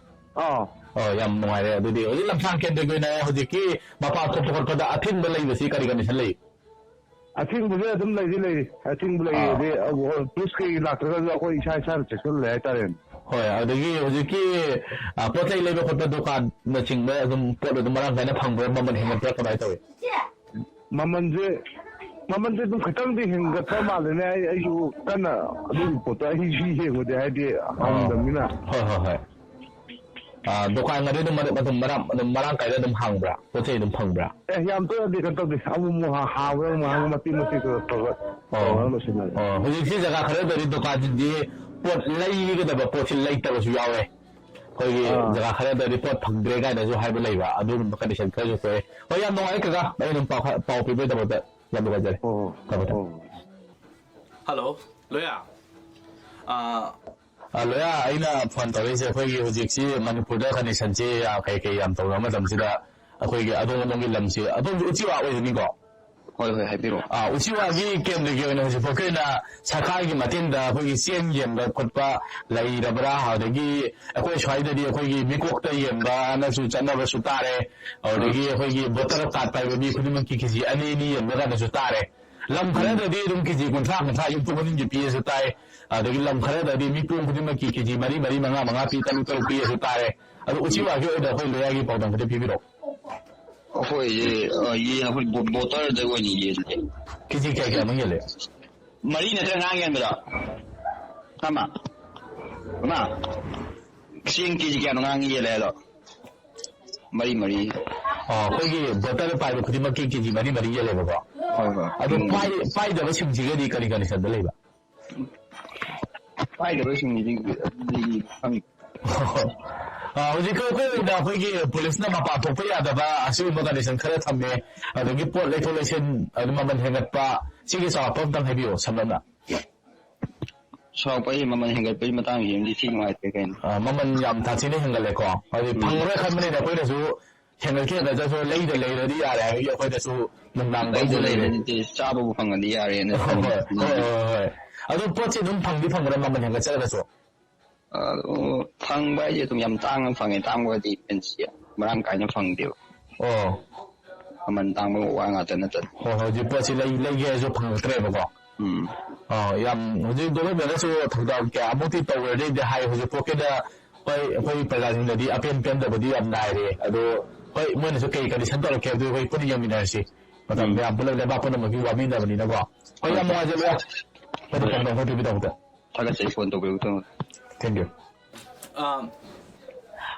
ꯑꯥ꯫ ꯑꯣ, ꯌꯥꯝ ꯅꯨꯡꯉꯥꯏꯔꯦ꯫ ꯑꯗꯨꯗꯤ ꯍꯧꯖꯤꯛ ꯂꯝꯁꯥꯡ ꯀꯦꯟꯗ꯭ꯔꯒꯤ ꯑꯣꯏꯅ ꯍꯧꯖꯤꯛꯀꯤ ꯃꯄꯥꯟ ꯊꯣꯛꯄ ꯈꯣꯠꯄꯗ ꯑꯊꯤꯡꯕ ꯂꯩꯕꯁꯤ ꯀꯔꯤ ꯀꯟꯗꯤꯁꯟ ꯂꯩ? ꯑꯊꯤꯡꯕꯁꯦ ꯑꯗꯨꯝ ꯂꯩꯗꯤ ꯂꯩꯔꯤ꯫ ꯑꯊꯤꯡꯕ ꯑꯥ꯫ ꯂꯩꯔꯗꯤ, ꯑ, ꯄꯨꯂꯤꯁ ꯀꯩ ꯂꯥꯛꯇ꯭ꯔꯒꯁꯨ ꯑꯩꯈꯣꯏ ꯏꯁꯥ ꯏꯁꯥꯅ ꯆꯦꯛꯁꯤꯜꯂꯦ ꯍꯥꯏꯇꯥꯔꯦꯅꯦ꯫ ꯍꯣꯏ, ꯑꯗꯒꯤ ꯍꯧꯖꯤꯛꯀꯤ, ꯑ, ꯄꯣꯠ ꯆꯩ ꯂꯩꯕ ꯈꯣꯠꯄ ꯗꯨꯀꯥꯟꯅꯆꯤꯡꯕ ꯑꯗꯨꯝ ꯄꯣꯠ ꯑꯗꯨꯝ ꯃꯔꯥꯡ ꯀꯥꯏꯅ ꯐꯪꯕ꯭ꯔꯥ? ꯃꯃꯜ ꯍꯦꯟꯒꯠꯄ꯭ꯔꯥ? ꯀꯃꯥꯏꯅ ꯇꯧꯏ? ꯃꯃꯜꯁꯦ, ꯃꯃꯜꯁꯦ ꯑꯗꯨꯝ ꯈꯤꯇꯪꯗꯤ ꯍꯦꯟꯒꯠꯄ ꯃꯥꯜꯂꯦꯅꯦ꯫ ꯑꯩ, ꯑꯩꯁꯨ ꯀꯟꯅ ꯑꯗꯨꯒꯤ ꯄꯣꯠꯇꯣ ꯑꯩꯁꯨ ꯌꯦꯡꯉꯨꯗꯦ, ꯍꯥꯏꯗꯤ ꯑꯣ꯫ ꯍꯪꯗꯕꯅꯤꯅ꯫ ꯍꯣꯏ, ꯍꯣꯏ, ꯍꯣꯏ꯫ ꯑ, ꯗꯨꯀꯥꯟꯒꯗꯤ ꯑꯗꯨꯝ ꯃꯔꯛ-, ꯑꯗꯨꯝ ꯃꯔꯥꯡ, ꯑꯗꯨꯝ ꯃꯔꯥꯡ ꯀꯥꯏꯅ ꯑꯗꯨꯝ ꯍꯥꯡꯕ꯭ꯔꯥ? ꯄꯣꯠ ꯆꯩ ꯑꯗꯨꯝ ꯐꯪꯕ꯭ꯔꯥ? ꯑꯦ, ꯌꯥꯝ ꯇꯣꯏꯅꯗꯤ ꯀꯩꯅꯣ ꯇꯧꯗꯦ꯫ ꯑꯃꯨꯛ ꯑꯃꯨꯛ ꯍꯥ-, ꯍꯥꯡꯕ, ꯑꯃꯨꯛ ꯍꯥꯡꯕ, ꯃꯇꯦꯛ ꯃꯇꯦꯛ ꯇꯧꯔ ꯇꯧꯔꯒ ꯑꯣ꯫ ꯇꯧꯔꯒ ꯂꯣꯏꯁꯤꯟꯅꯔꯦ꯫ ꯑꯣ, ꯍꯧꯖꯤꯛꯁꯤ ꯖꯒꯥ ꯈꯔꯗꯗꯤ ꯗꯨꯀꯥꯟꯁꯤꯡꯗꯤ ꯄꯣꯠ ꯂꯩꯒꯗꯕ ꯄꯣꯠꯁꯤ ꯂꯩꯇꯕꯁꯨ ꯌꯥꯎꯋꯦ꯫ ꯑꯩꯈꯣꯏꯒꯤ ꯑꯥ꯫ ꯖꯒꯥ ꯈꯔꯗꯗꯤ ꯄꯣꯠ ꯐꯪꯗ꯭ꯔꯦ ꯀꯥꯏꯅꯁꯨ ꯍꯥꯏꯕ ꯂꯩꯕ, ꯑꯗꯨꯒꯨꯝꯕ ꯀꯟꯗꯤꯁꯟ ꯈꯔꯁꯨ ꯊꯣꯛꯑꯦ꯫ ꯍꯣꯏ, ꯌꯥꯝ ꯅꯨꯡꯉꯥꯏꯔꯦ ꯀꯀꯥ, ꯑꯩ ꯑꯗꯨꯝ ꯄꯥꯎ ꯈꯔ, ꯄꯥꯎ ꯄꯤꯕꯤꯗꯕꯗ ꯌꯥꯝ ꯅꯨꯡꯉꯥꯏꯖꯔꯦ꯫ ꯍꯣꯏ, ꯍꯣꯏ꯫ ꯊꯝꯃꯦ, ꯊꯝꯃꯦ꯫ ꯍꯣꯏ, ꯍꯣꯏ꯫ ꯍꯜꯂꯣ, ꯂꯣꯌꯥ꯫ ꯑꯥ, ꯑ, ꯂꯣꯌꯥ, ꯑꯩꯅ ꯐꯣꯟ ꯇꯧꯔꯛꯏꯁꯦ ꯑꯩꯈꯣꯏꯒꯤ ꯍꯧꯖꯤꯛꯁꯤ ꯃꯅꯤꯄꯨꯔꯗ ꯀꯟꯗꯤꯁꯟꯁꯤ, ꯑ, ꯀꯩ ꯀꯩ ꯌꯥꯝ ꯇꯧꯅꯕ ꯃꯇꯝꯁꯤꯗ ꯑꯩꯈꯣꯏꯒꯤ ꯑꯗꯣꯝ ꯑꯗꯣꯝꯒꯤ ꯂꯝꯁꯤ, ꯑꯗꯣꯝꯁꯨ ꯎꯆꯤꯋꯥ ꯑꯣꯏꯗꯣꯏꯅꯤꯀꯣ? ꯍꯣꯏ, ꯍꯣꯏ, ꯍꯥꯏꯕꯤꯔꯛꯑꯣ꯫ ꯑ, ꯎꯆꯤꯋꯥꯒꯤ ꯀꯦꯟꯗ꯭ꯔꯒꯤ ꯑꯣꯏꯅ ꯍꯧꯖꯤꯛ ꯐꯥꯎꯒꯤ ꯑꯣꯏꯅ ꯁꯔꯀꯥꯔꯒꯤ ꯃꯇꯦꯡꯗ ꯑꯩꯈꯣꯏꯒꯤ ꯆꯦꯡ ꯌꯦꯟꯕ ꯈꯣꯠꯄ ꯂꯩꯔꯕ꯭ꯔꯥ? ꯑꯗꯒꯤ ꯑꯩꯈꯣꯏ ꯁ꯭ꯋꯥꯏꯗꯗꯤ ꯑꯩꯈꯣꯏꯒꯤ ꯃꯤꯀꯣꯛꯇ ꯌꯦꯟꯕꯅꯁꯨ ꯆꯠꯅꯕꯁꯨ ꯇꯥꯔꯦ, ꯑꯗꯨꯗꯒꯤ ꯑꯥ꯫ ꯑꯩꯈꯣꯏꯒꯤ ꯚꯣꯇꯔ ꯀꯥꯔꯗ ꯄꯥꯏꯕ ꯃꯤ ꯈꯨꯗꯤꯡꯃꯛꯀꯤ ꯀꯦꯖꯤ ꯑꯅꯤ ꯑꯅꯤ ꯌꯦꯟꯕ ꯀꯥꯟꯗꯁꯨ ꯇꯥꯔꯦ꯫ ꯂꯝ ꯎꯝ꯫ ꯈꯔꯗꯗꯤ ꯑꯗꯨꯝ ꯀꯦꯖꯤ ꯀꯨꯟꯊ꯭ꯔꯥ, ꯀꯨꯟꯊ꯭ꯔꯥ ꯌꯨꯝꯊꯣꯡ ꯈꯨꯗꯤꯡꯒꯤ ꯄꯤꯌꯦꯁꯨ ꯇꯥꯏ꯫ ꯑꯗꯒꯤ ꯂꯝ ꯈꯔꯗꯗꯤ ꯃꯤꯄꯨꯝ ꯈꯨꯗꯤꯡꯃꯛꯀꯤ ꯀꯦꯖꯤ ꯃꯔꯤ, ꯃꯔꯤ, ꯃꯉꯥ, ꯃꯉꯥ ꯄꯤ, ꯇꯔꯨꯛ, ꯇꯔꯨꯛ ꯄꯤꯌꯦꯁꯨ ꯇꯥꯔꯦ꯫ ꯑꯗꯣ ꯎꯆꯤꯋꯥꯒꯤ ꯑꯣꯏꯅ ꯑꯩꯈꯣꯏ ꯂꯣꯌꯥꯒꯤ ꯄꯥꯎꯗꯝ ꯈꯤꯇ ꯄꯤꯕꯤꯔꯛꯑꯣ꯫ ꯑꯩꯈꯣꯏꯁꯦ, ꯑ, ꯌꯦꯟ ꯑꯩꯈꯣꯏ ꯕꯣ-, ꯕꯣꯇꯔꯗ ꯑꯣꯏꯅ ꯌꯦꯜꯂꯦ꯫ ꯀꯦꯖꯤ ꯀꯌꯥ ꯀꯌꯥꯃꯨꯛ ꯌꯦꯜꯂꯦ? ꯃꯔꯤ ꯅꯠꯇ꯭ꯔ ꯉꯔꯥꯡ ꯌꯦꯟꯕꯗꯣ? ꯀꯃ? ꯀꯃ? ꯆꯦꯡ ꯀꯦꯖꯤ ꯀꯌꯥꯅꯣ ꯉꯔꯥꯡ ꯌꯦꯜꯂꯦ ꯍꯥꯏꯗꯣ? ꯃꯔꯤ, ꯃꯔꯤ꯫ ꯑ, ꯑꯩꯈꯣꯏꯒꯤ ꯕꯣꯇꯔ ꯄꯥꯏꯕ ꯈꯨꯗꯤꯡꯃꯛꯀꯤ ꯀꯦꯖꯤ ꯃꯔꯤ ꯃꯔꯤ ꯌꯦꯜꯂꯦꯕꯀꯣ꯫ ꯍꯣꯏ, ꯍꯣꯏ꯫ ꯑꯗꯣ ꯎꯝ꯫ ꯄꯥꯏ-, ꯄꯥꯏꯗꯕꯁꯤꯡꯁꯤꯒꯗꯤ ꯀꯔꯤ ꯀꯟꯗꯤꯁꯟꯗ ꯂꯩꯕ? ꯄꯥꯏꯗꯕꯁꯤꯡꯁꯤꯗꯤ ꯑꯗꯨꯗꯤ ꯈꯪꯗꯦ꯫ ꯑ, ꯍꯧꯖꯤꯛ ꯑꯩꯈꯣꯏ ꯑꯣꯏꯅ ꯑꯩꯈꯣꯏꯒꯤ ꯄꯨꯂꯤꯁꯅ ꯃꯄꯥꯟ ꯊꯣꯛꯄ ꯌꯥꯗꯕ ꯑꯁꯤꯒꯨꯝꯕ ꯀꯟꯗꯤꯁꯟ ꯈꯔ ꯊꯝꯃꯦ꯫ ꯑꯗꯒꯤ ꯄꯣꯠ ꯂꯩꯊꯣꯛ ꯂꯩꯁꯤꯟ, ꯑꯗꯨ ꯃꯃꯜ ꯍꯦꯟꯒꯠꯄ, ꯁꯤꯒꯤ ꯆꯥꯎꯔꯥꯛꯄ ꯑꯝꯇꯪ ꯍꯥꯏꯕꯤꯌꯨ ꯁꯝꯂꯞꯅ꯫ ꯁꯥꯎꯔꯛꯄ ꯑꯩ ꯃꯃꯜ ꯍꯦꯟꯒꯠꯄꯒꯤ ꯃꯇꯥꯡꯁꯤꯃꯗꯤ ꯊꯤ ꯅꯨꯡꯉꯥꯏꯇ꯭ꯔꯦ ꯀꯩꯅꯣ꯫ ꯑ, ꯃꯃꯜ ꯌꯥꯝ ꯁꯥꯊꯤꯅ ꯍꯦꯟꯒꯠꯂꯦꯀꯣ꯫ ꯍꯥꯏꯗꯤ ꯎꯝ꯫ ꯐꯪꯉꯔꯣꯏ ꯈꯟꯕꯅꯤꯅ ꯑꯩꯈꯣꯏꯅꯁꯨ ꯍꯦꯟꯒꯠꯀꯦ ꯍꯦꯟꯒꯠꯆꯔꯁꯨ ꯂꯩꯗ ꯂꯩꯔꯗꯤ ꯌꯥꯔꯦ ꯍꯥꯏꯕꯒꯤ ꯑꯩꯈꯣꯏꯗꯁꯨ ꯅꯨꯡꯅꯥꯡꯕ ꯑꯃꯁꯨ ꯂꯩꯗ ꯂꯩꯔꯦ꯫ ꯂꯩꯔꯗꯤ ꯆꯥꯕꯕꯨ ꯐꯪꯉꯗꯤ ꯌꯥꯔꯦꯅ ꯍꯣꯏ, ꯍꯣꯏ, ꯈꯟꯕꯅꯤ꯫ ꯍꯣꯏ, ꯍꯣꯏ, ꯍꯣꯏ꯫ ꯑꯗꯣ ꯄꯣꯠꯁꯦ ꯑꯗꯨꯝ ꯐꯪꯗꯤ ꯐꯪꯒꯗ꯭ꯔꯥ ꯃꯃꯜ ꯍꯦꯟꯒꯠꯆꯔꯒꯁꯨ? ꯑꯗꯣ ꯐꯪꯕ ꯍꯥꯏꯁꯦ ꯑꯗꯨꯝ ꯌꯥꯝ ꯇꯥꯡꯅ ꯐꯪꯉꯦ꯫ ꯇꯥꯡꯕ ꯍꯥꯏꯗꯤ ꯄꯦꯟꯁꯤ ꯃꯔꯥꯡ ꯀꯥꯏꯅ ꯐꯪꯗꯦꯕ꯫ ꯑꯣ꯫ ꯃꯃꯜ ꯇꯥꯡꯕ ꯋꯥ ꯉꯥꯛꯇ ꯅꯠꯇꯅ꯫ ꯍꯣꯏ, ꯍꯣꯏ, ꯍꯧꯖꯤꯛ ꯄꯣꯠꯁꯤ ꯂꯩ-, ꯂꯩꯒꯦ ꯍꯥꯏꯔꯁꯨ ꯐꯪꯉꯛꯇ꯭ꯔꯦꯕꯀꯣ꯫ ꯎꯝ꯫ ꯑꯣ, ꯌꯥꯝ ꯍꯧꯖꯤꯛ ꯒꯣꯚꯔꯟꯃꯦꯟꯅꯁꯨ ꯊꯧꯗꯥꯡ ꯀꯌꯥꯃꯨꯛꯇꯤ ꯇꯧꯔꯗꯤ ꯍꯥꯏ꯫ ꯍꯧꯖꯤꯛ ꯄꯣꯠꯀꯤꯗ ꯍꯣꯏ, ꯑꯩꯈꯣꯏ ꯄ꯭ꯔꯖꯥꯁꯤꯡꯗꯗꯤ ꯑꯄꯦꯟ ꯄꯦꯟꯗꯕꯗꯤ ꯌꯥꯝ ꯅꯥꯏꯔꯦ꯫ ꯑꯗꯣ ꯍꯣꯏ, ꯃꯣꯏꯅꯁꯨ ꯀꯩ ꯀꯟꯗꯤꯁꯟ ꯇꯧꯔꯛꯀꯦ ꯍꯥꯏꯕꯗꯨ ꯑꯩꯈꯣꯏ ꯄꯨꯟꯅ ꯌꯦꯡꯃꯤꯟꯅꯔꯁꯤ꯫ ꯃꯇꯝ ꯎꯝ꯫ ꯃꯌꯥꯝ ꯄꯨꯂꯞ ꯂꯩꯕꯥꯛ ꯄꯨꯝꯅꯃꯛꯀꯤ ꯋꯥꯃꯤꯟꯅꯕꯅꯤꯅꯀꯣ꯫ ꯍꯣꯏ, ꯌꯥꯝ ꯍꯣꯏ꯫ ꯅꯨꯡꯉꯥꯏꯖꯔꯦ꯫ ꯍꯣꯏ, ꯍꯣꯏ꯫ ꯄꯥꯎꯗꯝ ꯈꯔ ꯄꯤꯕꯤꯔꯛꯄꯗ꯫ ꯊꯥꯒꯠꯆꯔꯤ ꯐꯣꯟ ꯇꯧꯕꯤꯔꯛꯄꯗꯣ꯫ Thank you꯫ ꯑꯥ,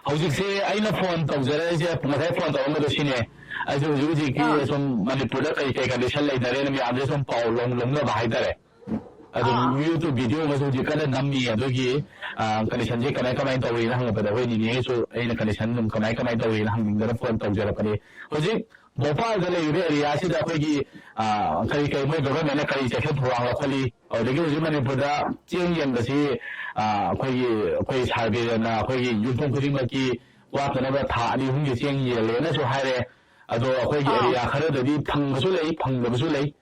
ꯍꯧꯖꯤꯛꯁꯦ ꯑꯩꯅ ꯐꯣꯟ ꯇꯧꯖꯔꯛꯏꯁꯦ, ꯉꯁꯥꯏ ꯐꯣꯟ ꯇꯧꯔꯝꯕꯗꯣ ꯁꯤꯅꯦ꯫ ꯑꯩꯁꯨ ꯍꯧꯖꯤꯛ ꯍꯧꯖꯤꯛꯀꯤ ꯑꯥ꯫ ꯁꯨꯝ ꯃꯅꯤꯄꯨꯔꯗ ꯀꯩ ꯀꯩ ꯀꯟꯗꯤꯁꯟ ꯂꯩꯅꯔꯦꯅ ꯃꯌꯥꯝꯁꯦ ꯁꯨꯝ ꯄꯥꯎ ꯂꯧ-, ꯂꯧꯅꯕ ꯍꯥꯏꯇꯥꯔꯦ꯫ ꯑꯗꯨꯝ ꯑꯥ꯫ YouTube video ꯑꯃꯁꯨ ꯍꯧꯖꯤꯛ ꯀꯟꯅ ꯅꯝꯃꯤ꯫ ꯑꯗꯨꯒꯤ, ꯑꯥ, ꯀꯟꯗꯤꯁꯟꯁꯦ ꯀꯃꯥꯏ ꯀꯃꯥꯏꯅ ꯇꯧꯔꯤꯅ ꯍꯪꯉꯛꯄꯗ ꯑꯩꯈꯣꯏ ꯅꯤꯅꯦꯁꯨ ꯑꯩꯅ ꯀꯟꯗꯤꯁꯟ ꯑꯗꯨꯝ ꯀꯃꯥꯏ ꯀꯃꯥꯏꯅ ꯇꯧꯔꯤꯅ ꯍꯪꯅꯤꯡꯗꯅ ꯐꯣꯟ ꯇꯧꯖꯔꯛꯄꯅꯤ꯫ ꯍꯧꯖꯤꯛ ꯚꯣꯄꯥꯜꯗ ꯂꯩꯔꯤꯕ ꯑꯦꯔꯤꯌꯥꯁꯤꯗ ꯑꯩꯈꯣꯏꯒꯤ, ꯑꯥ, ꯀꯔꯤ ꯀꯔꯤ ꯃꯣꯏ ꯒꯣꯚꯔꯟꯃꯦꯟꯅ ꯀꯔꯤ ꯆꯦꯛꯁꯤꯟ ꯊꯧꯔꯥꯡ ꯂꯧꯈꯠꯂꯤ? ꯑꯗꯨꯗꯒꯤ ꯍꯧꯖꯤꯛ ꯃꯅꯤꯄꯨꯔꯗ ꯆꯦꯡ ꯌꯦꯟꯕꯁꯤ, ꯑꯥ, ꯑꯩꯈꯣꯏꯒꯤ, ꯑꯩꯈꯣꯏ ꯁꯥꯔ ꯕꯤꯔꯦꯟꯅ ꯑꯩꯈꯣꯏꯒꯤ ꯌꯨꯝꯊꯣꯡ ꯈꯨꯗꯤꯡꯃꯛꯀꯤ ꯋꯥꯠꯇꯅꯕ ꯊꯥ ꯑꯅꯤ ꯑꯍꯨꯝꯒꯤ ꯆꯦꯡ ꯌꯦꯜꯂꯦꯅꯁꯨ ꯍꯥꯏꯔꯦ꯫ ꯑꯗꯣ ꯑꯩꯈꯣꯏꯒꯤ ꯑꯥ꯫ ꯑꯦꯔꯤꯌꯥ ꯈꯔꯗꯗꯤ ꯐꯪꯕꯁꯨ ꯂꯩ, ꯐꯪꯗꯕꯁꯨ ꯂꯩ꯫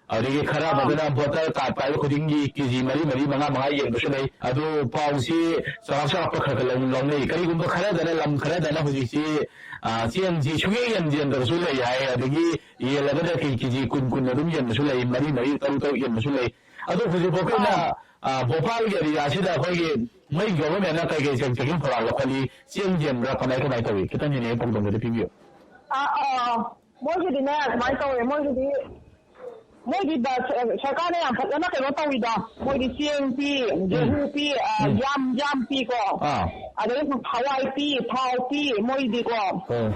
ꯑꯗꯒꯤ ꯈꯔ ꯑꯥ꯫ ꯑꯃꯗꯅ ꯚꯣꯇꯔ ꯀꯥꯔꯗ ꯄꯥꯏꯕ ꯈꯨꯗꯤꯡꯒꯤ ꯀꯦꯖꯤ ꯃꯔꯤ, ꯃꯔꯤ, ꯃꯉꯥ, ꯃꯉꯥ ꯌꯦꯟꯕꯁꯨ ꯂꯩ꯫ ꯑꯗꯨ ꯄꯥꯎꯁꯤ ꯆꯥꯎꯔꯥꯛ ꯆꯥꯎꯔꯥꯛꯄ ꯈꯔ ꯈꯔ ꯂꯧ-, ꯂꯧꯅꯩ꯫ ꯀꯔꯤꯒꯨꯝꯕ ꯈꯔꯗꯅ, ꯂꯝ ꯈꯔꯗꯅ ꯍꯧꯖꯤꯛꯁꯤ, ꯑꯥ, ꯆꯦꯡꯁꯤ ꯁꯨꯡꯌꯦꯟ ꯌꯦꯟ-, ꯌꯦꯟꯗꯕꯁꯨ ꯂꯩ ꯍꯥꯏ꯫ ꯑꯗꯒꯤ ꯌꯦꯜꯂꯒꯅ ꯀꯦ-, ꯀꯦꯖꯤ ꯀꯨꯟ, ꯀꯨꯟ ꯑꯗꯨꯝ ꯌꯦꯟꯕꯁꯨ ꯂꯩ, ꯃꯔꯤ, ꯃꯔꯤ, ꯇꯔꯨꯛ, ꯇꯔꯨꯛ ꯌꯦꯟꯕꯁꯨ ꯂꯩ꯫ ꯑꯗꯣ ꯍꯧꯖꯤꯛ ꯐꯥꯎꯒꯤ ꯑꯣꯏꯅ, ꯑꯥ꯫ ꯑꯥ, ꯚꯣꯄꯥꯜꯒꯤ ꯑꯦꯔꯤꯌꯥꯁꯤꯗ ꯑꯩꯈꯣꯏꯒꯤ ꯃꯣꯏ ꯒꯣꯚꯔꯟꯃꯦꯟꯠꯅ ꯀꯩ ꯀꯩ ꯆꯦꯛ-, ꯆꯦꯛꯁꯤꯟ ꯊꯧꯔꯥꯡ ꯂꯧꯈꯠꯂꯤ, ꯆꯦꯡ ꯌꯦꯟꯕ꯭ꯔꯥ, ꯀꯃꯥꯏ, ꯀꯃꯥꯏ ꯇꯧꯏ? ꯈꯤꯇꯪ ꯍꯦꯟꯅ ꯄꯥꯎꯗꯝꯒꯗꯤ ꯄꯤꯕꯤꯌꯨ꯫ ꯑꯥ, ꯑꯥ, ꯃꯣꯏꯒꯤꯗꯤꯅꯦ, ꯁꯨꯃꯥꯏꯅ ꯇꯧꯋꯦ, ꯃꯣꯏꯒꯤꯗꯤ, ꯃꯣꯏꯒꯤ ꯕ-, ꯁꯔꯀꯥꯔꯅ ꯌꯥꯝ ꯐꯖꯅ ꯀꯩꯅꯣ ꯇꯧꯋꯤꯗ, ꯃꯣꯏꯒꯤ ꯆꯦꯡ ꯄꯤ, ꯎꯝ꯫ ꯒꯦꯍꯨ ꯄꯤ, ꯑꯥ, ꯎꯝ꯫ ꯌꯥꯝ, ꯌꯥꯝ ꯄꯤꯀꯣ꯫ ꯑꯥ꯫ ꯑꯗꯩ ꯍꯋꯥꯏ ꯄꯤ, ꯊꯥꯎ ꯄꯤ, ꯃꯣꯏꯗꯤꯀꯣ꯫ ꯑꯣ꯫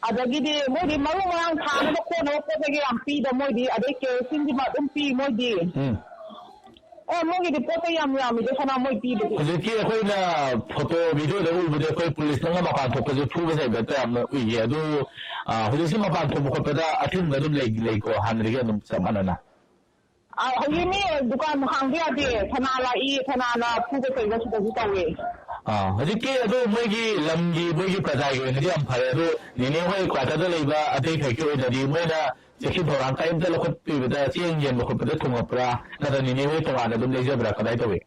ꯑꯗꯒꯤꯗꯤ ꯃꯣꯏꯗꯤ ꯃꯔꯨ ꯃꯔꯥꯡ ꯊꯥꯅꯕ ꯈꯣꯠꯅꯕ ꯄꯣꯠ ꯆꯩꯒ ꯌꯥꯝ ꯄꯤꯗ, ꯃꯣꯏꯗꯤ, ꯑꯗꯩ ꯀꯦꯔꯣꯁꯤꯟꯁꯤꯃ ꯑꯗꯨꯝ ꯄꯤ ꯃꯣꯏꯗꯤ꯫ ꯎꯝ꯫ ꯑꯦ, ꯃꯣꯏꯒꯤꯗꯤ ꯄꯣꯠ ꯆꯩ ꯌꯥꯝ ꯌꯥꯝꯃꯤꯗ ꯁꯅꯥ, ꯃꯣꯏ ꯄꯤꯕꯗꯤ꯫ ꯍꯧꯖꯤꯛꯀꯤ ꯑꯩꯈꯣꯏꯅ ꯐꯣꯇꯣ ꯚꯤꯗꯤꯑꯣꯗ ꯎꯕꯗꯤ ꯑꯩꯈꯣꯏ ꯄꯨꯂꯤꯁꯅꯒ ꯃꯄꯥꯟ ꯊꯣꯛꯄꯁꯦ ꯐꯨꯕ ꯆꯩꯕ ꯍꯦꯛꯇ ꯌꯥꯝꯅ ꯎꯏꯌꯦ꯫ ꯑꯗꯨ, ꯑ, ꯍꯧꯖꯤꯛꯁꯤ ꯃꯄꯥꯟ ꯊꯣꯛꯄ ꯈꯣꯠꯄꯗ ꯑꯊꯤꯡꯕ ꯑꯗꯨꯝ ꯂꯩ-, ꯂꯩꯀꯣ, ꯍꯥꯟꯅꯗꯒꯤ ꯑꯗꯨꯝ ꯆꯞ ꯃꯥꯟꯅꯅ? ꯑ, ꯍꯧꯖꯤꯛ ꯃꯤ ꯗꯨꯀꯥꯟ ꯍꯥꯡꯕ ꯌꯥꯗꯦ꯫ ꯁꯅꯥ ꯂꯥꯛꯏ, ꯁꯅꯥꯅ ꯐꯨꯕ ꯆꯩꯕ ꯁꯤꯗꯁꯨ ꯇꯧꯋꯦ꯫ ꯑꯥ, ꯍꯧꯖꯤꯛꯀꯤ ꯑꯗꯨ ꯃꯣꯏꯒꯤ ꯂꯝꯒꯤ, ꯃꯣꯏꯒꯤ ꯄ꯭ꯔꯖꯥꯒꯤ ꯑꯣꯏꯅꯗꯤ ꯌꯥꯝ ꯐꯔꯦ꯫ ꯑꯗꯨ ꯅꯦꯅꯦ ꯍꯣꯏ ꯀ꯭ꯋꯥꯇꯔꯗ ꯂꯩꯕ ꯑꯇꯩ ꯈꯩꯒꯤ ꯑꯣꯏꯅꯗꯤ ꯃꯣꯏꯅ ꯆꯦꯛꯁꯤꯟ ꯊꯧꯔꯥꯡ ꯀꯔꯤꯝꯇ ꯂꯧꯈꯠꯄꯤꯕꯗ ꯆꯦꯡ ꯌꯦꯟꯕ ꯈꯣꯠꯄꯗ ꯊꯨꯡꯉꯛꯄ꯭ꯔꯥ? ꯅꯠꯇ꯭ꯔ ꯅꯦꯅꯦ ꯍꯣꯏ ꯇꯣꯉꯥꯟꯅ ꯑꯗꯨꯝ ꯂꯩꯖꯕ꯭ꯔꯥ? ꯀꯃꯥꯏꯅ ꯇꯧꯏ?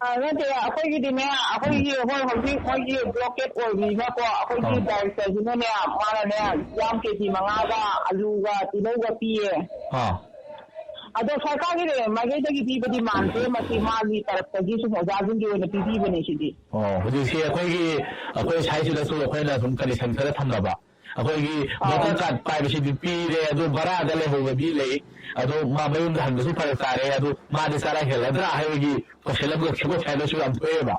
ꯑ, ꯅꯠꯇꯦ, ꯑꯩꯈꯣꯏꯒꯤꯗꯤꯅꯦ, ꯑꯩꯈꯣꯏꯒꯤ, ꯎꯝ꯫ ꯍꯣꯏ, ꯍꯧꯖꯤꯛ ꯃꯣꯏꯒꯤ blockade ꯑꯣꯏꯕꯅꯤꯅꯀꯣ, ꯑꯩꯈꯣꯏꯒꯤ ꯑꯥ꯫ ꯗꯥꯏꯔꯦꯛꯇꯔꯁꯤꯅꯅꯦ, ꯃꯥꯅꯅꯦ, ꯌꯥꯝ ꯀꯦꯖꯤ ꯃꯉꯥꯒ ꯑꯂꯨꯒ ꯇꯤꯜꯍꯧꯒ ꯄꯤꯌꯦ꯫ ꯑꯥ꯫ ꯑꯗꯣ ꯁꯔꯀꯥꯔꯒꯤ ꯃꯥꯏꯀꯩꯗꯒꯤ ꯄꯤꯕꯗꯤ ꯃꯥꯟꯗꯦ, ꯃꯁꯤ ꯃꯥꯒꯤ ꯇꯔꯞꯇꯒꯤ ꯁꯨꯝ ꯑꯣꯖꯥꯁꯤꯡꯒꯤ ꯑꯣꯏꯅ ꯄꯤꯕꯤꯕꯅꯦ ꯁꯤꯗꯤ꯫ ꯑꯣ, ꯍꯧꯖꯤꯛꯁꯤ ꯑꯩꯈꯣꯏꯒꯤ, ꯑꯩꯈꯣꯏ ꯁ꯭ꯋꯥꯏꯁꯤꯗꯁꯨ ꯑꯩꯈꯣꯏꯅ ꯁꯨꯝ condition ꯈꯔ ꯊꯝꯅꯕ꯫ ꯑꯩꯈꯣꯏꯒꯤ ꯑꯥ꯫ Voter card ꯄꯥꯏꯕꯁꯤꯗꯤ ꯄꯤꯔꯦ, ꯑꯗꯨ ꯚꯔꯥꯗ ꯂꯩꯍꯧꯕ ꯃꯤ ꯂꯩ, ꯑꯗꯨ ꯃꯥ ꯃꯌꯨꯝꯗ ꯍꯟꯕꯁꯨ ꯐꯔꯛ ꯇꯥꯔꯦ, ꯑꯗꯨ ꯃꯥꯗꯤ ꯆꯔꯥ ꯍꯦꯜꯂꯗ꯭ꯔꯥ ꯍꯥꯏꯕꯒꯤ ꯀꯣꯏꯁꯟ ꯑꯃ ꯑꯩꯈꯣꯏ ꯁ꯭ꯋꯥꯏꯗꯁꯨ ꯌꯥꯝ ꯊꯣꯛꯑꯦꯕ꯫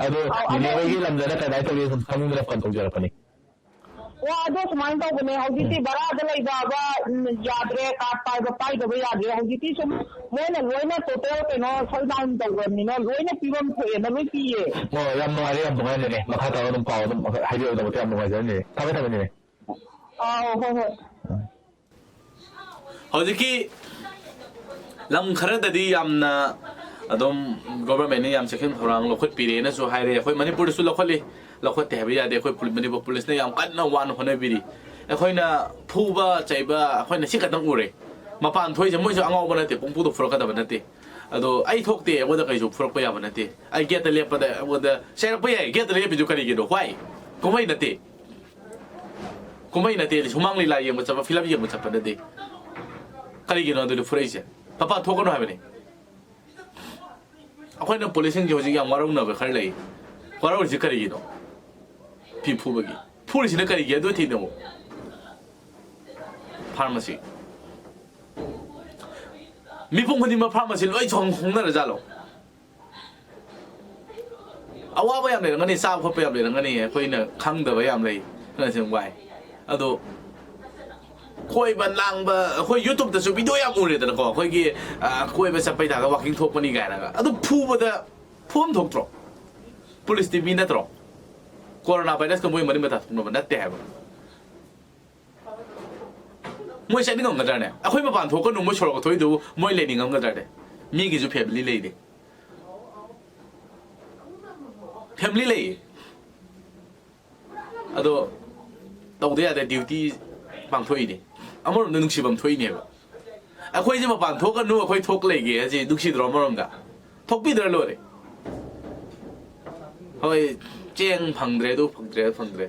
ꯑꯗꯣ ꯑꯧ, ꯑꯗꯣ ꯅꯦꯅꯦ ꯍꯣꯏꯒꯤ ꯂꯝꯗꯅ ꯀꯃꯥꯏꯅ ꯇꯧꯒꯦ ꯁꯨꯝ ꯈꯪꯅꯤꯡꯗꯅ phone ꯇꯧꯖꯔꯛꯄꯅꯤ꯫ ꯑꯣ, ꯑꯗꯣ ꯁꯨꯃꯥꯏꯅ ꯇꯧꯕꯅꯦ, ꯍꯧꯖꯤꯛꯇꯤ ꯎꯝ꯫ ꯚꯔꯥꯗ ꯂꯩꯕ ꯍꯥꯏꯕ, ꯎꯝ, ꯌꯥꯗ꯭ꯔꯦ, card ꯄꯥꯏꯕ ꯄꯥꯏꯗꯕ ꯌꯥꯗ꯭ꯔꯦ꯫ ꯍꯧꯖꯤꯛꯇꯤ ꯁꯨꯝ ꯃꯣꯏꯅ ꯂꯣꯏꯅ total ꯀꯩꯅꯣ shutdown ꯇꯧꯈ꯭ꯔꯕꯅꯤꯅ ꯂꯣꯏꯅ ꯄꯤꯐꯝ ꯊꯣꯛꯑꯦꯅ ꯂꯣꯏ ꯄꯤꯌꯦ꯫ ꯑꯣ, ꯌꯥꯝ ꯅꯨꯡꯉꯥꯏꯔꯦ, ꯌꯥꯝ ꯅꯨꯡꯉꯥꯏꯔꯦ꯫ ꯃꯈꯥ ꯇꯥꯕ ꯑꯗꯨꯝ ꯄꯥꯎ ꯑꯗꯨꯝ ꯍꯥꯏꯕꯤꯔꯛꯀꯗꯕꯗꯣ ꯌꯥꯝ ꯅꯨꯡꯉꯥꯏꯖꯔꯦ꯫ ꯊꯝꯃꯦ, ꯊꯝꯃꯦ꯫ ꯑꯥꯎ, ꯍꯣꯏ, ꯍꯣꯏ꯫ ꯎꯝ꯫ ꯍꯧꯖꯤꯛꯀꯤ ꯂꯝ ꯈꯔꯗꯗꯤ ꯌꯥꯝꯅ ꯑꯗꯨꯝ government ꯅ ꯌꯥꯝ ꯆꯦꯛꯁꯤꯟ ꯊꯧꯔꯥꯡ ꯂꯧꯈꯠꯄꯤꯔꯦꯅꯁꯨ ꯍꯥꯏꯔꯦ꯫ ꯑꯩꯈꯣꯏ ꯃꯅꯤꯄꯨꯔꯗꯁꯨ ꯂꯧꯈꯠꯂꯤ, ꯂꯧꯈꯠꯇꯦ ꯍꯥꯏꯕ ꯌꯥꯗꯦ꯫ ꯑꯩꯈꯣꯏ ꯄꯨꯂꯤ-, ꯃꯅꯤꯄꯨꯔ ꯄꯨꯂꯤꯁꯅ ꯌꯥꯝ ꯀꯟꯅ ꯋꯥꯅ ꯍꯣꯠꯅꯕꯤꯔꯤ꯫ ꯑꯩꯈꯣꯏꯅ ꯐꯨꯕ ꯆꯩꯕ, ꯑꯩꯈꯣꯏꯅ ꯁꯤ ꯈꯛꯇꯪ ꯎꯔꯦ꯫ ꯃꯄꯥꯟ ꯊꯣꯛꯏꯁꯦ ꯃꯣꯏꯁꯨ ꯑꯉꯥꯎꯕ ꯅꯠꯇꯦ, ꯄꯨꯡꯐꯨꯗ ꯐꯨꯔꯛꯀꯗꯕ ꯅꯠꯇꯦ꯫ ꯑꯗꯣ ꯑꯩ ꯊꯣꯛꯇꯦ, ꯑꯩꯉꯣꯟꯗ ꯀꯩꯁꯨ ꯐꯨꯔꯛꯄ ꯌꯥꯕ ꯅꯠꯇꯦ꯫ ꯑꯩ gate ꯇ ꯂꯦꯞꯄꯗ ꯑꯩꯉꯣꯟꯗ ꯆꯩꯔꯛꯄ ꯌꯥꯏ, gate ꯇ ꯂꯦꯞꯄꯤꯗꯨ ꯀꯔꯤꯒꯤꯅꯣ? Why? ꯀꯨꯝꯍꯩ ꯅꯠꯇꯦ꯫ ꯀꯨꯝꯍꯩ ꯅꯠꯇꯦ, ꯁꯨꯃꯥꯡ ꯂꯤꯂꯥ ꯌꯦꯡꯕ ꯆꯠꯄ, film ꯌꯦꯡꯕ ꯆꯠꯄ ꯅꯠꯇꯦ꯫ ꯀꯔꯤꯒꯤꯅꯣ ꯑꯗꯨꯗꯤ ꯐꯨꯔꯛꯏꯁꯦ? ꯃꯄꯥꯟ ꯊꯣꯛꯀꯅꯨ ꯍꯥꯏꯕꯅꯤ꯫ ꯑꯩꯈꯣꯏꯅ ꯄꯨꯂꯤꯁꯁꯤꯡꯁꯦ ꯍꯧꯖꯤꯛ ꯌꯥꯝ ꯋꯥꯔꯧꯅꯕ ꯈꯔ ꯂꯩ꯫ ꯋꯥꯔꯧꯔꯤꯁꯤ ꯀꯔꯤꯒꯤꯅꯣ? ꯐꯤ ꯐꯨꯕꯒꯤ꯫ ꯐꯨꯔꯤꯁꯤꯅ ꯀꯔꯤꯒꯤ? ꯑꯗꯨ ꯊꯤꯗꯣꯛꯑꯣ꯫ Pharmacy꯫ ꯃꯤꯄꯨꯝ ꯈꯨꯗꯤꯡꯃꯛ pharmacy ꯂꯣꯏ ꯊꯣꯡ ꯍꯣꯡꯅꯔꯖꯥꯠꯂꯣ? ꯑꯋꯥꯕ ꯌꯥꯝ ꯂꯩꯔꯝꯒꯅꯤ, ꯆꯥꯕ ꯈꯣꯠꯄ ꯌꯥꯝ ꯂꯩꯔꯝꯒꯅꯤ, ꯑꯩꯈꯣꯏꯅ ꯈꯪꯗꯕ ꯌꯥꯝ ꯂꯩ, ꯑꯗꯨꯅ ꯁꯨꯝ ꯋꯥꯏ꯫ ꯑꯗꯣ ꯀꯣꯏꯕ ꯂꯥꯡꯕ, ꯑꯩꯈꯣꯏ YouTubeꯇꯁꯨ video ꯌꯥꯝ ꯎꯔꯦꯗꯅꯀꯣ, ꯑꯩꯈꯣꯏꯒꯤ, ꯑ, ꯀꯣꯏꯕ ꯆꯠꯄꯩ ꯇꯥꯏꯞꯇ walking ꯊꯣꯛꯄꯅꯤ ꯀꯥꯏꯅꯒ꯫ ꯑꯗꯨ ꯐꯨꯕꯗ, ꯐꯨꯕ ꯊꯣꯛꯇ꯭ꯔꯣ? ꯄꯨꯂꯤꯁꯇꯤ ꯃꯤ ꯅꯠꯇ꯭ꯔꯣ? ꯀꯣꯔꯣꯅꯥ ꯚꯥꯏꯔꯁꯀ ꯃꯣꯏ ꯃꯔꯤ ꯃꯇꯥ ꯊꯣꯛꯅꯕ ꯅꯠꯇꯦ ꯍꯥꯏꯕ꯫ ꯃꯣꯏ ꯆꯠꯅꯤꯡꯉꯝꯒꯗ꯭ꯔꯅꯦ? ꯑꯩꯈꯣꯏ ꯃꯄꯥꯟ ꯊꯣꯛꯀꯅꯨ, ꯃꯣꯏ ꯁꯣꯔꯣꯛꯇ ꯊꯣꯛꯏꯗꯨꯕꯨ ꯃꯣꯏ ꯂꯩꯅꯤꯡꯉꯝꯒꯗ꯭ꯔꯅꯦ? ꯃꯤꯒꯤꯁꯨ family ꯂꯩꯔꯤ꯫ Family ꯂꯩꯌꯦ꯫ ꯑꯗꯣ ꯇꯧꯗ ꯌꯥꯗꯦ, duty ꯄꯥꯡꯊꯣꯛꯏꯅꯦ꯫ ꯑꯃꯔꯣꯝꯗ ꯅꯨꯡꯁꯤꯐꯝ ꯊꯣꯛꯏꯅꯦꯕ꯫ ꯑꯩꯈꯣꯏꯁꯦ ꯃꯄꯥꯟ ꯊꯣꯛꯀꯅꯨ, ꯑꯩꯈꯣꯏ ꯊꯣꯛ ꯂꯩꯒꯦ ꯍꯥꯏꯁꯦ ꯅꯨꯡꯁꯤꯗ꯭ꯔꯣ? ꯑꯃꯔꯣꯝꯗ ꯊꯣꯛꯄꯤꯗ꯭ꯔ ꯂꯣꯏꯔꯦ꯫ ꯍꯣꯏ, ꯆꯦꯡ ꯐꯪꯗ꯭ꯔꯦ, ꯑꯗꯨ ꯐꯪꯗ꯭ꯔꯦ, ꯑꯗꯨ ꯐꯪꯗ꯭ꯔꯦ꯫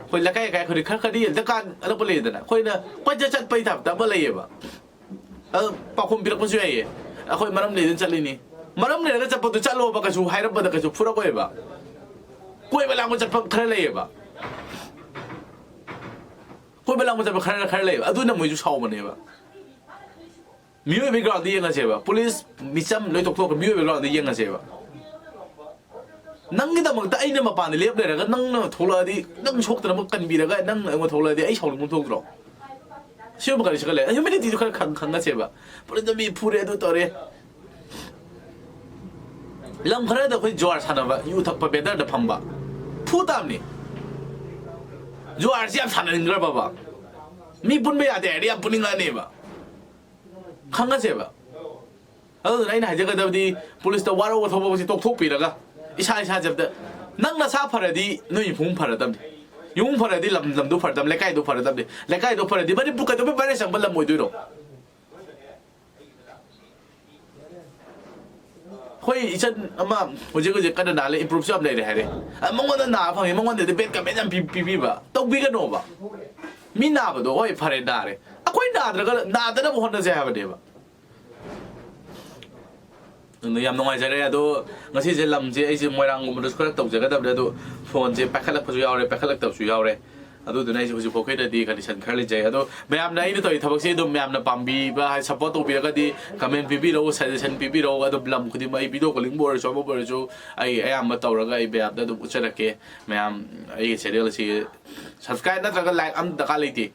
ꯑꯩꯈꯣꯏ ꯂꯩꯀꯥꯏ ꯂꯩꯀꯥꯏ ꯈꯨꯗꯤꯡ ꯈꯔ ꯈꯔꯗꯤ ꯗꯨꯀꯥꯟ ꯑꯅꯛꯄ ꯂꯩꯗꯅ, ꯑꯩꯈꯣꯏꯅ ꯀꯣꯏꯆꯠ ꯆꯠꯄꯩ ꯇꯥꯏꯞꯇ ꯑꯃ ꯂꯩꯌꯦꯕ꯫ ꯑꯗꯨ ꯄꯥꯎꯈꯨꯝ ꯄꯤꯔꯛꯄꯁꯨ ꯌꯥꯏꯌꯦ, "ꯑꯩꯈꯣꯏ ꯃꯔꯝ ꯂꯩꯗꯅ ꯆꯠꯂꯤꯅꯤ"꯫ ꯃꯔꯝ ꯂꯩꯔꯒ ꯆꯠꯄꯗꯨ ꯆꯠꯂꯣꯕ, ꯀꯩꯁꯨ ꯍꯥꯏꯔꯛꯄꯗ ꯀꯩꯁꯨ ꯐꯨꯔꯛꯑꯣꯏꯕ꯫ ꯀꯣꯏꯕ ꯂꯥꯡꯕ ꯆꯠꯄ ꯈꯔ ꯂꯩꯌꯦꯕ꯫ ꯀꯣꯏꯕ ꯂꯥꯡꯕ ꯆꯠꯄ ꯈꯔ ꯈꯔ ꯂꯩꯌꯦꯕ, ꯑꯗꯨꯅ ꯃꯣꯏꯁꯨ ꯁꯥꯎꯕꯅꯦꯕ꯫ ꯃꯤꯑꯣꯏꯕꯒꯤ groundꯗ ꯌꯦꯡꯉꯁꯦꯕ, ꯄꯨꯂꯤꯁ, ꯃꯤꯆꯝ ꯂꯣꯏ ꯇꯣꯛꯊꯣꯛꯈ꯭ꯔ ꯃꯤꯑꯣꯏꯕꯒꯤ groundꯗ ꯌꯦꯡꯉꯁꯦꯕ꯫ ꯅꯪꯒꯤꯗꯃꯛꯇ ꯑꯩꯅ ꯃꯄꯥꯟꯗ ꯂꯦꯞ ꯂꯩꯔꯒ ꯅꯪꯅ ꯊꯣꯛꯂꯛꯑꯗꯤ, ꯅꯪ ꯁꯣꯛꯇꯅꯕ ꯀꯟꯕꯤꯔꯒ ꯅꯪꯅ ꯑꯩꯉꯣꯟꯗ ꯊꯣꯛꯂꯛꯑꯗꯤ ꯑꯩ ꯁꯥꯎꯅꯤꯡꯕ ꯊꯣꯛꯇ꯭ꯔꯣ? ꯁꯤꯒꯨꯝꯕ ꯈꯔꯁꯨ ꯈꯔ ꯂꯩ꯫ Humanityꯁꯨ ꯈꯔ ꯈꯪ-, ꯈꯪꯉꯁꯦꯕ꯫ ꯄꯨꯂꯤꯁꯅ ꯃꯤ ꯐꯨꯔꯦ, ꯑꯗꯨ ꯇꯧꯔꯦ꯫ ꯂꯝ ꯈꯔꯗ ꯑꯩꯈꯣꯏ ꯖꯨꯋꯥꯔ ꯁꯥꯟꯅꯕ, ꯌꯨ ꯊꯛꯄ, vendorꯗ ꯐꯝꯕ ꯐꯨ ꯇꯥꯕꯅꯤ꯫ ꯖꯨꯋꯥꯔꯁꯤ ꯌꯥꯝ ꯁꯥꯟꯅꯅꯤꯡꯈ꯭ꯔꯕꯕ꯫ ꯃꯤ ꯄꯨꯟꯕ ꯌꯥꯗꯦ ꯍꯥꯏꯔꯗꯤ ꯌꯥꯝ ꯄꯨꯅꯤꯡꯉꯛꯑꯅꯦꯕ꯫ ꯈꯪꯉꯁꯦꯕ꯫ ꯑꯗꯨꯗꯨꯅ ꯑꯩꯅ ꯍꯥꯏꯖꯒꯗꯕꯗꯤ, ꯄꯨꯂꯤꯁꯇ ꯋꯥꯔꯧꯕ ꯊꯣꯛꯄꯁꯤ ꯇꯣꯛꯊꯣꯛꯄꯤꯔꯒ, ꯏꯁꯥ ꯏꯁꯥꯁꯦ ꯑꯝꯇ, ꯅꯪ ꯅꯁꯥ ꯐꯔꯗꯤ ꯅꯣꯏ ꯏꯃꯨꯡ ꯐꯔꯗꯕꯅꯤ, ꯏꯃꯨꯡ ꯐꯔꯗꯤ ꯂꯝ, ꯂꯝꯗꯨ ꯐꯔꯗꯕꯅꯤ, ꯂꯩꯀꯥꯏꯗꯨ ꯐꯔꯗꯕꯅꯤ, ꯂꯩꯀꯥꯏꯗꯨ ꯐꯔꯗꯤ ꯃꯅꯤꯄꯨꯔ ꯀꯩꯗꯧꯕꯩ ꯚꯥꯏꯔꯁ ꯆꯪꯕ ꯂꯝ ꯑꯣꯏꯗꯣꯏꯅꯣ? ꯑꯩꯈꯣꯏ ꯏꯆꯟ ꯑꯃ ꯍꯧꯖꯤꯛ ꯍꯧꯖꯤꯛ ꯀꯟꯅ ꯅꯥ ꯂꯩ, improveꯁꯨ ꯌꯥꯝ ꯂꯩꯔꯦ ꯍꯥꯏꯔꯦ꯫ ꯑ, ꯃꯉꯣꯟꯗ ꯅꯥꯕ ꯐꯪꯉꯦ, ꯃꯉꯣꯟꯗꯗꯤ bad comment ꯌꯥꯝ ꯄꯤ-, ꯄꯤꯕꯤꯕ ꯇꯧꯕꯤꯒꯅꯣꯕ꯫ ꯃꯤ ꯅꯥꯕꯗꯣ, ꯍꯣꯏ, ꯐꯔꯦ, ꯅꯥꯔꯦ, ꯑꯩꯈꯣꯏ ꯅꯥꯗ꯭ꯔꯒ, ꯅꯥꯗꯅꯕ ꯍꯣꯠꯅꯁꯦ ꯍꯥꯏꯕꯅꯦꯕ꯫ ꯑꯗꯨꯅ ꯌꯥꯝ ꯅꯨꯡꯉꯥꯏꯖꯔꯦ꯫ ꯑꯗꯣ ꯉꯁꯤꯁꯦ ꯂꯝꯁꯦ ꯑꯩꯁꯦ ꯃꯣꯏꯔꯥꯡꯒꯨꯝꯕꯗꯁꯨ ꯈꯔ ꯇꯧꯖꯒꯗꯕꯅꯦ, ꯑꯗꯣ phoneꯁꯦ ꯄꯥꯏꯈꯠꯂꯛꯄꯁꯨ ꯌꯥꯎꯔꯦ, ꯄꯥꯏꯈꯠꯂꯛꯇꯕꯁꯨ ꯌꯥꯎꯔꯦ꯫ ꯑꯗꯨꯗꯨꯅ ꯑꯩꯁꯦ ꯍꯧꯖꯤꯛ ꯐꯥꯎꯒꯤꯗꯗꯤ condition ꯈꯔ ꯂꯩꯖꯩ꯫ ꯑꯗꯣ ꯃꯌꯥꯝꯅ ꯑꯩꯅ ꯇꯧꯔꯤ ꯊꯕꯛꯁꯦ ꯑꯗꯨꯝ ꯃꯌꯥꯝꯅ ꯄꯥꯝꯕꯤꯕ, ꯍꯥꯏ, support ꯇꯧꯕꯤꯔꯒꯗꯤ comment ꯄꯤꯕꯤꯔꯛꯎ, suggestion ꯄꯤꯕꯤꯔꯛꯎ꯫ ꯑꯗꯨꯝ ꯂꯝ ꯈꯨꯗꯤꯡꯃꯛ ꯑꯩ video callingꯕꯨ ꯑꯣꯏꯔꯁꯨ, ꯑꯃꯕꯨ ꯑꯣꯏꯔꯁꯨ, ꯑꯩ ꯑꯌꯥꯝꯕ ꯇꯧꯔꯒ ꯑꯩ ꯃꯌꯥꯝꯗ ꯑꯗꯨꯝ ꯎꯠꯆꯔꯛꯀꯦ꯫ ꯃꯌꯥꯝ ꯑꯩꯒꯤ channel ꯑꯁꯤ subscribe ꯅꯠꯇ꯭ꯔꯒ like ꯑꯝ ꯗꯔꯀꯥꯔ ꯂꯩꯇꯦ꯫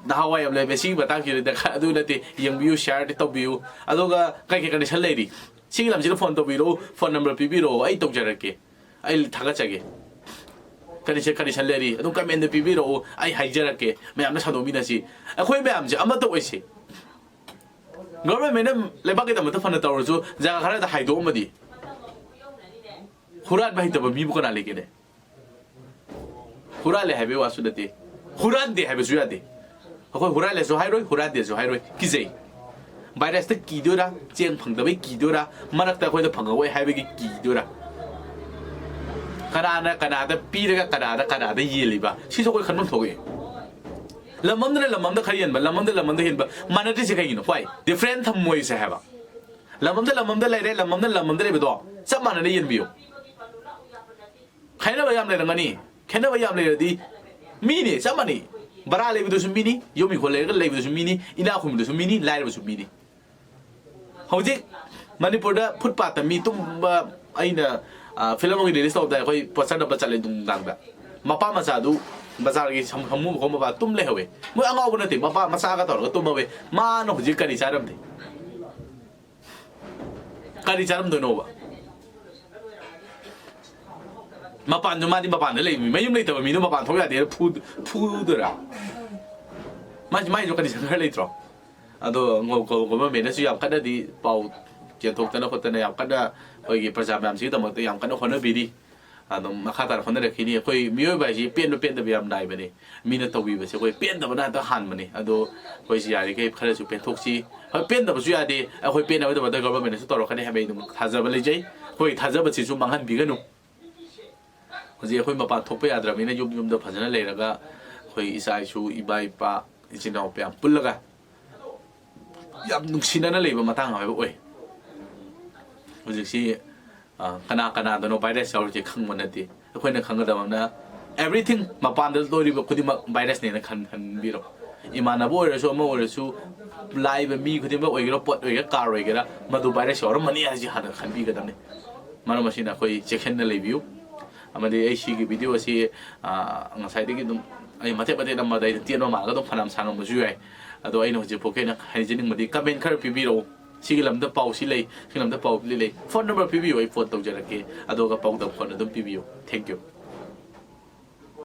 ꯅꯍꯥꯟꯋꯥꯏ ꯌꯥꯝ ꯂꯩꯔꯝꯃꯦ ꯁꯤꯒꯤ ꯃꯇꯥꯡꯁꯤꯗꯤ ꯗꯔꯀꯥꯔ, ꯑꯗꯨ ꯅꯠꯇꯦ, ꯌꯦꯡꯕꯤꯌꯨ, shareꯗꯤ ꯇꯧꯕꯤꯌꯨ꯫ ꯑꯗꯨꯒ ꯀꯩ ꯀꯩ condition ꯂꯩꯔꯤ? ꯁꯤꯒꯤ ꯂꯝꯁꯤꯗ phone ꯇꯧꯕꯤꯔꯛꯎ, phone number ꯄꯤꯕꯤꯔꯛꯑꯣ, ꯑꯩ ꯇꯧꯖꯔꯛꯀꯦ, ꯑꯩ ꯊꯥꯒꯠꯆꯒꯦ꯫ Condition, condition ꯂꯩꯔꯤ, ꯑꯗꯨꯝ commentꯗ ꯄꯤꯕꯤꯔꯛꯎ, ꯑꯩ ꯍꯥꯏꯖꯔꯛꯀꯦ, ꯃꯌꯥꯝꯅ ꯁꯟꯗꯣꯛꯃꯤꯟꯅꯁꯤ꯫ ꯑꯩꯈꯣꯏ ꯃꯌꯥꯝꯁꯦ ꯑꯃꯠꯇ ꯑꯣꯏꯁꯤ꯫ Governmentꯅ ꯂꯩꯕꯥꯛꯀꯤꯗꯃꯛꯇ ꯐꯅ ꯇꯧꯔꯁꯨ, ꯖꯒꯥ ꯈꯔꯗ ꯍꯥꯏꯗꯣꯛꯑꯝꯃꯗꯤ ꯍꯨꯔꯥꯟꯕ ꯍꯩꯇꯕ ꯃꯤꯕꯨ ꯀꯅꯥ ꯂꯩꯒꯦꯅꯦ? ꯍꯨꯔꯥꯜꯂꯦ ꯍꯥꯏꯕꯒꯤ ꯋꯥꯁꯨ ꯅꯠꯇꯦ, ꯍꯨꯔꯥꯟꯗꯦ ꯍꯥꯏꯕꯁꯨ ꯌꯥꯗꯦ꯫ ꯑꯩꯈꯣꯏ ꯍꯨꯔꯥꯜꯂꯦꯁꯨ ꯍꯥꯏꯔꯣꯏ, ꯍꯨꯔꯥꯟꯗꯦꯁꯨ ꯍꯥꯏꯔꯣꯏ, ꯀꯤꯖꯩ꯫ Virusꯇ ꯀꯤꯗꯣꯏꯔꯥ, ꯆꯦꯡ ꯐꯪꯗꯕꯩ ꯀꯤꯗꯣꯏꯔꯥ, ꯃꯔꯛꯇ ꯑꯩꯈꯣꯏꯗ ꯐꯪꯍꯧꯋꯦ ꯍꯥꯏꯕꯒꯤ ꯀꯤꯗꯣꯏꯔꯥ? ꯀꯅꯥꯅ ꯀꯅꯥꯗ ꯄꯤꯔꯒ ꯀꯅꯥꯗ, ꯀꯅꯥꯗ ꯌꯦꯜꯂꯤꯕ? ꯁꯤꯁꯨ ꯑꯩꯈꯣꯏ ꯈꯟꯐꯝ ꯊꯣꯛꯑꯦ꯫ ꯂꯝ ꯑꯃꯗꯅ ꯂꯝ ꯑꯃꯗ ꯈꯔ ꯌꯦꯟꯕ, ꯂꯝ ꯑꯃꯗ ꯂꯝ ꯑꯃꯗ ꯍꯦꯟꯕ ꯃꯥꯟꯅꯗ꯭ꯔꯤꯁꯦ ꯀꯩꯒꯤꯅꯣ? Why? Different ꯊꯝꯃꯣꯏꯁꯦ ꯍꯥꯏꯕ꯫ ꯂꯝ ꯑꯃꯗ ꯂꯝ ꯑꯃꯗ ꯂꯩꯔꯦ, ꯂꯝ ꯑꯃꯗ ꯂꯝ ꯑꯃꯗ ꯂꯩꯕꯗꯣ ꯆꯞ ꯃꯥꯟꯅꯅ ꯌꯦꯟꯕꯤꯌꯨ꯫ ꯈꯦꯠꯅꯕ ꯌꯥꯝ ꯂꯩꯔꯝꯒꯅꯤ꯫ ꯈꯦꯠꯅꯕ ꯌꯥꯝ ꯂꯩꯔꯗꯤ ꯃꯤꯅꯤ, ꯆꯞ ꯃꯥꯟꯅꯩ꯫ ꯕꯔꯥ ꯂꯩꯕꯗꯨꯁꯨ ꯃꯤꯅꯤ, ꯌꯨꯝ ꯏꯪꯈꯣꯜ ꯂꯩꯔꯒ ꯂꯩꯕꯗꯨꯁꯨ ꯃꯤꯅꯤ, ꯏꯅꯥꯛ ꯈꯨꯟꯕꯗꯨꯁꯨ ꯃꯤꯅꯤ, ꯂꯥꯏꯔꯕꯁꯨ ꯃꯤꯅꯤ꯫ ꯍꯧꯖꯤꯛ ꯃꯅꯤꯄꯨꯔꯗ footpathꯇ ꯃꯤ ꯇꯨꯝꯕ, ꯑꯩꯅ, ꯑ, film ꯑꯃꯒꯤ release ꯇꯧꯕꯗ ꯑꯩꯈꯣꯏ poster ꯅꯞꯄ ꯆꯠꯂꯦ ꯅꯨꯡꯗꯥꯡꯗ꯫ ꯃꯄꯥ ꯃꯆꯥꯗꯨ ꯕꯖꯥꯔꯒꯤ ꯁꯝ-, ꯁꯃꯨ ꯃꯈꯣꯡ ꯃꯄꯥ ꯇꯨꯝ ꯂꯩꯍꯧꯋꯦ꯫ ꯃꯣꯏ ꯑꯉꯥꯎꯕ ꯅꯠꯇꯦ, ꯃꯄꯥ ꯃꯆꯥꯒ ꯇꯧꯔꯒ ꯇꯨꯝꯍꯧꯋꯦ꯫ ꯃꯥꯅ ꯍꯧꯖꯤꯛ ꯀꯔꯤ ꯆꯥꯔꯝꯅꯤ? ꯀꯔꯤ ꯆꯥꯔꯝꯗꯣꯏꯅꯣꯕ? ꯃꯄꯥꯟꯗꯣ, ꯃꯥꯗꯤ ꯃꯄꯥꯟꯗ ꯂꯩꯕ ꯃꯤ, ꯃꯌꯨꯝ ꯂꯩꯇꯕ ꯃꯤꯗꯣ ꯃꯄꯥꯟ ꯊꯣꯛ ꯌꯥꯗꯦ ꯐꯨ-, ꯐꯨꯗꯣꯏꯔꯥ? ꯃꯥꯏꯁꯨ, ꯃꯥꯏꯁꯨ condition ꯈꯔ ꯂꯩꯇ꯭ꯔꯣ? ꯑꯗꯣ ꯉꯧ-, ꯉꯧ-, governmentꯅꯁꯨ ꯌꯥꯝ ꯀꯟꯅꯗꯤ ꯄꯥꯎ ꯆꯦꯟꯊꯣꯛꯇꯅ ꯈꯣꯠꯇꯅ ꯌꯥꯝ ꯀꯟꯅ ꯑꯩꯈꯣꯏꯒꯤ ꯄ꯭ꯔꯖꯥ ꯃꯌꯥꯝꯁꯤꯒꯤꯗꯃꯛꯇ ꯌꯥꯝ ꯀꯟꯅ ꯍꯣꯠꯅꯕꯤꯔꯤ꯫ ꯑꯗꯨꯝ ꯃꯈꯥ ꯇꯥꯅ ꯍꯣꯠꯅꯔꯛꯈꯤꯅꯤ꯫ ꯑꯩꯈꯣꯏ ꯃꯤꯑꯣꯏꯕ ꯍꯥꯏꯁꯤ ꯄꯦꯟꯕ ꯄꯦꯟꯗꯕ ꯌꯥꯝ ꯅꯥꯏꯕꯅꯤ꯫ ꯃꯤꯅ ꯇꯧꯕꯤꯕꯁꯦ ꯑꯩꯈꯣꯏ ꯄꯦꯟꯗꯕꯅ ꯍꯦꯛꯇ ꯍꯥꯟꯕꯅꯤ꯫ ꯑꯗꯣ ꯑꯩꯈꯣꯏꯁꯤ ꯌꯥꯔꯤꯈꯩ ꯈꯔꯁꯨ ꯄꯦꯟꯊꯣꯛꯁꯤ꯫ ꯍꯣꯏ, ꯄꯦꯟꯗꯕꯁꯨ ꯌꯥꯗꯦ꯫ ꯑꯩꯈꯣꯏ ꯄꯦꯟꯅꯕꯒꯤꯗꯃꯛꯇ governmentꯅꯁꯨ ꯇꯧꯔꯛꯀꯅꯤ ꯍꯥꯏꯕ ꯑꯩ ꯑꯗꯨꯝ ꯊꯥꯖꯕ ꯂꯩꯖꯩ꯫ ꯑꯩꯈꯣꯏ ꯊꯥꯖꯕꯁꯤꯁꯨ ꯃꯥꯡꯍꯟꯕꯤꯒꯅꯨ꯫ ꯍꯧꯖꯤꯛ ꯑꯩꯈꯣꯏ ꯃꯄꯥꯟ ꯊꯣꯛꯄ ꯌꯥꯗ꯭ꯔꯕꯅꯤꯅ ꯌꯨꯝ ꯌꯨꯝꯗ ꯐꯖꯅ ꯂꯩꯔꯒ ꯑꯩꯈꯣꯏ ꯏꯆꯥ ꯏꯁꯨ, ꯏꯃꯥ ꯏꯄꯥ, ꯏꯆꯤꯟ ꯏꯅꯥꯎ ꯃꯌꯥꯝ ꯄꯨꯜꯂꯒ ꯌꯥꯝ ꯅꯨꯡꯁꯤꯅꯅ ꯂꯩꯕ ꯃꯇꯥꯡ ꯍꯥꯏꯕ ꯑꯣꯏ꯫ ꯍꯧꯖꯤꯛꯁꯤ, ꯑ, ꯀꯅꯥ ꯀꯅꯥꯗꯅꯣ virus ꯌꯥꯎꯔꯤꯁꯦ ꯈꯪꯕ ꯅꯠꯇꯦ꯫ ꯑꯩꯈꯣꯏꯅ ꯈꯪꯒꯗꯕ ꯑꯃꯅ Everything ꯃꯄꯥꯟꯗ ꯂꯣꯏꯔꯤꯕ ꯈꯨꯗꯤꯡꯃꯛ virusꯅꯦꯅ ꯈꯟ ꯈꯟꯕꯤꯔꯣ꯫ ꯏꯃꯥꯟꯅꯕ ꯑꯣꯏꯔꯁꯨ, ꯑꯃ ꯑꯣꯏꯔꯁꯨ, ꯂꯥꯛꯏꯕ ꯃꯤ ꯈꯨꯗꯤꯡꯃꯛ ꯑꯣꯏꯒꯦꯔꯥ, ꯄꯣꯠ ꯑꯣꯏꯒꯦꯔꯥ, car ꯑꯣꯏꯒꯦꯔꯥ, ꯃꯗꯨ virus ꯌꯥꯎꯔꯝꯃꯅꯤ ꯍꯥꯏꯁꯤ ꯍꯥꯟꯅ ꯈꯟꯕꯤꯒꯗꯕꯅꯤ꯫ ꯃꯔꯝ ꯑꯁꯤꯅ ꯑꯩꯈꯣꯏ ꯆꯦꯛꯁꯤꯟꯅ ꯂꯩꯕꯤꯌꯨ꯫ ꯑꯃꯗꯤ ꯑꯩ ꯁꯤꯒꯤ video ꯑꯁꯤ, ꯑ, ꯉꯁꯥꯏꯗꯒꯤ ꯑꯗꯨꯝ ꯑꯩ ꯃꯇꯦꯛ ꯃꯇꯦꯛ ꯅꯝꯕꯗ ꯑꯩꯅ ꯇꯦꯟꯕ ꯃꯥꯜꯂꯒ ꯑꯗꯨꯝ ꯐꯅꯌꯥꯝ ꯁꯥꯡꯉꯝꯕꯁꯨ ꯌꯥꯏ꯫ ꯑꯗꯣ ꯑꯩꯅ ꯍꯧꯖꯤꯛꯐꯥꯎꯒꯤ ꯑꯣꯏꯅ ꯍꯥꯏꯖꯅꯤꯡꯕꯗꯤ comment ꯈꯔ ꯄꯤꯕꯤꯔꯛꯎ꯫ ꯁꯤꯒꯤ ꯂꯝꯗ ꯄꯥꯎ ꯁꯤ ꯂꯩ, ꯁꯤꯒꯤ ꯂꯝꯗ ꯄꯥꯎ ꯁꯤ ꯂꯩ꯫ Phone number ꯄꯤꯕꯤꯌꯨ, ꯑꯩ phone ꯇꯧꯖꯔꯛꯀꯦ꯫ ꯑꯗꯨꯒ ꯄꯥꯎꯗꯝ ꯐꯣꯟ ꯑꯗꯨꯝ ꯄꯤꯕꯤꯌꯨ꯫ Thank you꯫